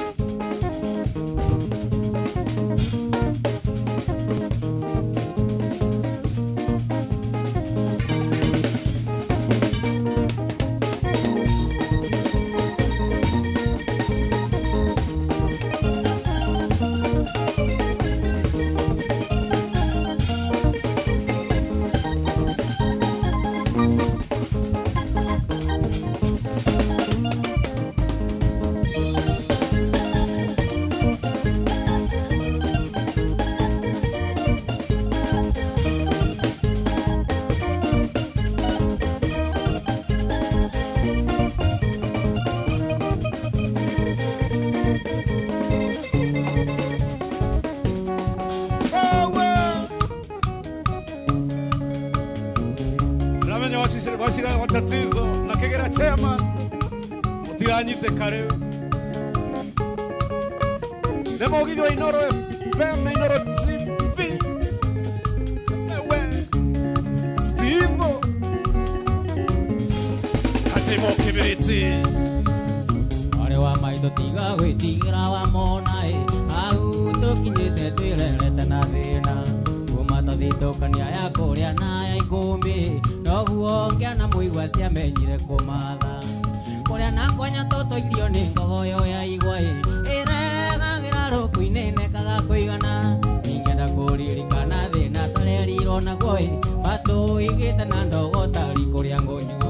Wacira tatizo na kegera chairman mutiranyite kare nĩ mũgithi wa Inoro FM na Inoro TV. Ewe Steve. Saimo Kibiriti. Mwarĩ wa maitũ tiga gwĩtigĩra wa mona ĩ, hau tũkinyĩte twĩrerete na thĩna. Kuma tũthitũkania ya kũrĩa na ya ikũmbĩ, noguo ngĩana mũigua ciamenyire kũmatha. Kũrĩa na kwanya tũtũ irio nĩ ngogoyo ya igwa ĩ, ĩregagĩra rũkũ-inĩ nekaga kũigana. Ingĩenda kũririkana thĩna tũrerirwo naguo ĩ, matũigĩte na ndogo tari kũrĩa ngũnyuo.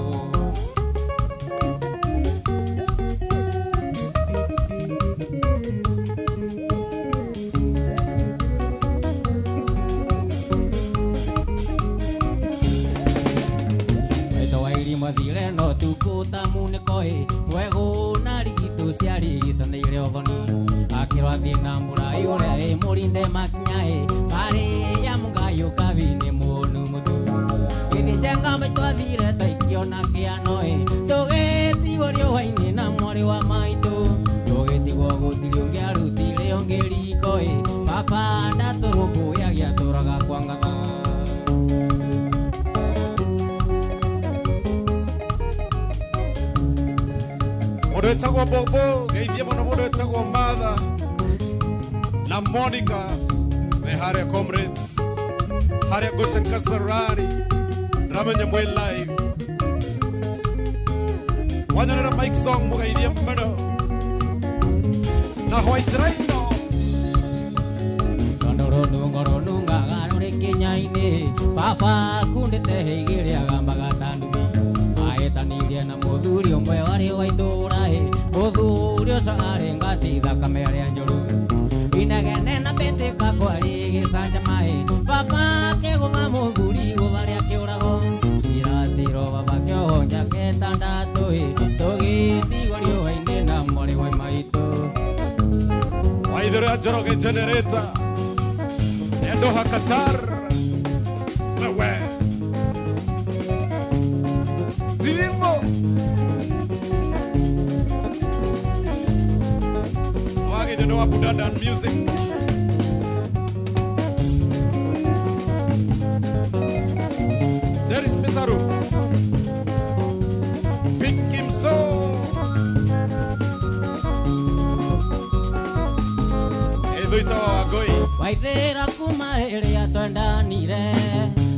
Mathire no tukũ ta munĩko ĩ, mwegũ na rigitũ ciarigicanĩire ũthoni. Akĩrwo athiĩ na mũrai ũrĩa ĩ, mũrinde makinya ĩ, marĩ ya mũgayũ kabi-inĩ mũnu mũtu. Gĩthĩnjenga maitũ athire ta ikĩona kĩano ĩ, tũgĩtigwo riũa-inĩ na mwarĩ wa maitũ. Tũgĩtigwo gũtirĩ ũngĩ arutire ũngĩ riko ĩ, baba ndatũrũmbũyagia atũraga kwa ngatha. Mũndũ wĩtagwo Bobo, geithie mũno mũndũ wĩtagwo Martha na Monica me harĩa Comrades, harĩa Goshen Kasarani, ndĩramenya mwĩ live. Wanyonera Mike Song mũgeithie mũno na White Rhino. Tondũ rũnungo rũnungaga rũrĩ kĩnya-inĩ, baba akundĩte igĩrĩ agambaga ta nduthi. Aetanirie na mũthuri ũmwe warĩ wa itũũra ĩ, mũthuri ũcio arĩ ngati thakame arĩa njũru. Inegene na mbĩtĩka kwarĩ gĩcanjama ĩ, baba akĩgũtha mũthuri gũtha rĩa kĩũrago. Ciracirwo baba kĩoho njake tandatũ ĩ, tũgĩtigwo riũa-inĩ na mwarĩ wa maitũ. Waithĩra ya Njoroge generator ya Doha Qatar. Wewe Steve-o. Wagĩthio nĩ wa Budadan Music. There is Mitaru. Pick him so. Etho itawa Wangũi. Waithĩra kuma rĩrĩa twendanire,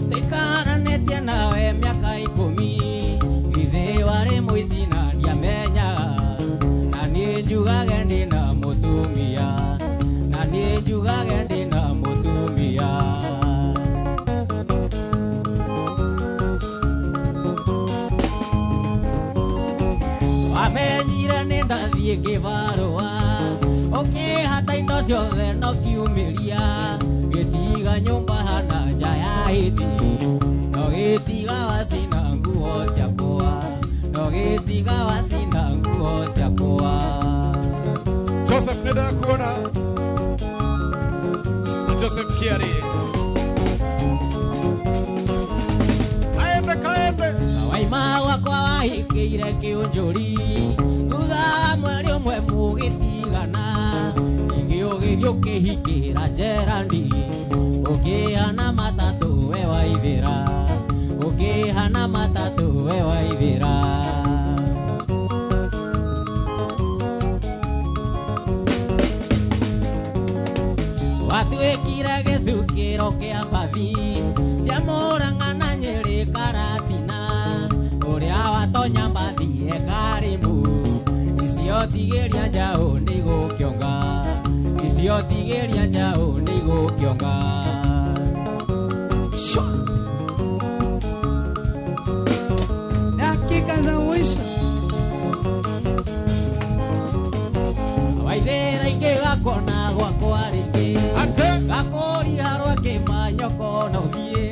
tũikaranĩtie nawe mĩaka ikũmi. Githĩ warĩ mũici na ndiamenyaga, na niĩ njugage ndĩna mũtumia, na niĩ njugage ndĩna mũtumia. Wamenyire nĩ ndathiĩ kĩbarũa, ũkĩhata indo ciothe na ũkiumĩria, gĩtiga nyũmba hana nja ya hĩti, no gĩtiga wacina nguo ciakwa, no gĩtiga wacina nguo ciakwa. Joseph nĩndakuona na Joseph Kiari. Kaende kaende. Waima wakwa wahikĩire kĩũnjũri, thutha wa mweri ũmwe mũgĩtigana. Ningĩ ũgĩthiĩ ũkĩhikĩra Gerandi, ũkĩhana matatũ we waithĩra, ũkĩhana matatũ we waithĩra. Watuĩkire gĩcukĩro kĩa mbathi cia Mũrang'a na Nyĩrĩ Karatina, ũrĩa watonya mbathi ekarĩmũ, icio tigĩria njaũ nĩigũkĩonga, icio tigĩria njaũ nĩigũkĩonga. Dakika za mwisho. Waithĩra ingĩgakona gwakwa rĩngĩ, gakũriha rwa kĩmanyoko na ũthiĩ.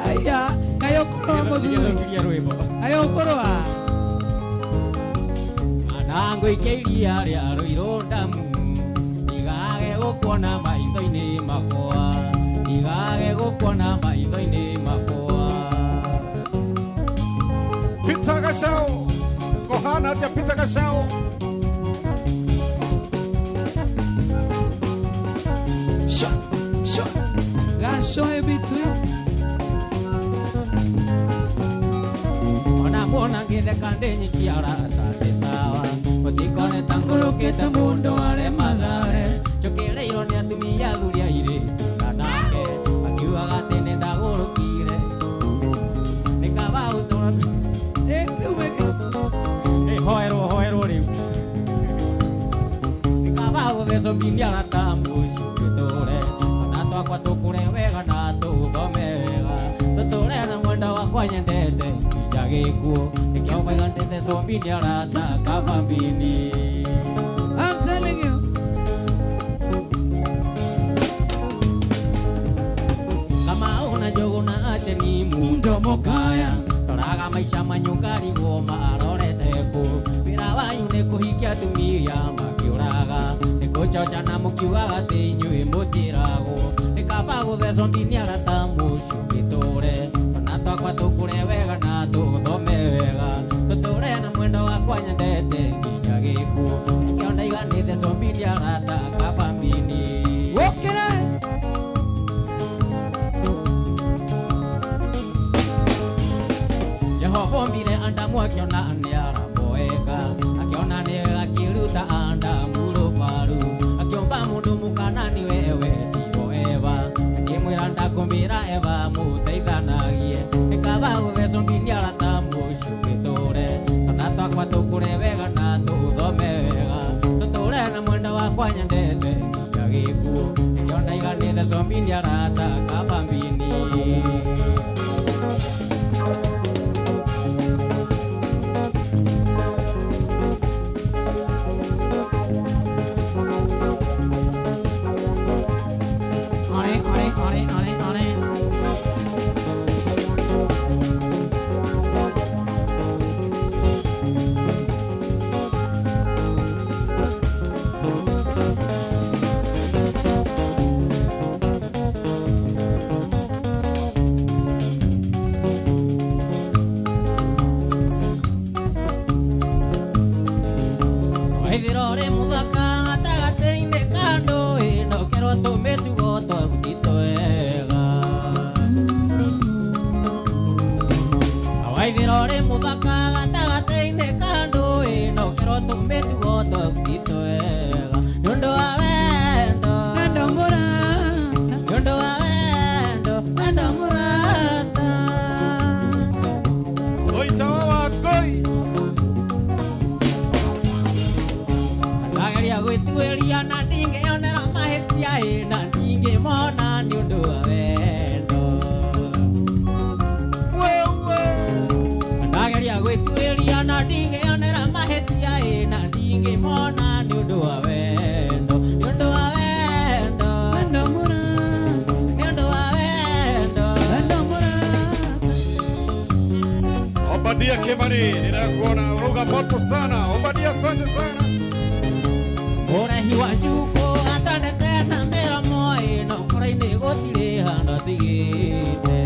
Aya, kaĩ ũkũrũa mũthuri. Kaĩ ũkũrũa. Mana ngũikia iria rĩa Rũirũ ndamu, ndigage gũkuona maitho-inĩ makwa, ndigage gũkuona maitho-inĩ makwa. Peter Gachau. Kohana atĩa Peter Gachau. Shot, shot. Gachau ebitwe. Ona Ona ngitheka ndĩ nyiki arata nĩ sawa Mũtikone ta ngũrũkĩte mũndũ arĩ Mathare Njũkĩrĩirwo nĩ atumia athuri airĩtu na nake Makiugaga atĩ nĩ ndagũrũkire Nĩ kaba ũtũra Hoerwo hoerwo rĩu Nĩ kaba gũthecwo mbini arata mũciĩ ũgĩtũre Ona twakwa tũkũre wega na tũthome wega Tũtũre na mwenda wakwa nyendete nginya gĩkuũ Nĩkĩo maiga ndĩthecwo mbini arata kaba mbini I'm telling you. Kama una njogu na ache ni Mdomo kaya Toraga maisha manyũngarigwo marorete kũ Wĩra wanyu nĩ kũhikia atumia makĩũraga Nĩ kũchocha na mũkiugaga atĩ inyuĩ mũtiĩragwo Nĩ kaba gũthecwo mbini arata mũciĩ ũgĩtũre Twana twakwa tũkũre wega na tũthome wega Tũtũre na mwendo wakwa nyendete nginya gĩkuũ Nĩkĩo ndaiga nĩthecwo mbini arata kaba mbini Wokera Jehova ombire Adamu akiona nĩ araboeka akiona nĩ akĩruta Adamu rũbaru akĩũmba mũndũ mũkanani wewe tigo Eva akĩmwĩra ndakũmbĩra Eva mũteithanagie nĩ kaba gũthecwo mbini arata mũciĩ ũgĩtũre twana twakwa tũkũre wega na tũthome wega tũtũre na mwenda wakwa nyendete nginya gĩkuũ nĩkĩo ndaiga nĩthecwo mbini arata kaba mbini Waithirore muthaka gatagatĩ-inĩ ka ndũĩ ndokerwo tũmĩtugo twaku ti twega Waithirore muthaka gatagatĩ-inĩ ka ndũĩ ndokerwo tũmĩtugo twaku ti twega Nĩ ũndũ wa wendo Wendo mũrata Nĩ ũndũ wa wendo wendo mũrata Oita wa goi Ndageria gwĩtuĩria na ndingĩonera mahĩtia ĩ na ndingĩmona nĩ ũndũ wa wendo Ndageria gwĩtuĩria na ndingĩonera mahĩtia ĩ na ndingĩmona nĩ ũndũ wa wendo nĩ ũndũ wa wendo Wendo mũrata nĩ ũndũ wa wendo Wendo mũrata Obadia Kimani ninakuona uga moto sana Obadia asante sana Ũrehi wa njukũ atandete na mĩromo ĩno ngoro-inĩ gũtirĩ handũ atigĩte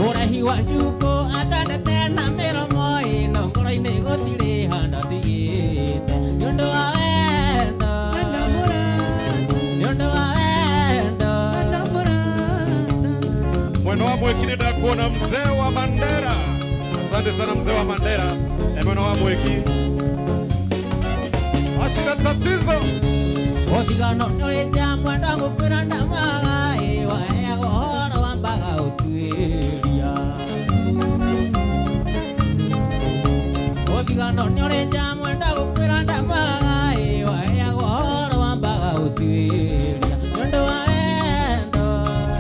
Ũrehi wa njukũ atandete na mĩromo ĩno ngoro-inĩ gũtirĩ handũ atigĩte Nĩ ũndũ wa wendo Wendo mũrata Nĩ ũndũ wa wendo Wendo mũrata Mweno wa Mweki ninakuona mzee wa Mandera Asante sana mzee wa Mandera Mweno wa Mweki Ashira tatizo Ũtigano nĩũrĩ mwenda gũkwĩra ndamaga ĩ waheagwo ũhoro wambaga ũtuĩria Ũtigano nĩũrĩ mwenda gũkwĩra ndamaga ĩ waheagwo ũhoro wambaga ũtuĩria Nĩ ũndũ wa wendo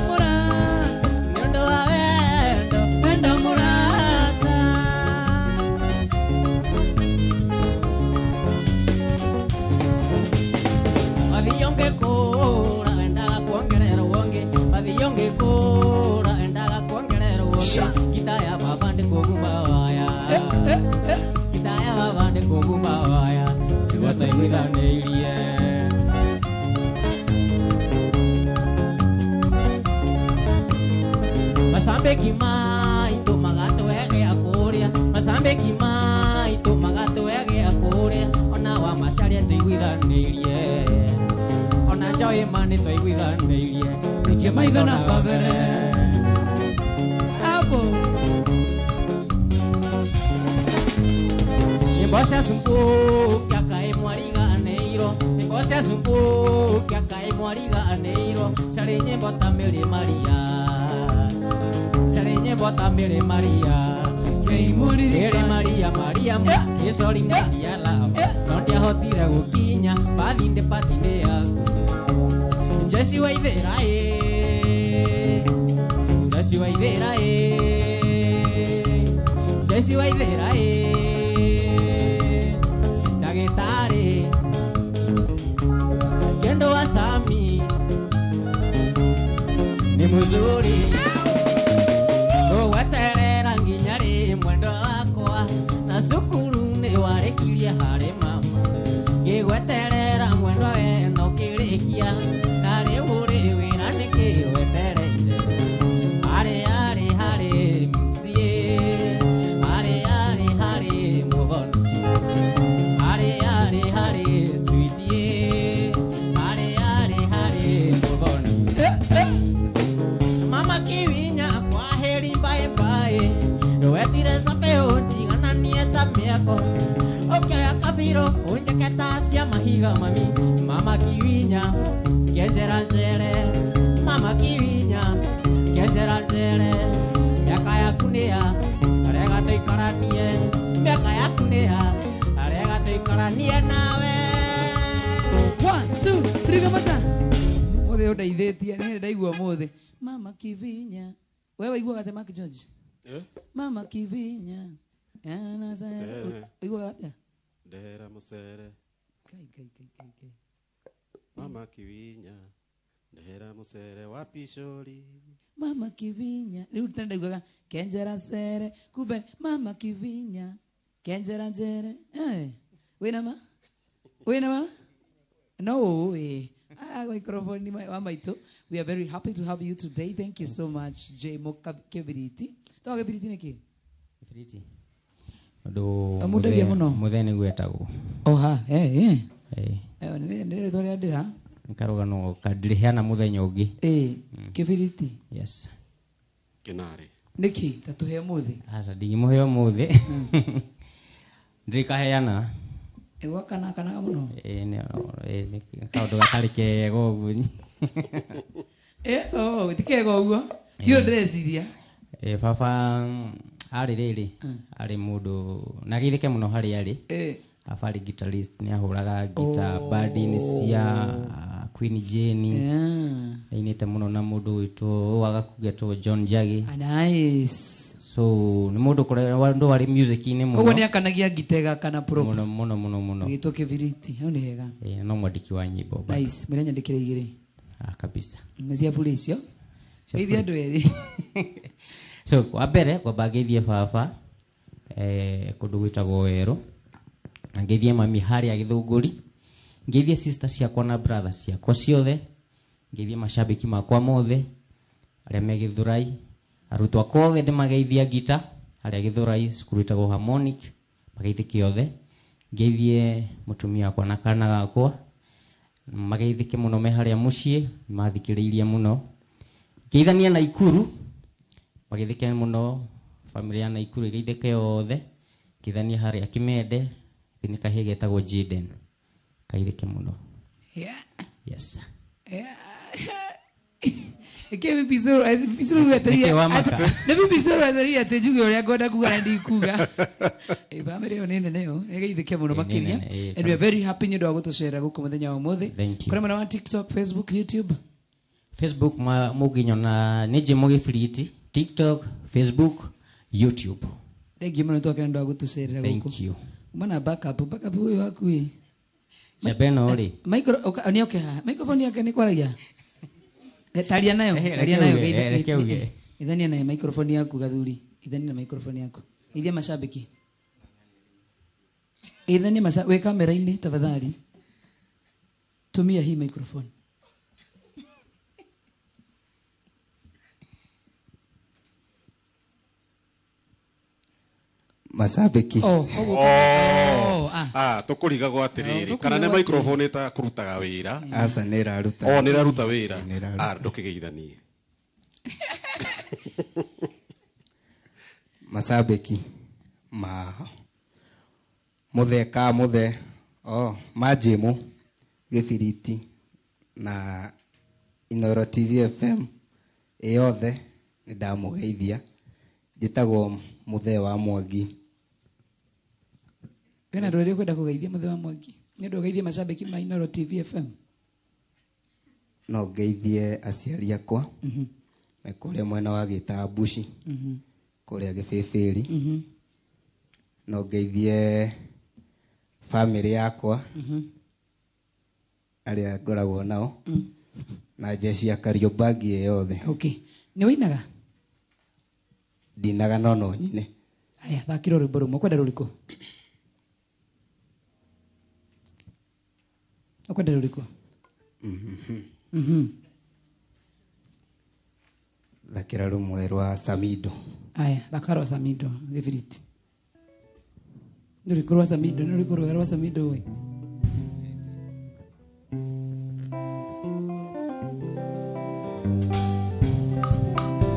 Mũrata Nĩ ũndũ wa wendo Wendo mũrata Mathiĩ ũngĩkũra endaga kuongererwo ũngĩ Mathiĩ ũngĩkũra endaga kuongererwo ũngĩ Kita ya baba ndĩkũguma waya Kita ya baba ndĩkũguma waya Tiguo twaiguithanĩirie Macambĩki maitũ magatũhe gĩa kũrĩa Macambĩki maitũ magatũhe gĩa kũrĩa Ona wa macaria tũiguithanĩirie Ona njoĩ ma nĩ twaiguithanĩirie Sikia maitho na kabere. Hapo Nyimbo cia cumbu kĩakaĩ mwariganĩirwo nyimbo cia cumbu kĩakaĩ mwariganĩirwo ciarĩ nyĩmbo ta Mary Maria ciarĩ nyĩmbo ta Mary Maria Mary Maria Maria ĩcori Maria lava no ndiahotire gũkinya bathinde bathinde yaku Jesi wa ithera ĩ Jesi wa ithera ĩ Jesi wa ithera ĩ Ndagĩtarĩ Kendo wa Sami ni muzuri Gweterera nginya rĩ mwendo wakwa na cukuru nĩ warĩkirie harĩ mama Ngĩgweterera mwendwa we no kĩrĩkia na rĩu ũrĩ wĩra nĩkĩ wetereire Harĩ harĩ harĩ MCA harĩ harĩ harĩ mũthoni harĩ harĩ harĩ sweetie harĩ harĩ harĩ mũthoni Mama kiwinya kwa heri bye bye wetire sapeo njigananie ta mĩako ũkĩoya kabiro ũnjeketa cia mahiga mami Mama kiwinya kĩenjera njere Mama kiwinya kĩenjera njere mĩaka yaku nĩ ya arega tũikaranie mĩaka yaku nĩ ya arega tũikaranie nawe 1 2 3 kamata Mũthĩ ũndeithĩtie nĩ ndaigua mũthĩ Mama kivinya wewe waiguaga atĩa Mark George Eh? Mama kivinya waiguaga atĩa Ndehera mũcere Kai kai kai kai kai Mama kiwinya ndehera mũcere wa picori Mama kivinya rĩu tene ndaiguaga kenjera cere kumbe mama kivinya kenjera njere eh wĩna ma wĩna ma no ũĩ ah microphone wa maitũ we are very happy to have you today thank you so much J Mo Kibiriti to Kibiriti nĩkĩ Kibiriti Ũndũ Amũndagia mũno. mũthee nĩguo etagwo oha eh eh Eh, eh nĩ nĩ rĩtwa rĩa ndĩra nĩ karũgano kandĩrĩheana mũthenya ũngĩ eh Kibiriti yes Kĩnarĩ nĩkĩ ta tũhe mũthĩ aca ndingĩmũhe ũmũthĩ ndirikaheana ĩgwakana kanaga mũno Ĩ, nĩ kaũndũ gatarĩ kega ũguo eh oh ti kega ũguo ti ũndũ ndĩreciria Ĩ, baba arĩ rĩrĩ arĩ mũndũ na geithĩke mũno harĩa arĩ eh baba arĩ guitarist nĩ ahũraga gita band-inĩ cia Queen Jane yeah. ainĩte mũno na mũndũ wĩtwo wagakugetwo John Njagi Ah, nice so nĩ mũndũ andũ warĩ music-inĩ koguo mũno nĩ akanagia ngita ĩgakana pro mũno mũno mũno mũno gĩtwo Kibiriti hau nĩ hega Ĩ, no mwandĩki wa nyĩmbo bado. nice mwĩre nyandĩkĩre igĩrĩ Ah, kabisa nĩ cia bure icio Cia geithia andũ erĩ so wa mbere kwamba ngeithie baba kũndũ gwĩtagwo werũ na ngeithie mami harĩa gĩthũngũri ngeithie sister ciakwa na brother ciakwa ciothe ngeithie mashabiki makwa mothe arĩa me Gĩthũrai arutwo akwa othe ndĩmageithia ngita harĩa Gĩthũrai cukuru ĩtagwo Harmonic mageithĩke othe ngeithie mũtumia wakwa na kana gakwa mageithĩke mũno me harĩa mũciĩ mathikĩrĩirie mũno ngeithania Naikuru mageithĩke mũno family ya Naikuru ĩgeithĩke yothe ngeithania harĩa Kĩmende nĩ kahĩĩ getagwo Jaden kageithĩke mũno Yeah. yes Yeah. Ĩkĩ BBC wetereire Nĩkĩ wamaka? nĩ BBC wetereire atĩ njuge ũrĩa ngwenda kuga na ndikuga ĩ bamĩrĩ ĩyo nĩ nene ĩyo ĩgeithĩke mũno Ĩ, nĩ makĩria nene, ĩ, and we are very happy nĩ ũndũ wa gũtũcerera gũkũ mũthenya wa ũmũthĩ Thank you. kũrĩ mwena wa TikTok Facebook YouTube Facebook mũngĩnyona nĩ Jimo Gĩbiriti TikTok Facebook YouTube thank you mũno twakena nĩ ũndũ wa gũtũcerera gũkũ thank you mwana backup backup ũyũ waku ĩ Ciamba ĩno rĩ micro nĩ oke haha microphone yake nĩ kwaragia taria nayo Eh, taria reke nayo uge, eh, reke uge. ithania nayo microphone yaku gathuri ithania na microphone yaku ithia mashabiki ithania masa we kamera-inĩ tafadhali tumia hii microphone Mashabiki oh koguo oh ah Ah, tũkũrigagwo atĩrĩrĩ Oh, kana nĩ tũkũrigagwo microphone ĩtakũrutaga wĩra aca nĩ ĩraruta o nĩ ĩraruta wĩra Nĩ ĩraruta. Ah, ndũkĩgeithanie Mashabiki ma Muthe ka muthe oh majimu gibiriti na Inoro TV FM yothe nĩ ndamũgeithia. Njĩtagwo Muthe wa Mwangi. Wĩna andũ arĩa ũkwenda kũgeithia Muthe wa Mwangi? Nĩ ũndũ ũgeithie macambĩki ma Inoro TV FM? No ngeithie aciari akwa me kũrĩa mwena wa Gĩtambuci, kũrĩa Gĩbĩbĩri. No ngeithie famĩlĩ yakwa arĩa ngoragwo nao na jeshi ya Kariobangi yothe. Okay. Nĩ wĩinaga? Ndinaga no no nyine. Aya, thakĩra rwĩmbo rũmwe. Ũkwenda rũrĩkũ? Ũkwenda rũrĩkũ? Thakĩra rũmwe rwa Samido. Aya, thaka rwa Samido gĩbiriti. Nĩ rũrĩkũ rwa Samido? Nĩ rũrĩkũ rwega rwa Samido we?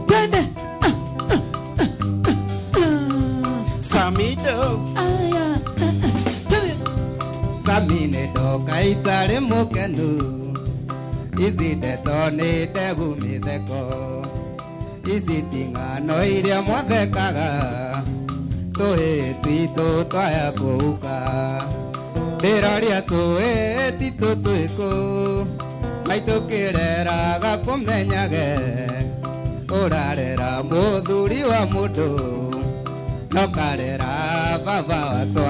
Twende. Samido. Aya. Twende. Samine ndoka itarĩ mũkenu, ici ndeto nĩ ndegu mĩtheko, ici ti ng'ano iria mwathekaga, tũhĩ twitũ twaya kũhuka, ndĩroria tũhĩ titũ twĩkũ, maitũ kĩreraga kũmenyage, ũrarera mũthuri wa mũndũ, no karera baba wa twana.